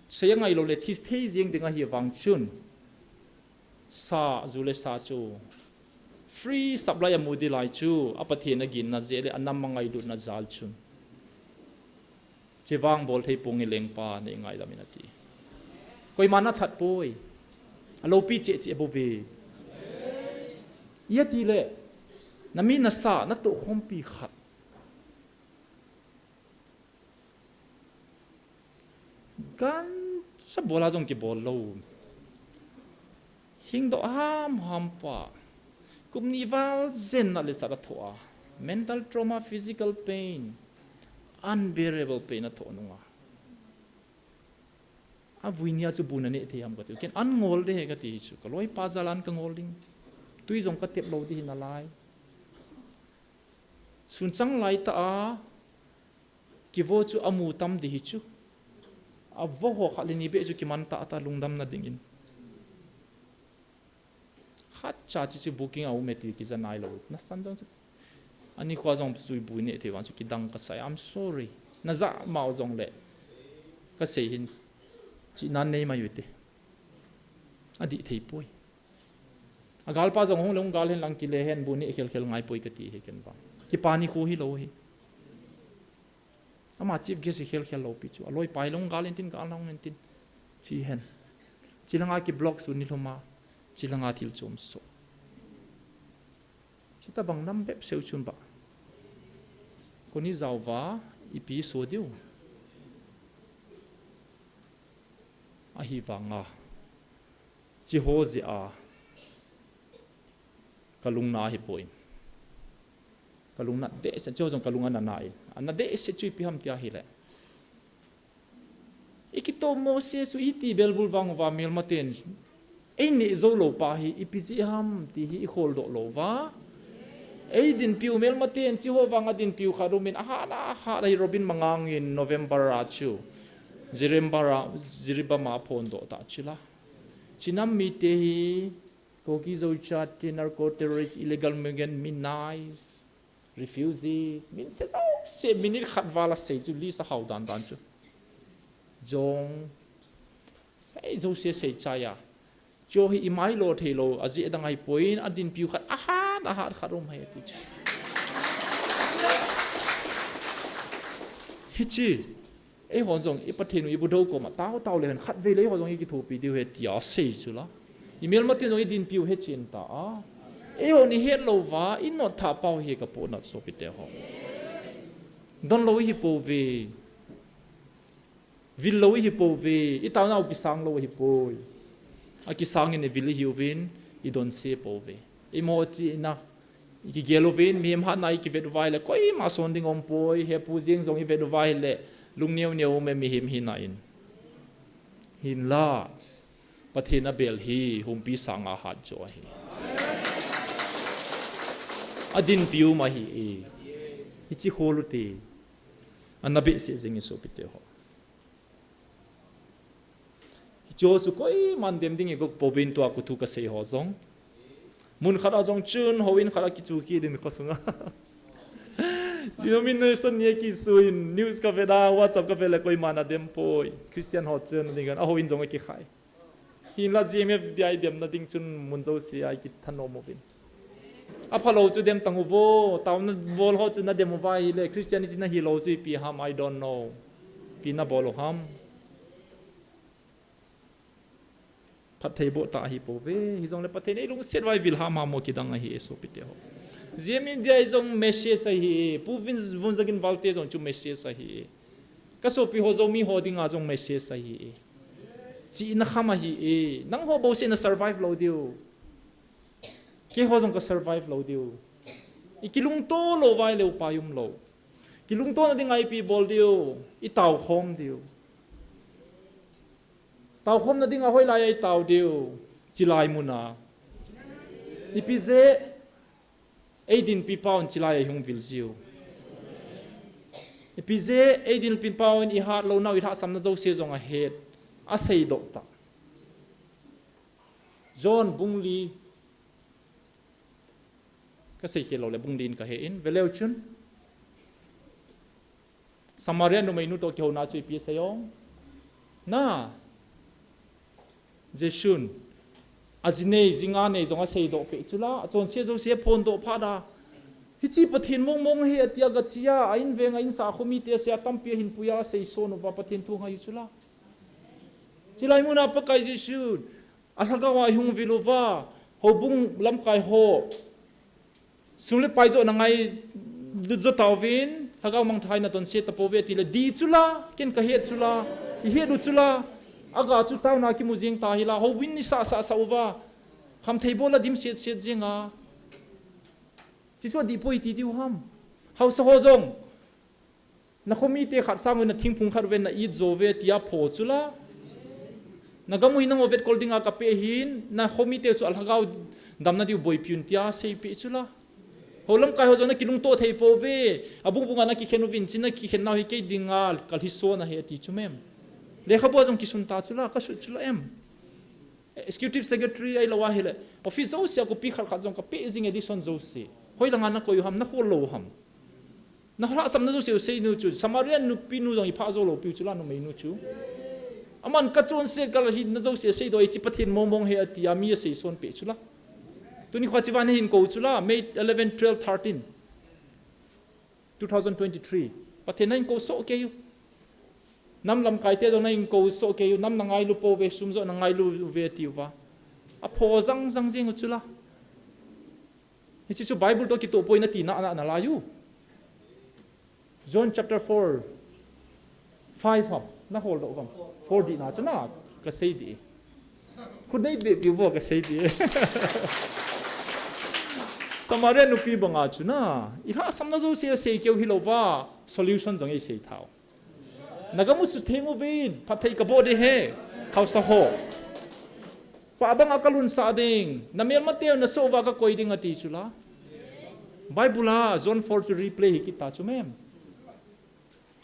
sei angai lou le thi thei jeng ding ahi vang chun, sa ju le sa chu free supply a mu ding lai chu, a Pathen a ginna jeh le a nam a ngailutna jal chun. Chevang bol thei pong hi lengpa nei ngaidam in ati. Koima na that poi. A loupi cheh cheh bou ve. Iti le, na mi na sa, na tohkhompi khat. Gancha bol a jong kibol lou. Hingdoh ham ham pa. Kum ni val jen na le sat a thoh a. Mental trauma, physical pain, unbearable pain a thoh nunga. A vui nia chu bu na neh thei ham ka ti. Ken an ngol ding hi ka ti hi chu. Ka loipa jal an ka ngol ding. Tui jong ka tep lou ding hi nalai. Sun chang lai tah a, kivo chu a mu tam ding hi chu. A vo ho khat le ni beh chu kiman tah tah lungdam na ding in. Khat cha chi chu booking a um e ti kija nai lou. Na san jong chu. Ani khua jong chu bu neh thei vang chu kidang ka sa e. I'm sorry. Na ja mau jong le. Ka sei hin. Chi nan nei mai u te. A dih thei poi. A galpa jong hung le hung gal hen lang kile hen bu neh khel khel ngai poi ka ti hi ken vang. Kipa ni khu hi lou hi. Ama chief guest hi khel khel lou pi chu. A loipa hi le hung gal hen tin gal hung hen tin. Chi hen. Chilanga ki block su ni lhoma. Chilanga thil chom so. Chita bang nam bep seu chun ba. Koni jao va ipi so diu. Ahi vanga. Chi ho jeh a. Ka lungna hi poi. Ka lungna dehset chu jong ka lung ana na in. Ana dehset chu ipi ham tia hi le. I kitoh mo se chu iti belbul vang uva melmaten. Ei neh jou lou pa hi ipi jeh ham ti hi i kholdoh lou va. Ei dinpiu melmaten chi ho vang a dinpiu khat um in a hat a hat a hi Robin Mangang in November a chu. Jiribam a, Jiribam a phondoh ta chu la. Chi nam mite hi Kuki Zo Jat te, narco terrorist, illegal migrant, minors, refugees, min se jouse, minute khat val a sei chu list a hau dan dan chu. Jong, sei jouse sei chai a. Chu hi i mai lo thei lou, a jeh dang ahi poi in, a dinpiu khat, a hat, a hat khat um ahi ti chu. Hichi, Eihon jong i Pathen u i bu do koma tao tao le hen khatvei le eihon jong i kithopi diu ahi tia sei chu la. I melmaten jong i dinpiu he chen ta a. Eihon i het lou va, i not tha pau hi ka pohnat sopite ho. Don lou i hi pouve. Vil lou i hi pouve. I taonau kisang lou i hi poi. A kisang in i vil i hiuvin, i don se pouve. I mo chi na. I kigel uvin, mihem hatna i kivet uva ahile, koima son ding um poi, hepu jeng jong i vet uva ahile, lung neo neo um e mihem hina in. Hinla, Pathen a bel hi, humpi sanga hat jo ahi. A dinpiu ma hi e. Hichi khol u te. Ana behseh jing i sopite ho. Hiche ho chu koiman dem ding i gop pouvin tua kuthu ka sei ho jong. Mun khat a jong chun, houin khat a kichu kit ding kho sunga. Denomination ni a kisuin, news ka veda, WhatsApp ka vele koima na dem poi. Christian ho chun ding kan, a ho in jong a kikhai. Hinla G M F D I dem na ding chun mun jouse a kithanom uvin. A phalo chu dem tang uvo, tauna bol ho chu na dem uva hile, Christianity na hilou chu ipi ham, I don't know. Ipi na bol u ham. Phatthei boh tah ahi pouve, hijongle Pathen in eilungset uva eivil hamham u kidang ahi e sopite ho. G M F D I jong message ahi e, Pu Vin, Vunjagin Valte jong chu message ahi e. Ka sopi ho Zomi ho dinga jong message ahi e. Chihna kham ahi e, nangho bouseh na survive lou diu. Keiho jong ka survive lou diu. I kilungto lou uva ahile upai umlou. Kilungto na dinga ipi bol diu, i taokhom diu. Taokhom na dinga hoilai a i tao diu, chilai muna. Ipi jeh, eidinpi paun chilai a i hung vil jiu. Ipi jeh, eidinpi paun i hat lounau i lhahsamna jouse jong ahet, aseidoh tah. John bung li, ka seikhel lou le bung li in ka he in, veleu chun. Samaria numeinu toh kihouna chu ipi asei ong. Na. Jesun. Ajinei, jinga nei jong aseidoh peh chula, achonset jouse aphondoh phat a. Hiche Pathen mongmong ahi atia gache a, a in veng a in sah khomite asei a tampi ahin pui a asei son uva Pathen thu ngai u chula. Chilai muna Pakai Jesun. A lhagao a ihung vil uva, houbung lamkai ho. Sum le pai joh na ngailut jo tauvin, lhagao mangthai na tonset tapouve tile di chula, ken ka het chula, i het u chula, aga chu tauna kimu jeng ta hila, houbung in i sah sah sah uva, khamthei bol a dim set set jeng a. Chuchu adih poi ti diu ham. Haosa ho jong. Na khomite khat sang uve, na thingphung khat uve, na it jo uve, tia pho chula. Na gam u hi nangho vetkol dinga kapeh ahin, na khomite chu a lhagao damna diu boipi un tia seipeh chula. Hou lamkai ho jong na kilungto thei pouve, abung bunga na kikhen uvin, chu na kikhen nau hi kei dinga kalhison ahi ati chu mem. Lekhabu a jong kisun ta chula, kasut chula em. Executive Secretary ahilou ahile, office jouse a copy khat khat jong kapeh jing, edition jouse. Hoilanga na koi u ham, na khol lou u ham. Na lhahsamna jouse u sei nu chu, Samaria nupi nu jong i phah jou lou piu chula, numeinu chu. Aman ka chonset ka lhahsamna jouse seidoh, hiche Pathen mongmong ahi ati a mi asei son peh chula. Tuni kho chiva na hin kou chula, May eleven, twelve, thirteen, two thousand twenty-three. Pathen na hin kou soh kei u. Nam lamkai te jong na hin kou soh kei u, nam na ngailu pouve, sum joh na ngailu uve ati uva. Apho jang jang jeng u chula. Hiche chu Bible toh kitoh poi na tina ana na lai u. John chapter four, five ham, na hol doh vang. Four dih na chu na, ka sei dih. Khut nei beh piu vo ka sei dih. Samaria nupi banga chu na, i lhahsamna jouse asei keu hilou va, solution jong eisei thau. Na gam u sutheng uvin, phatthei kaboh ding ahi, haosa ho. Pah banga kalunsah ding, na melmate u na soh uva kakoi ding ati chula. Bible a John four chu replay hi kit ta chu mem.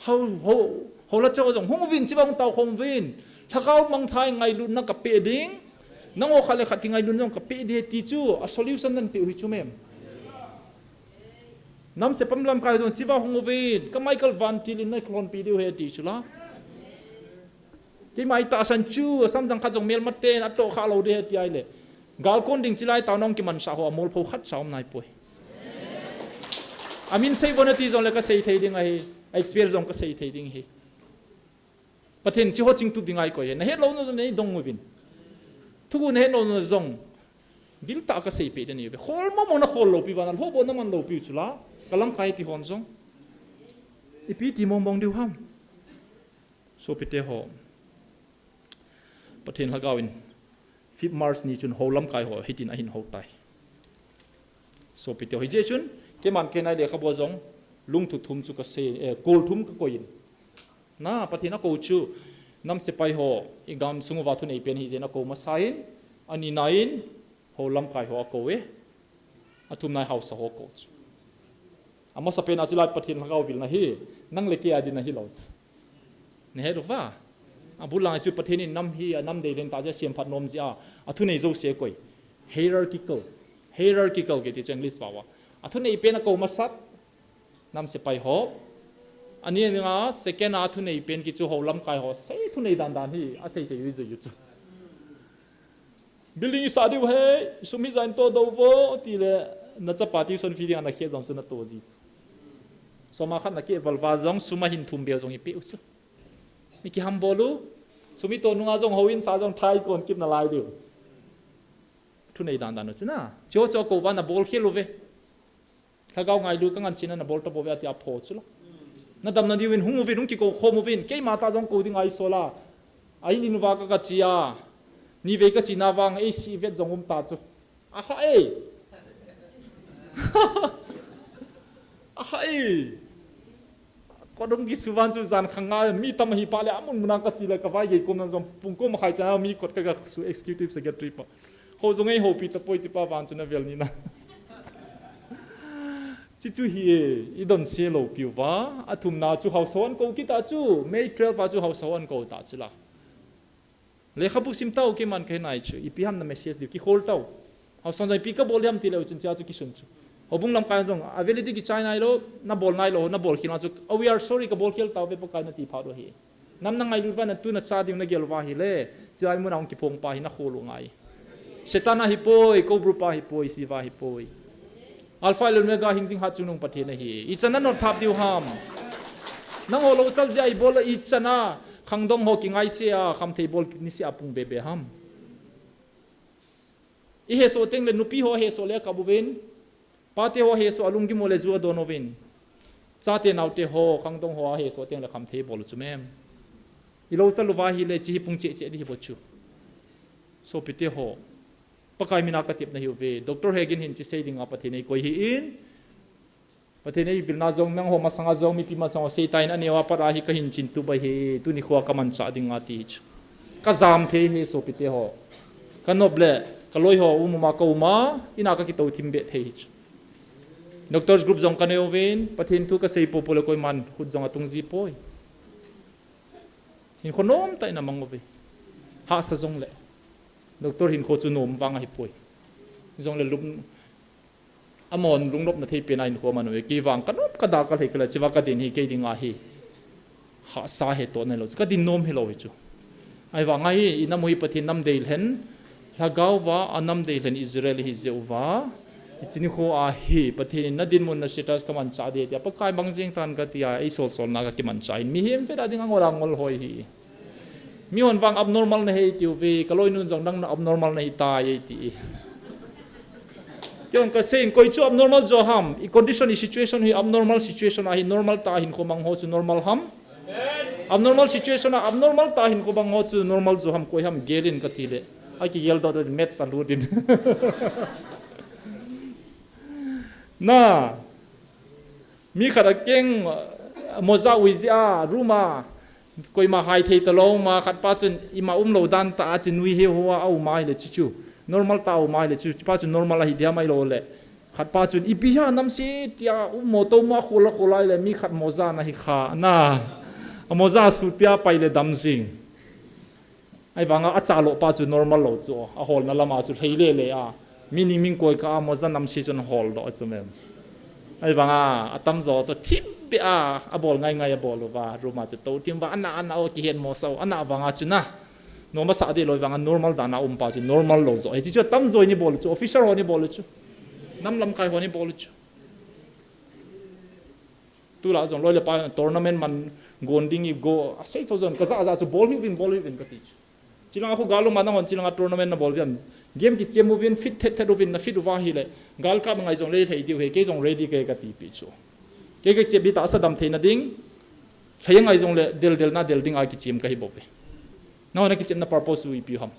Hou, hou, hou la chao jong hung uvin, chiva hung taokhom uvin. Lhagao mangthai ngailutna kapeh ding. Nangho khat le khat kingailutna jong kapeh ding ti chu, a solution nan peh u hi chu mem. Nam sepam lamkai jong chiva hung uvin, ka Michael Van Til in na lhonpi diu ahi ati chula. Keima itahsan chu, asam jang khat jong melmaten atoh kha lou ding ahi ati ahile. Gal kon ding chilai tao nong kimansah ho amol pho khat cha um nai poi. Amin sei vo nati jongle kasei thei ding ahi, a experience jong kasei thei ding ahi. Pathen chu ho chingtup ding ahi koi he. Na het lou na jong nei dong uvin. Thugu na het lou na jong. Bil tah kasei peh ding ahi ve. Khol mong mong na khol lou pi vana, lhoh boh na man lou pi chula. Ka lamkai ti hon jong. Ipi ti mong mong diu ham. Sopite ho. Pathen lhagao in. Fifth March ni chun hou lamkai ho hitin ahin hou tai. Sopite ho. Hijeh chun, keiman kei nai lekhabu jong, lungthim thum chu kasei, eh, kol thum kakoi in. Na, Pathen akou chu, nam sepai ho, i gamsung uva thunei pen hijeh in akou masa in, ani na in, hou lamkai ho akou e, athum na in haosa ho akou chu. Amasa pen a chulai Pathen lhagao vilna hi, nang le kei a dinna hilou chu. Na het uva. Abul lang chu Pathen in nam hi, a nam dei lentah jeh a semphat nom jeh a, athunei jouse akoi. Hierarchical. Hierarchical kiti chu English pao a. Athunei pen akou masat. Nam sepai ho. Ani nga second a thunei pen kichu ho lamkai ho. Sei thunei dan dan hi. A sei sei ui zui yu chu. Building i sa diu he, sum hi zain to do vo, ti le, na chapa tuition fee ding ana khe jong chu na to ji. Soma khat na ke valval jong suma hin thum beu jong i pe u chu. Mi ki ham bol u, sumi to nunga jong ho in sa jong thai kon kit na lai diu. Thunei dan dan u chu na. Cho cho ko va na bol khel u ve. Lhagao ngailu ka ngan china na bol ta bol ve ati a pho chu lo. Na dam na diu in hung u vin hung ki ko khom u vin. Keima ta jong ko ding ai so la. Ai ni nu va ka ka chi a. Ni ve ka chi na vang ei si vet jong um ta chu. Aha ei. Aha ei. Ko dong ki su van su zan khang nga mi tam hi pa le amun muna ka chi le ka vai ge ko na jong pung ko ma khai cha mi kot ka ga su executive secretary pa. Ho jong ei ho pi ta poi chi pa van chu na vel ni na. Chi chu hi e, i don se lo piu va, a thum na chu hausa hon ko ki ta chu, May twelve a chu hausa hon ko ta chu la. Lekhabu sim tau ke man ke nai chu, i pi ham na message diu ki khol tau. Hausa hon jong i pi ka bol ham ti le u chun chia chu ki sun chu. Ho bung lam kai jong, a validity ki chai nai lo, na bol nai lo, na bol khil na chu, oh, we are sorry ka bol khel tau ve pa kai na ti pha do hi. Nam na ngailut va na tu na cha ding na gel va hi le, chia i mun a hung ki phong pa hi na khol u ngai. Satan a hi poi, ko bru pa hi poi, si va hi poi. Alpha le Omega hing jing hat chungnung Pathen ahi. I chan a not thap diu ham. Nang ho lo chal jia i bol i chan a khangdong ho ki ngai se a, kham thei bol ni se a pung be be ham. I he so teng le nupi ho he so le ka bu vin. Pa te ho he so a lunggim ho le ju a don ho vin. Cha te nau te ho, khangdong ho a he so teng le kham thei bol chu mem. I lo chal u va hi le chi hi pung che che di hi bo chu. So pi te ho. Pakai mina ka tip na hi u ve. Doctor Hagin hin chi sei ding a Pathen ei koi hi in. Pathen ei vil na jong nang ho masanga jong mi pi masanga sei ta in a neo a pat a hi ka hin chin tu ba hi. Tu ni khua ka man cha ding a ti hi chu. Ka jam thei hi so pi te ho. Ka nop le, ka loi ho u mu ma ka u ma, ina ka ki to thim be thei hi chu. Doctors group jong ka neo vin, Pathen tu ka sei po po le koi man, khut jong a tung ji poi. Hin kho nom ta ina mang u ve. Ha sa jong le. Doctor hin kho chu nom vang a hi poi. Jong le lup, amon lunglop na thei pe na hin kho man u ve. Ki vang ka nop ka da ka lhei ka le, chi va ka din hi kei ding a hi. Ha sa he to na lo. Ka din nom hi lo hi chu. Ai vang a hi, i nam u hi Pathen nam dei lhen. Lhagao va a nam dei lhen Israel hi je u va. I chini kho a hi, Pathen in na din mun na status ka man cha de tia. Pakai bang jing tan ka tia, ei sol sol na ka ki man cha in. Mi hi em fe da ding a ngol a ngol hoi hi. Mi hon vang abnormal na hei ti u ve, ka loi nun jong nang na abnormal na hi ta ye ti. Kion ka sei in koi chu abnormal jo ham, i condition i situation hi abnormal situation a hi normal ta hin kho mang ho chu normal ham. Abnormal situation a abnormal ta hin kho mang ho chu normal jo ham koi ham gel in ka ti le. A ki gel do do maths a lut in. Na. Mi khat a keng, uh, moza ui ji a, room a, koima hai thei ta lo ma, khat pa chun ima um lo dan ta a, chi nui he ho a, a um a hi le chi chu. Normal ta um a hi le chu, chi pa chun normal a hi dia mai lo le. Khat pa chun, ipi ha nam si tia um mo to ma khol a khol a hi le, mi khat moza na hi kha, na. A moza su pia pai le dam jing. Ai vanga a cha lo pa chu normal lo chu, a holna lama chu hlei le le a. Mi ning ming koi ka a moza nam si chun hol do chu mem. Ai vanga a tam jo chu thim pe a, a bol ngai ngai a bol uva, room a chu to thim va, ana, ana o ki hen mo sau, ana vanga chu na. Noma sa de lo vanga normal dan a um pa chu normal lo jo. Hi chi chu tam jo ni bol chu, officer ho ni bol chu. Nam lamkai ho ni bol chu. Tu la jong loi le pa tournament man gon ding i go, a sei chau jon ka ja ja chu bol hi vin, bol hi vin ka ti chu. Chilanga khu galum a nang hon chilanga tournament na bol vian. Game ki chem u vin fit thet thet u vin na fit uva hi le. Gal ka ngai jong le thei diu he, kei jong ready ke ka ti pi chu. Kei ka chem bi ta sa dam thei na ding. Thei ngai jong le del del na del ding a ki chem ka hi bo ve. Na hon a ki chem na purpose u ipi ham.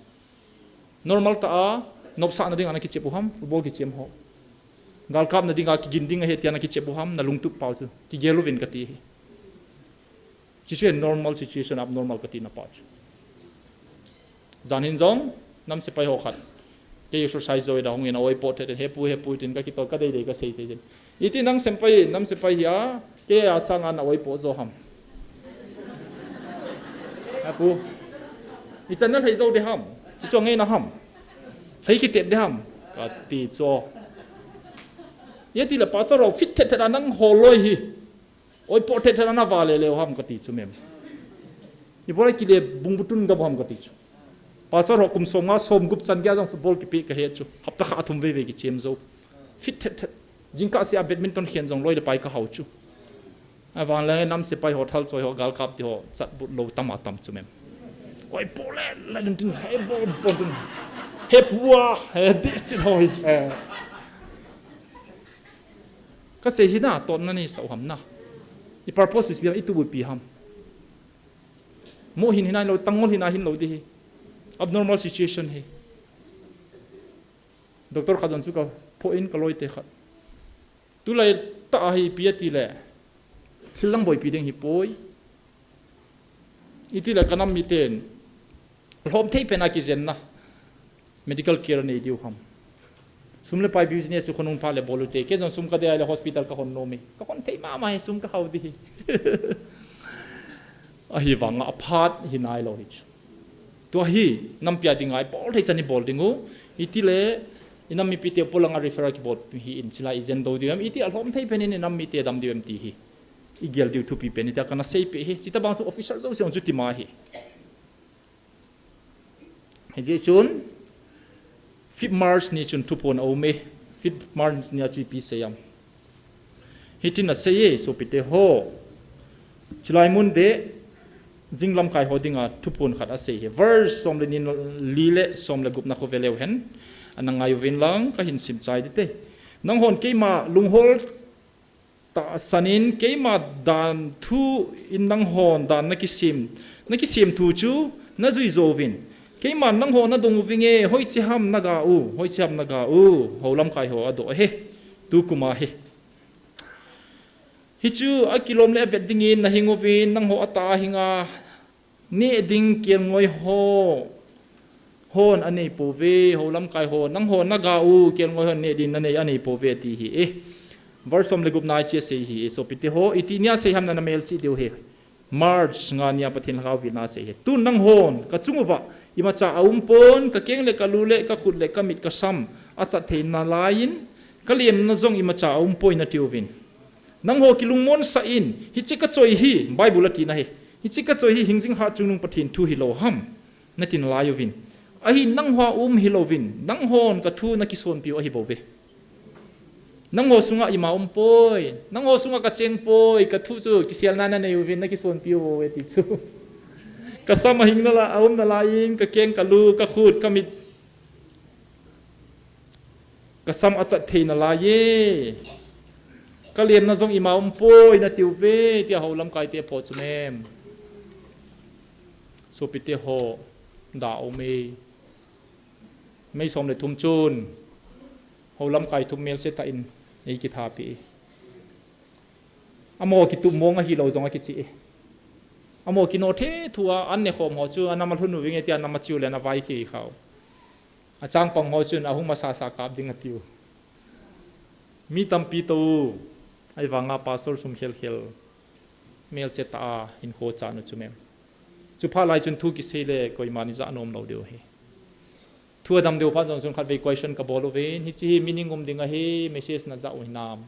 Normal ta a, nopsahna ding a na kichep u ham, football kichem ho. Galkapna ding a kigin ding a he tia na kichep u ham, na lungtup pau chu. Kigel uvin ka ti hi. Chi chu normal situation, abnormal ka ti na pa chu. Jan hin jong, nam sepai ho khat. Kei exercise jo da hung in a oi po the, he pu, he pu tin ka kitol ka dei dei ka sei thei tin. Iti nang sepai, nam sepai hi a, kei a sanga na oi po jo ham. Apu. I chan na thei jo de ham. Chi chu ngai na ham. Thei ki tet de ham. Ka ti cho. Ye ti le pastor ho fit thet thet a nang ho loi hi. Oi, po thet thet ana vale le ham kati chu mem. Ibola kile bung butun ga ham kati chu. Pastor ho kum som nga som gup chan gei jong football kipe kahe chu. Hapta khat thum vei vei kichem jou. Fit thet thet. Jingkah sea badminton khen jong loi le pai kahao chu. Avang le nam sepai ho thal choi ho gal kap ti ho chat but lo tam a tam chu mem. Oi, po le le dun tin he bol bol dun. He pua, he big sit ho. Eh. Kasei hi na, totna nei sa u ham na. I purpose is biang i tu bu pi ham. Mo hin hinai lo, tangol hina hin lo di hi. Abnormal situation hi. Doctor khat jong chu ka pho in ka loi te khat. Tulai ta hi pi ati le. Thil lang boi pi ding hi poi. Iti le ka nam mi ten. Lhom thei pen a kijen na. Medical care nei diu ham. Sum le pai business u khonung pha le bolu te. Ke jong sum ka de le hospital ka hon no mi. Ka hon thei mama he sum ka hao di hi. Ahi vang a phat hi nai lo hi chu. Tua hi, nam pia ding ai, bol thei chan i bol ding u. Iti le, i nam mi pi te polanga referral ki bol hi in chila i jen do diu em. Iti a lhom thei pen in i nam mi te dam diu em ti hi. I gel diu thupi pen, iti a kana sei pe hi. Chita bang chu official zo se ong chu ti ma hi. Hijeh chun, fifth March ni chun thuphon a um e. Fifth March ni a chu ipi sei am. Hitin a sei e, sopite ho. Chulai mun de, jing lamkai ho dinga thuphon khat a sei hi. Verse som le ni li le som le gup na khu ve leu hen. Ana ngai uvin lang, ka hin sim chai di te. Nanghon keima lunghol tahsan in keima dan thu in nanghon dan na kisem, na kisem thu chu na jui jo uvin. Keima nangho na dong uvin e, hoiche ham na ga u, hoiche ham na ga u, ho lamkai ho a do he, tu kuma he. Hichu a kilom le a vet dingin na hing uvin, nangho a ta a hinga, neh ding kelngoi ho, hon a nei pouve, ho lamkai ho, nangho na ga u, kelngoi hon neh ding na nei, a nei pouve, ti hi e. Verse som le gup na a chi a sei hi e, sopite ho, iti nia sei ham na na melchih diu he. March nga nia Pathen lhagao vilna a sei hi. Tun nanghon, ka chung uva, imacha a um pon, ka keng le ka lu le, ka khut le ka mit ka sam, a chat thei nalai in, ka lemna jong imacha a um poi na ti uvin. Nangho kilungmon sah in, hiche ka choi hi, Bible a tina hi. Hiche ka choi hi, hingjing hat chungnung Pathen thu hi lo ham, na ti nalai uvin. Ahi nangho a um hi louvin, nanghon ka thu na kisonpiu ahi bouve. Nangho sunga ima um poi, nangho sunga ka cheng poi, ka thu chu kiselna na nei uvin, na kisonpiu bouve ti chu. Ka sam a hing nalai, a um nalai in, ka keng, ka lu, ka khut, ka mit, ka sam a chat thei nalai e. Ka lemna jong ima um poi na ti uve, tia ho lamkai te pho chu mem. Sopite ho, da um e. May som le thum chun, ho lamkai thum melse tah in, ei kithapi. Amaho kitup mong ahi lou jong akichi e. Amaho kino the thu a, an ne khom ho chu, anam a lhun uving e tia, anam a chiu le ana vai kei khau. Achangpang ho chun, ahung masa sa kap ding atiu. Mi tampi tou, ahivanga pastor sum khel khel, melse tah a hinkho chan u chu mem. Chu phat lai chun thu kisei le koiman ija nom lou diu ahi. Thu adam diu phat jong chun khatvei question kabol uvin, hiche hi meaning um ding ahi, message najah u hinam.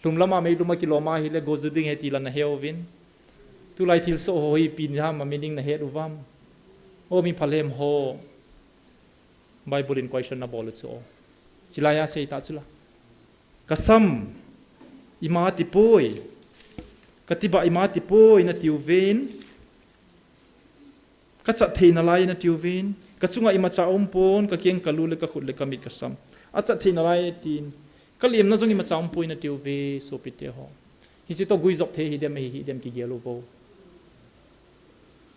Lhum lama meilum a kilom ahile goju ding ahi ti la nahe uvin. Tulai thilsoh ho hi ipi ham a meaning nahet uvam. O mi phalhem ho. Bible in question nabol u chu o. Chilai a sei ta chu la. Kasam ima ti poi. Katibah ima ti poi nati uvin. Kachat thei nalai nati uvin. Kachunga imacha umpon, kakeng kalu le kakhut le kamit kasam. Achat thei nalai tin. Kalemna jong imacha umpoi nati uve, sopite ho. Hiche toh guijop thei hidem, hi, hidem kigel uvo.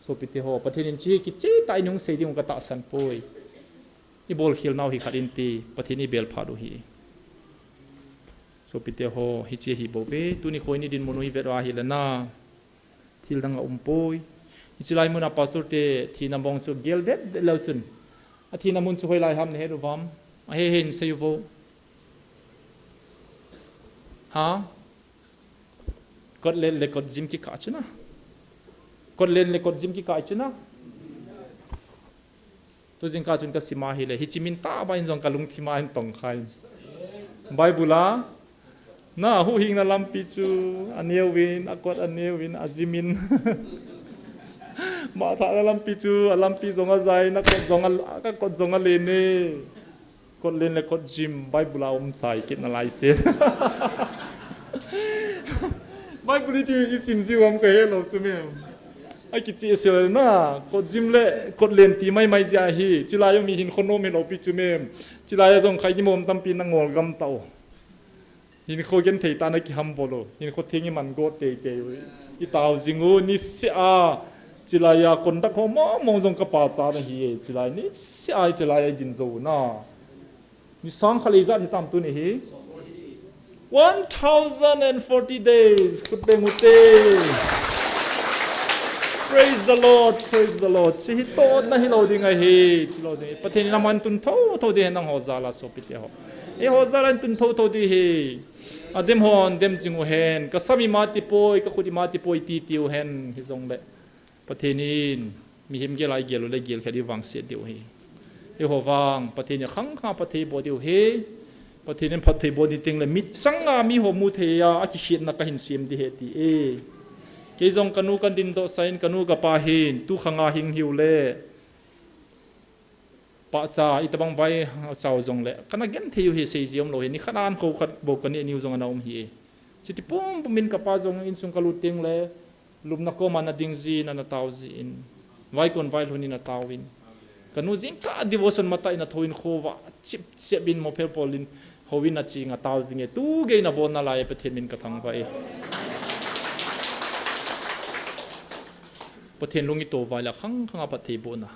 Sopite ho, Pathen in hiche kichehtah in hung sei ding u katahsan poi. Ibolkhel nau hi khat inte, Pathen in ibel phat u hi. Sopite ho, hiche hi bouve, tuni khoi ni dinmun u hi vet uva ahile na. Thil dang aumpoi. Hiche lai muna pastor te thina mong chu gel det det leu chun. Athina mun chu hoilai ham nahet uvam. Ahe hen sei uvo. Ha? Kotlen le kotjim kikah chu na. Kotlen le kotjim kikah chu na. Tu jingkah chun kasim ahile, hiche min tah bang in jong kalungthim a hin tongkha in. Bible a, Na, huhhingna lampi chu aneuvin, akot aneuvin, ajimin. Mathahna lampi chu alampi jong ajai, akot jong a, akot jong alen e. Kot len le kot jim, Bible a um sai kit nalai se. Bible iti isim jiu ham kahe lou chu mem. Akicheh sel na, kot jim le kot len ti maimai jia hi, chilai a mi hinkho nom hilou pi chu mem. Chilai a jong khaini mom tampi nangol gam tao. Hinkho genthei tah a kihambol u. Hinkho theng iman got teitei u. Itao jing u, niseh a. Chilai a conduct ho mong mong jong kapa cha nahi e. Chilai niseh a, chilai a idin jou u na. Ni sang khat le ijat hitam tuni hi. One thousand and forty days. Khut beng u te. Praise the Lord, praise the Lord. Hiche hi totna hilou ding ahi. Hilou ding. Pathen in aman tun thotho ding ahi nangho jal a sopite ho. Eiho jal a tun thotho ding ahi. Adem hon dem jing u hen, kasam ima tipoi, kakhut ima tipoi, ti ti u hen, hijongle. Pathen in, mihem gel a igel u le gel khat i vangset diu ahi. Eiho vang, Pathen in khang khang a phatthei boh diu ahi. Pathen in phatthei boh ding teng le, michang a miho mu thei a, akikhetna kahin sem ding ahi ti e. Kei jong kanu kan dindoh sa in, kanu kapa hin, tu khang a hing hiu le. Pahcha, itobang vai chau jongle, kana genthei u hi seiji umlou hi, nikhat a ankho khat bou kaneh niu jong ana um hi e. Chuti pumpum in kapa jong insung kalut teng le, lupna koma ana ding jin, ana tao jin. Vaikon vailhun in ana tao in. Kanu jingkah devotion matah in athou in khovah chip chep in mophel pol in houin aching atao jing e. Tu gei in abol nalai e, Pathen min kathangvah e. Pathen lung ito vai le khang khang a phatthei bohna.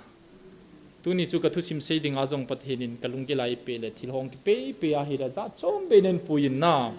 Tuni chu kathusim sei dinga jong Pathen in kalunggel a eipeh le thil hong kipei pei ahile jat chom bei nen pui in na.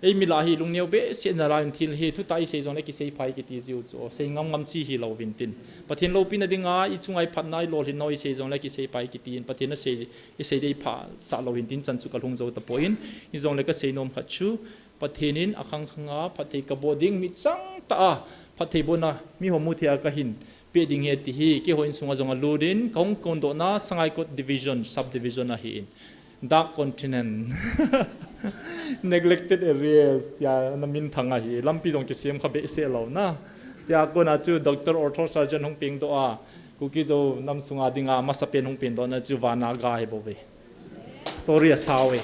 Eimi lah hi lungneo behseh nalai in thil hi thutah isei jongle kisei phai kiti jiu chu. Sei ngam ngam chi hilou vin tin. Pathen loupina dinga ichunga iphatna ilolhinna isei jongle kisei phai kiti in Pathen asei, isei dei phasah lou hin tin chan chu kalhung jou tapoi in. Hijongle kasei nom khat chu. Pathen in akhang khang a phatthei kaboh ding michang tah a phatthei bohna miho mu thei a kahin peh ding ahi ti hi, keiho insung a jong alut in, kahung kondohna Sangaikot Division, Subdivision ahi in. Dark Continent. Neglected areas, tia ana minthang ahi, lampi jong kisem kha behseh lou na. Chua kona chu Doctor Ortho Surgeon hung pengdoh a, Kuki Zo nam sunga dinga amasapen hung pengdohna chu vana ga ahi bou ve. Story asao e.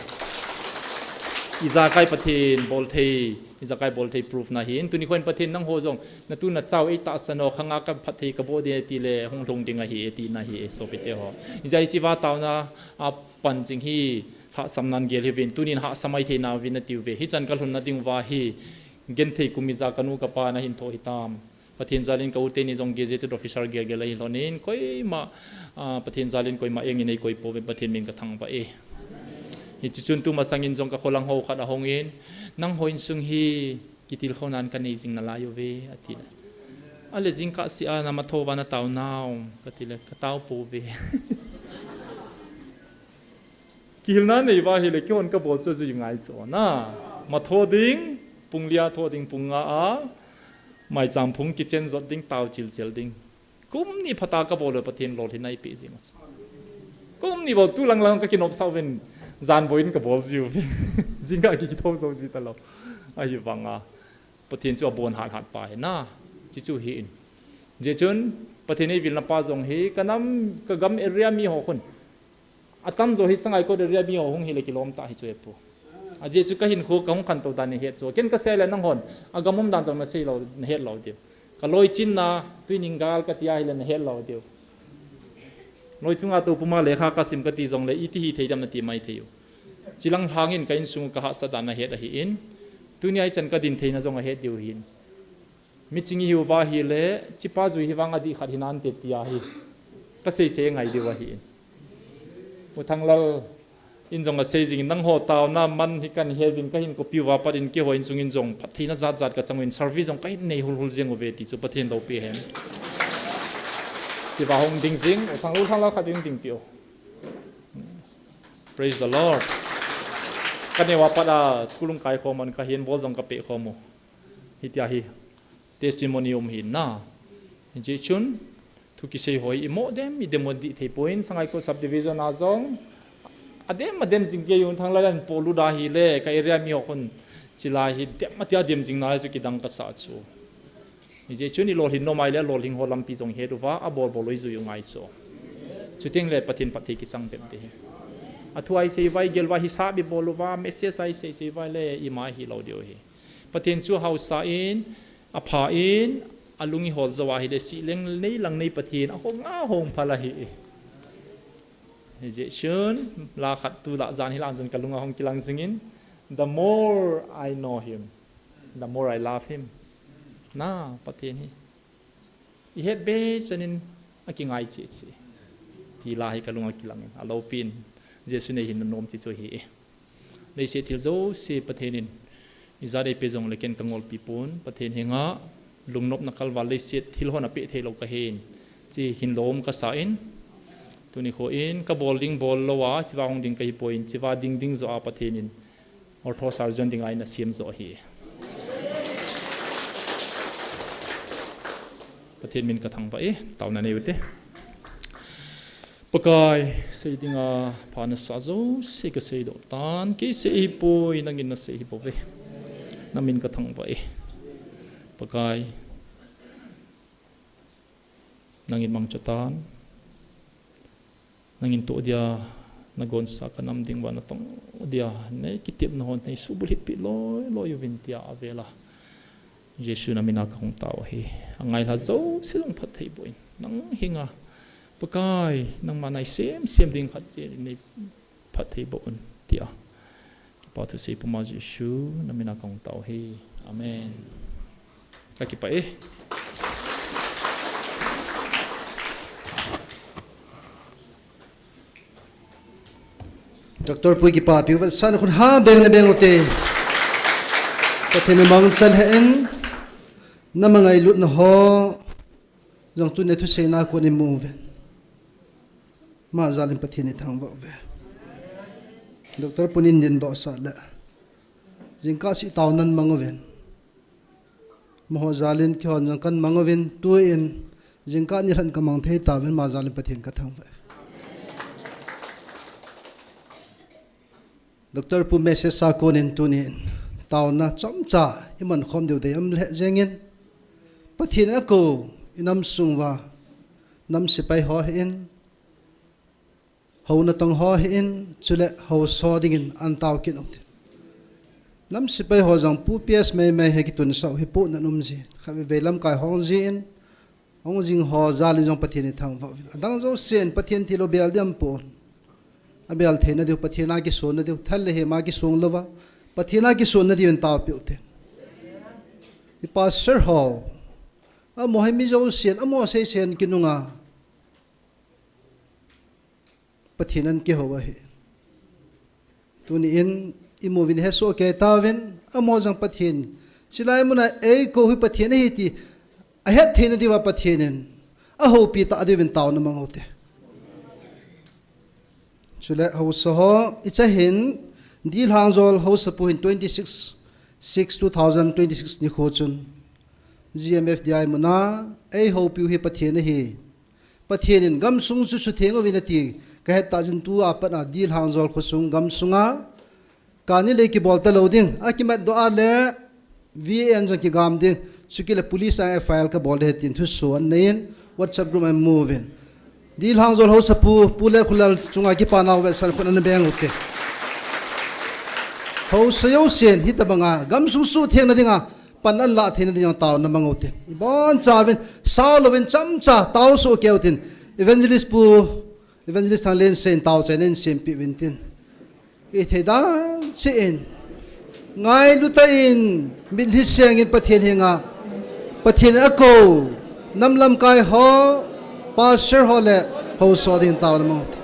Ijakai Pathen bolthei, ijakai bolthei proof na ahi in. Tuni khon Pathen nangho jong, natu nachau eitahsan o, khang a kaphatthei kaboh ding e tile, hung lhung ding ahi e, tina ahi e, sopite ho. Ijeh inem itile taona a pan jing hi, lhahsamnan gel hiuvin, tunin lhahsam mai thei nauvin natiu ve. Hichan kalhunna diuva hi, genthei kum ijat kanu kapa nahin thoh hitam. Pathen jalin ka u teni jong gazetted officer gel gel ahi lhonin, koima, ah, Pathen jalin koima engin eikoi pouvin, Pathen min kathangvah e. Hiche chun tumasangin jong kakholang ho khat ahungin, nangho insung hi kitilkhounan kanei jing nalai uve, ati le. Ale jingkah seh a namatho uva natao nam, kati le, katao pouve. Kihilna neiva ahile, keihon kabol chu ajui ngai chu na. Matho ding, pung li a tho ding, pung nga a, maicham phung kichen jot ding, tao chil chil ding. Kum ni phat a kabol le Pathen lolhinna eipeh jing u chu. Kum ni bou tu lang lang kakinopsah uvin, jan boin kabol jiu ve. Jingkah kikitho jou ji talou. Ahivanga. Pathen chu abon hat hat pa ahi na. Chuchu ahi in. Hijeh chun, Pathen eivilna pa jong hi, kanam, kagam area miho khun. Atamjo hi Sangaikot area miho hung hile kilom tah hi chu epu. Ajeh chu kahinkho kahung khantou dan nahet chu. Ken kasei le nanghon, agam um dan jong nasei lou, nahet lou diu. Kaloichinna, Tuining gal kati ahile nahet lou diu. Loi chunga toupuma lekha kasim kati jongle, iti hithei dem nati mai thei u. Chilang lhangin ka insung u kahahsat dan nahet ahi in. Tunia hichan kadin theina jong ahet diu ahin. Miching ihiuva ahile, chipa jui hi vang adih khat hinante ti ahi. Kasei sei ngai diu ahi. U Thanglal in jong asei jing, nangho taona man hi kahin heuvin kahin kopiuva pat in keiho insungin jong phattheina jat jat kachang uvin service jong kahin nei hul hul jeng uve ti chu Pathen loupi hen. Chiva hung ding jing, U Thanglal, U Thanglal khat ding ding piu. Praise the Lord. Kaneo a pat a school hung kai khom un kahin bol jong kapeh khom u. Hitia hi. Testimony um hin na. Hijeh chun, thu kisei ho hi imo dem, idem u dih thei poi in, Sangaikot subdivision a jong. Adem, adem jing kei un Thanglal in polut ahile, ka area miho khun Chilai hi dem atia dem jing nai chu kidang kasa chu. Hijeh chun ilolhin nom ahile lolhing ho lampi jong het uva, abol bol u ijui u ngai chu. Chuteng le Pathen phatthei kisang bep ding ahi. Athu a isei uva, igel uva, hisap ibol uva, message a isei sei uva le ima hilou diu ahi. Pathen chu hausa in, apha in, alung ihol jou ahile, sih leng nei lang nei Pathen, ahong ahong phal ahi. Hijeh chun, la khat tu la jan hi la jan kalung ahung kilang jingin, the more I know him, the more I love him. Na, Pathen hi ihet be chanin akingai cheh cheh. Ti la hi kalung akilangin, aloupin Jesu neihin nom cheh chu ahi. Leiset thil jouse Pathen in ijat eipeh jongle ken kangolpi pon, Pathen henga lungnopna kalval leiset thil hon apeh theilou kahin, chi hin lom kasa in, tuni kho in kabol ding bol lou a, chiva hung ding kahipoi in, chiva ding ding joh a Pathen in ortho surgeon dinga eina sem joh ahi. Pathen min kathangvah e, taona nei ute. Pakai, sei dinga pha nasah jouse kasei doh tan, kei sei hipoi, nangin nasei hibouve. Namin kathangvah e. Pakai, nangin mangcha tan. Nangin toh dia, nagonsa kanam ding uva natong dia, nei kitepna hon nei subulhit peh loi loi uvin tia avela Jesu namina kahung tao ahi. Angailha jouse jong phatthei boh in. Nang henga, Pakai, nangma naisem sem ding khat cheh nei phatthei boh un tia. Kipa thusei puma Jesu namina kahung tao ahi. Amen. Kakipah e. Doctor Pu kipapi uva, san khun ha beng na beng ute. Pathen in mangcha lheh in, nama ngailutna ho jong chu nei thuseina kon imu uve. Ama jal in Pathen ithangvah uve. Doctor Pu in din doh sah le, jingkah sih taonan mang uvin. Amaho jal in keihon jong kan mang uvin, tuin jingkah nilhah in kamang thei tauvin, ama jal in Pathen kathangvah e. Doctor Pu message a kon in tunin taona chomcha iman khom diu dei um lheh jengin, Pathen in akou inam sung uva nam sepai ho hin, hou natong ho hin, chule hou so dingin ana tao kit u hite. Nam sepai ho jong Pu P S Meimei hi kitunsah u hi pohnat um jin, khatvei vei lamkai hong jin, hung jing ho jal in jong Pathen ithangvah uvin. Adang jousen Pathen thilou bel ding um pon. Abel theina diu, Pathen a kisonna diu, thal le hem a kisong louva, Pathen a kisonna diu in taopeh u hite. I pastor ho, amaho hi mi jousen, amaho seisen kinunga Pathen in akihou ahi. Tunin imu uvin hesoh kei tauvin, amaho jong Pathen, chulai muna eikou hi Pathen ahi ti ahet theina diuva Pathen in ahoupi ta diuvin taona mang u hite. Chule hausa ho, icha hin, Dilhangjol hausapu hin twenty six, six two thousand twenty six nikho chun G M F D I muna eihoupiu hi Pathen ahi. Pathen in gamsung chu sutheng uvin ati, kahet tah jin tua pat a Dilhangjol khosung gamsunga kani lei kibol talou ding, akimat doh a le V A N jong kigam ding, chukit le police a F I R kabol ding ahi tin thuso ananei in, WhatsApp group a amu uvin. Dilhangjol hausapu, Pu Letkholal chunga kipana vetsahna khun ana beng u hite. Hausa jousen hitobanga gamsung suthengna dinga pan ana lah theina ding jong taona mang u hite. Ibonchauvin, sao louvin chomcha tao soh kei u hitin. Evangelist Pu, Evangelist Thanglensen taochaina in sempeh uvin tin. Ithei dan cheh in, ngailu tah in, mitlhi seng in Pathen henga, Pathen in akou nam lamkai ho, pastor ho le hausa ho dingin taona mang u hite.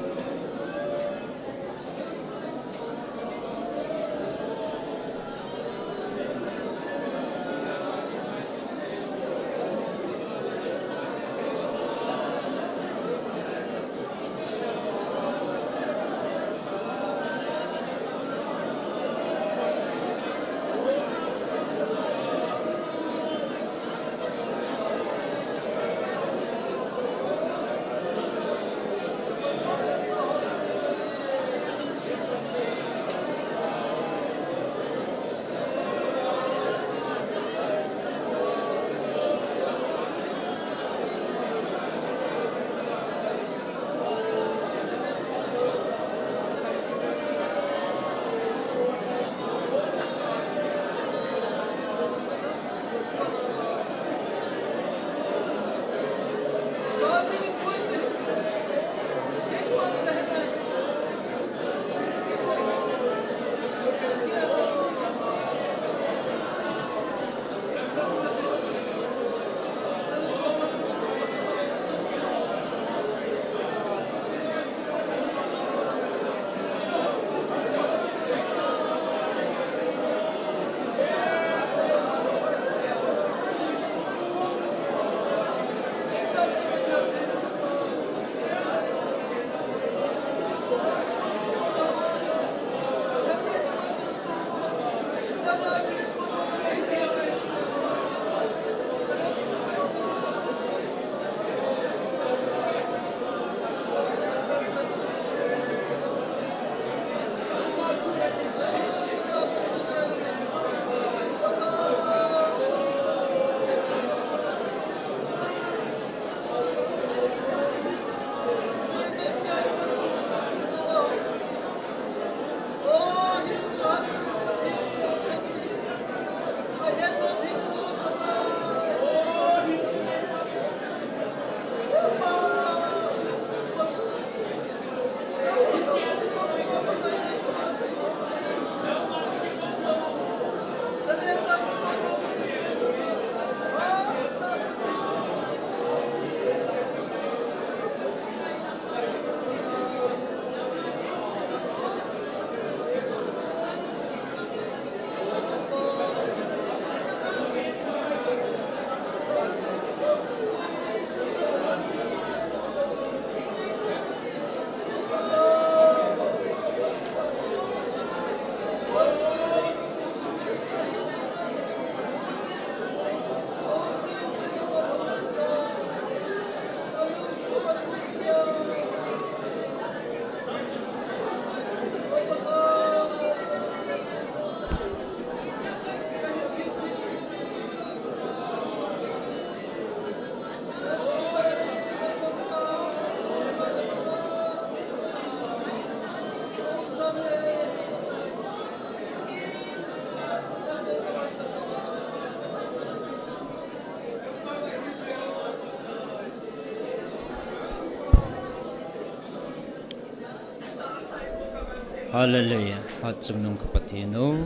Hallelujah. Hatchungnung ka Pathen u,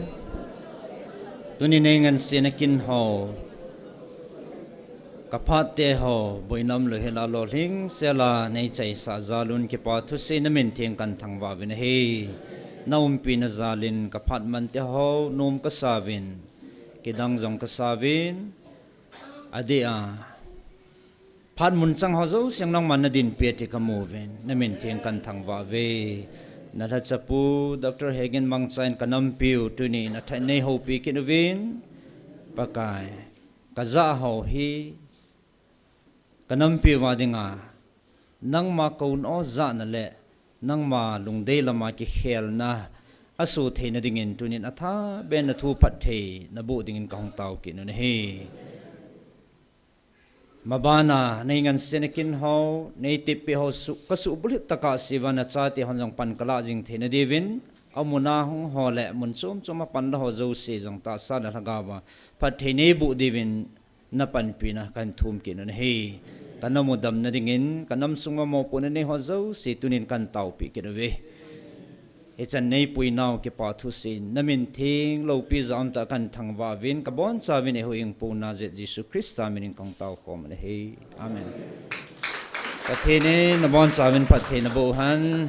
tuni nei ngansena kin ho, ka phat te ho, boina umlou hel a lolhing sel a nei chaisah jal un kipa thusei na min theng kan thangvah uvin ahi. Na umpina jal in ka phat man te ho nom kasa uvin, kidang jong kasa uvin, adeh a phat mun chang ho jouse nangman na dinpi a ti ka mu uvin, na min theng kan thangvah uve. Na lhachapu Doctor Hegin Mangcha in ka nampiu tuni in atha in nei houpi kit uvin, Pakai, ka jah ho hi ka nampiu a dinga nangma kouna o jahna le nangma lungdei lama kikhelna asoh theina dingin tunin athaben na thu phatthei na boh dingin ka hung tao kit un ahi. Mabana nei ngansena kin ho, nei tippeh ho su-, ka suhbulhit tah a seiuva na chate hon jong pan ka lah jing theina diuvin, amun a hung ho le mun chom chom a pan la ho jouse jong tahsa le lhagao a phatthei nei boh diuvin na panpina kan thum kit un ahi. Ka na mudamna dingin ka nam sunga mopohna nei ho jouse tunin kan taopeh kit uve. Hichan nei puinau kipa thusei in na min theng loupi jat umtah kan thangvah uvin, ka bonchauvin ei huhhingpu Nazareth Jesu Christa min in ka hung taokhom un ahi. Amen. Pathen in na bonchauvin phatthei na boh hen.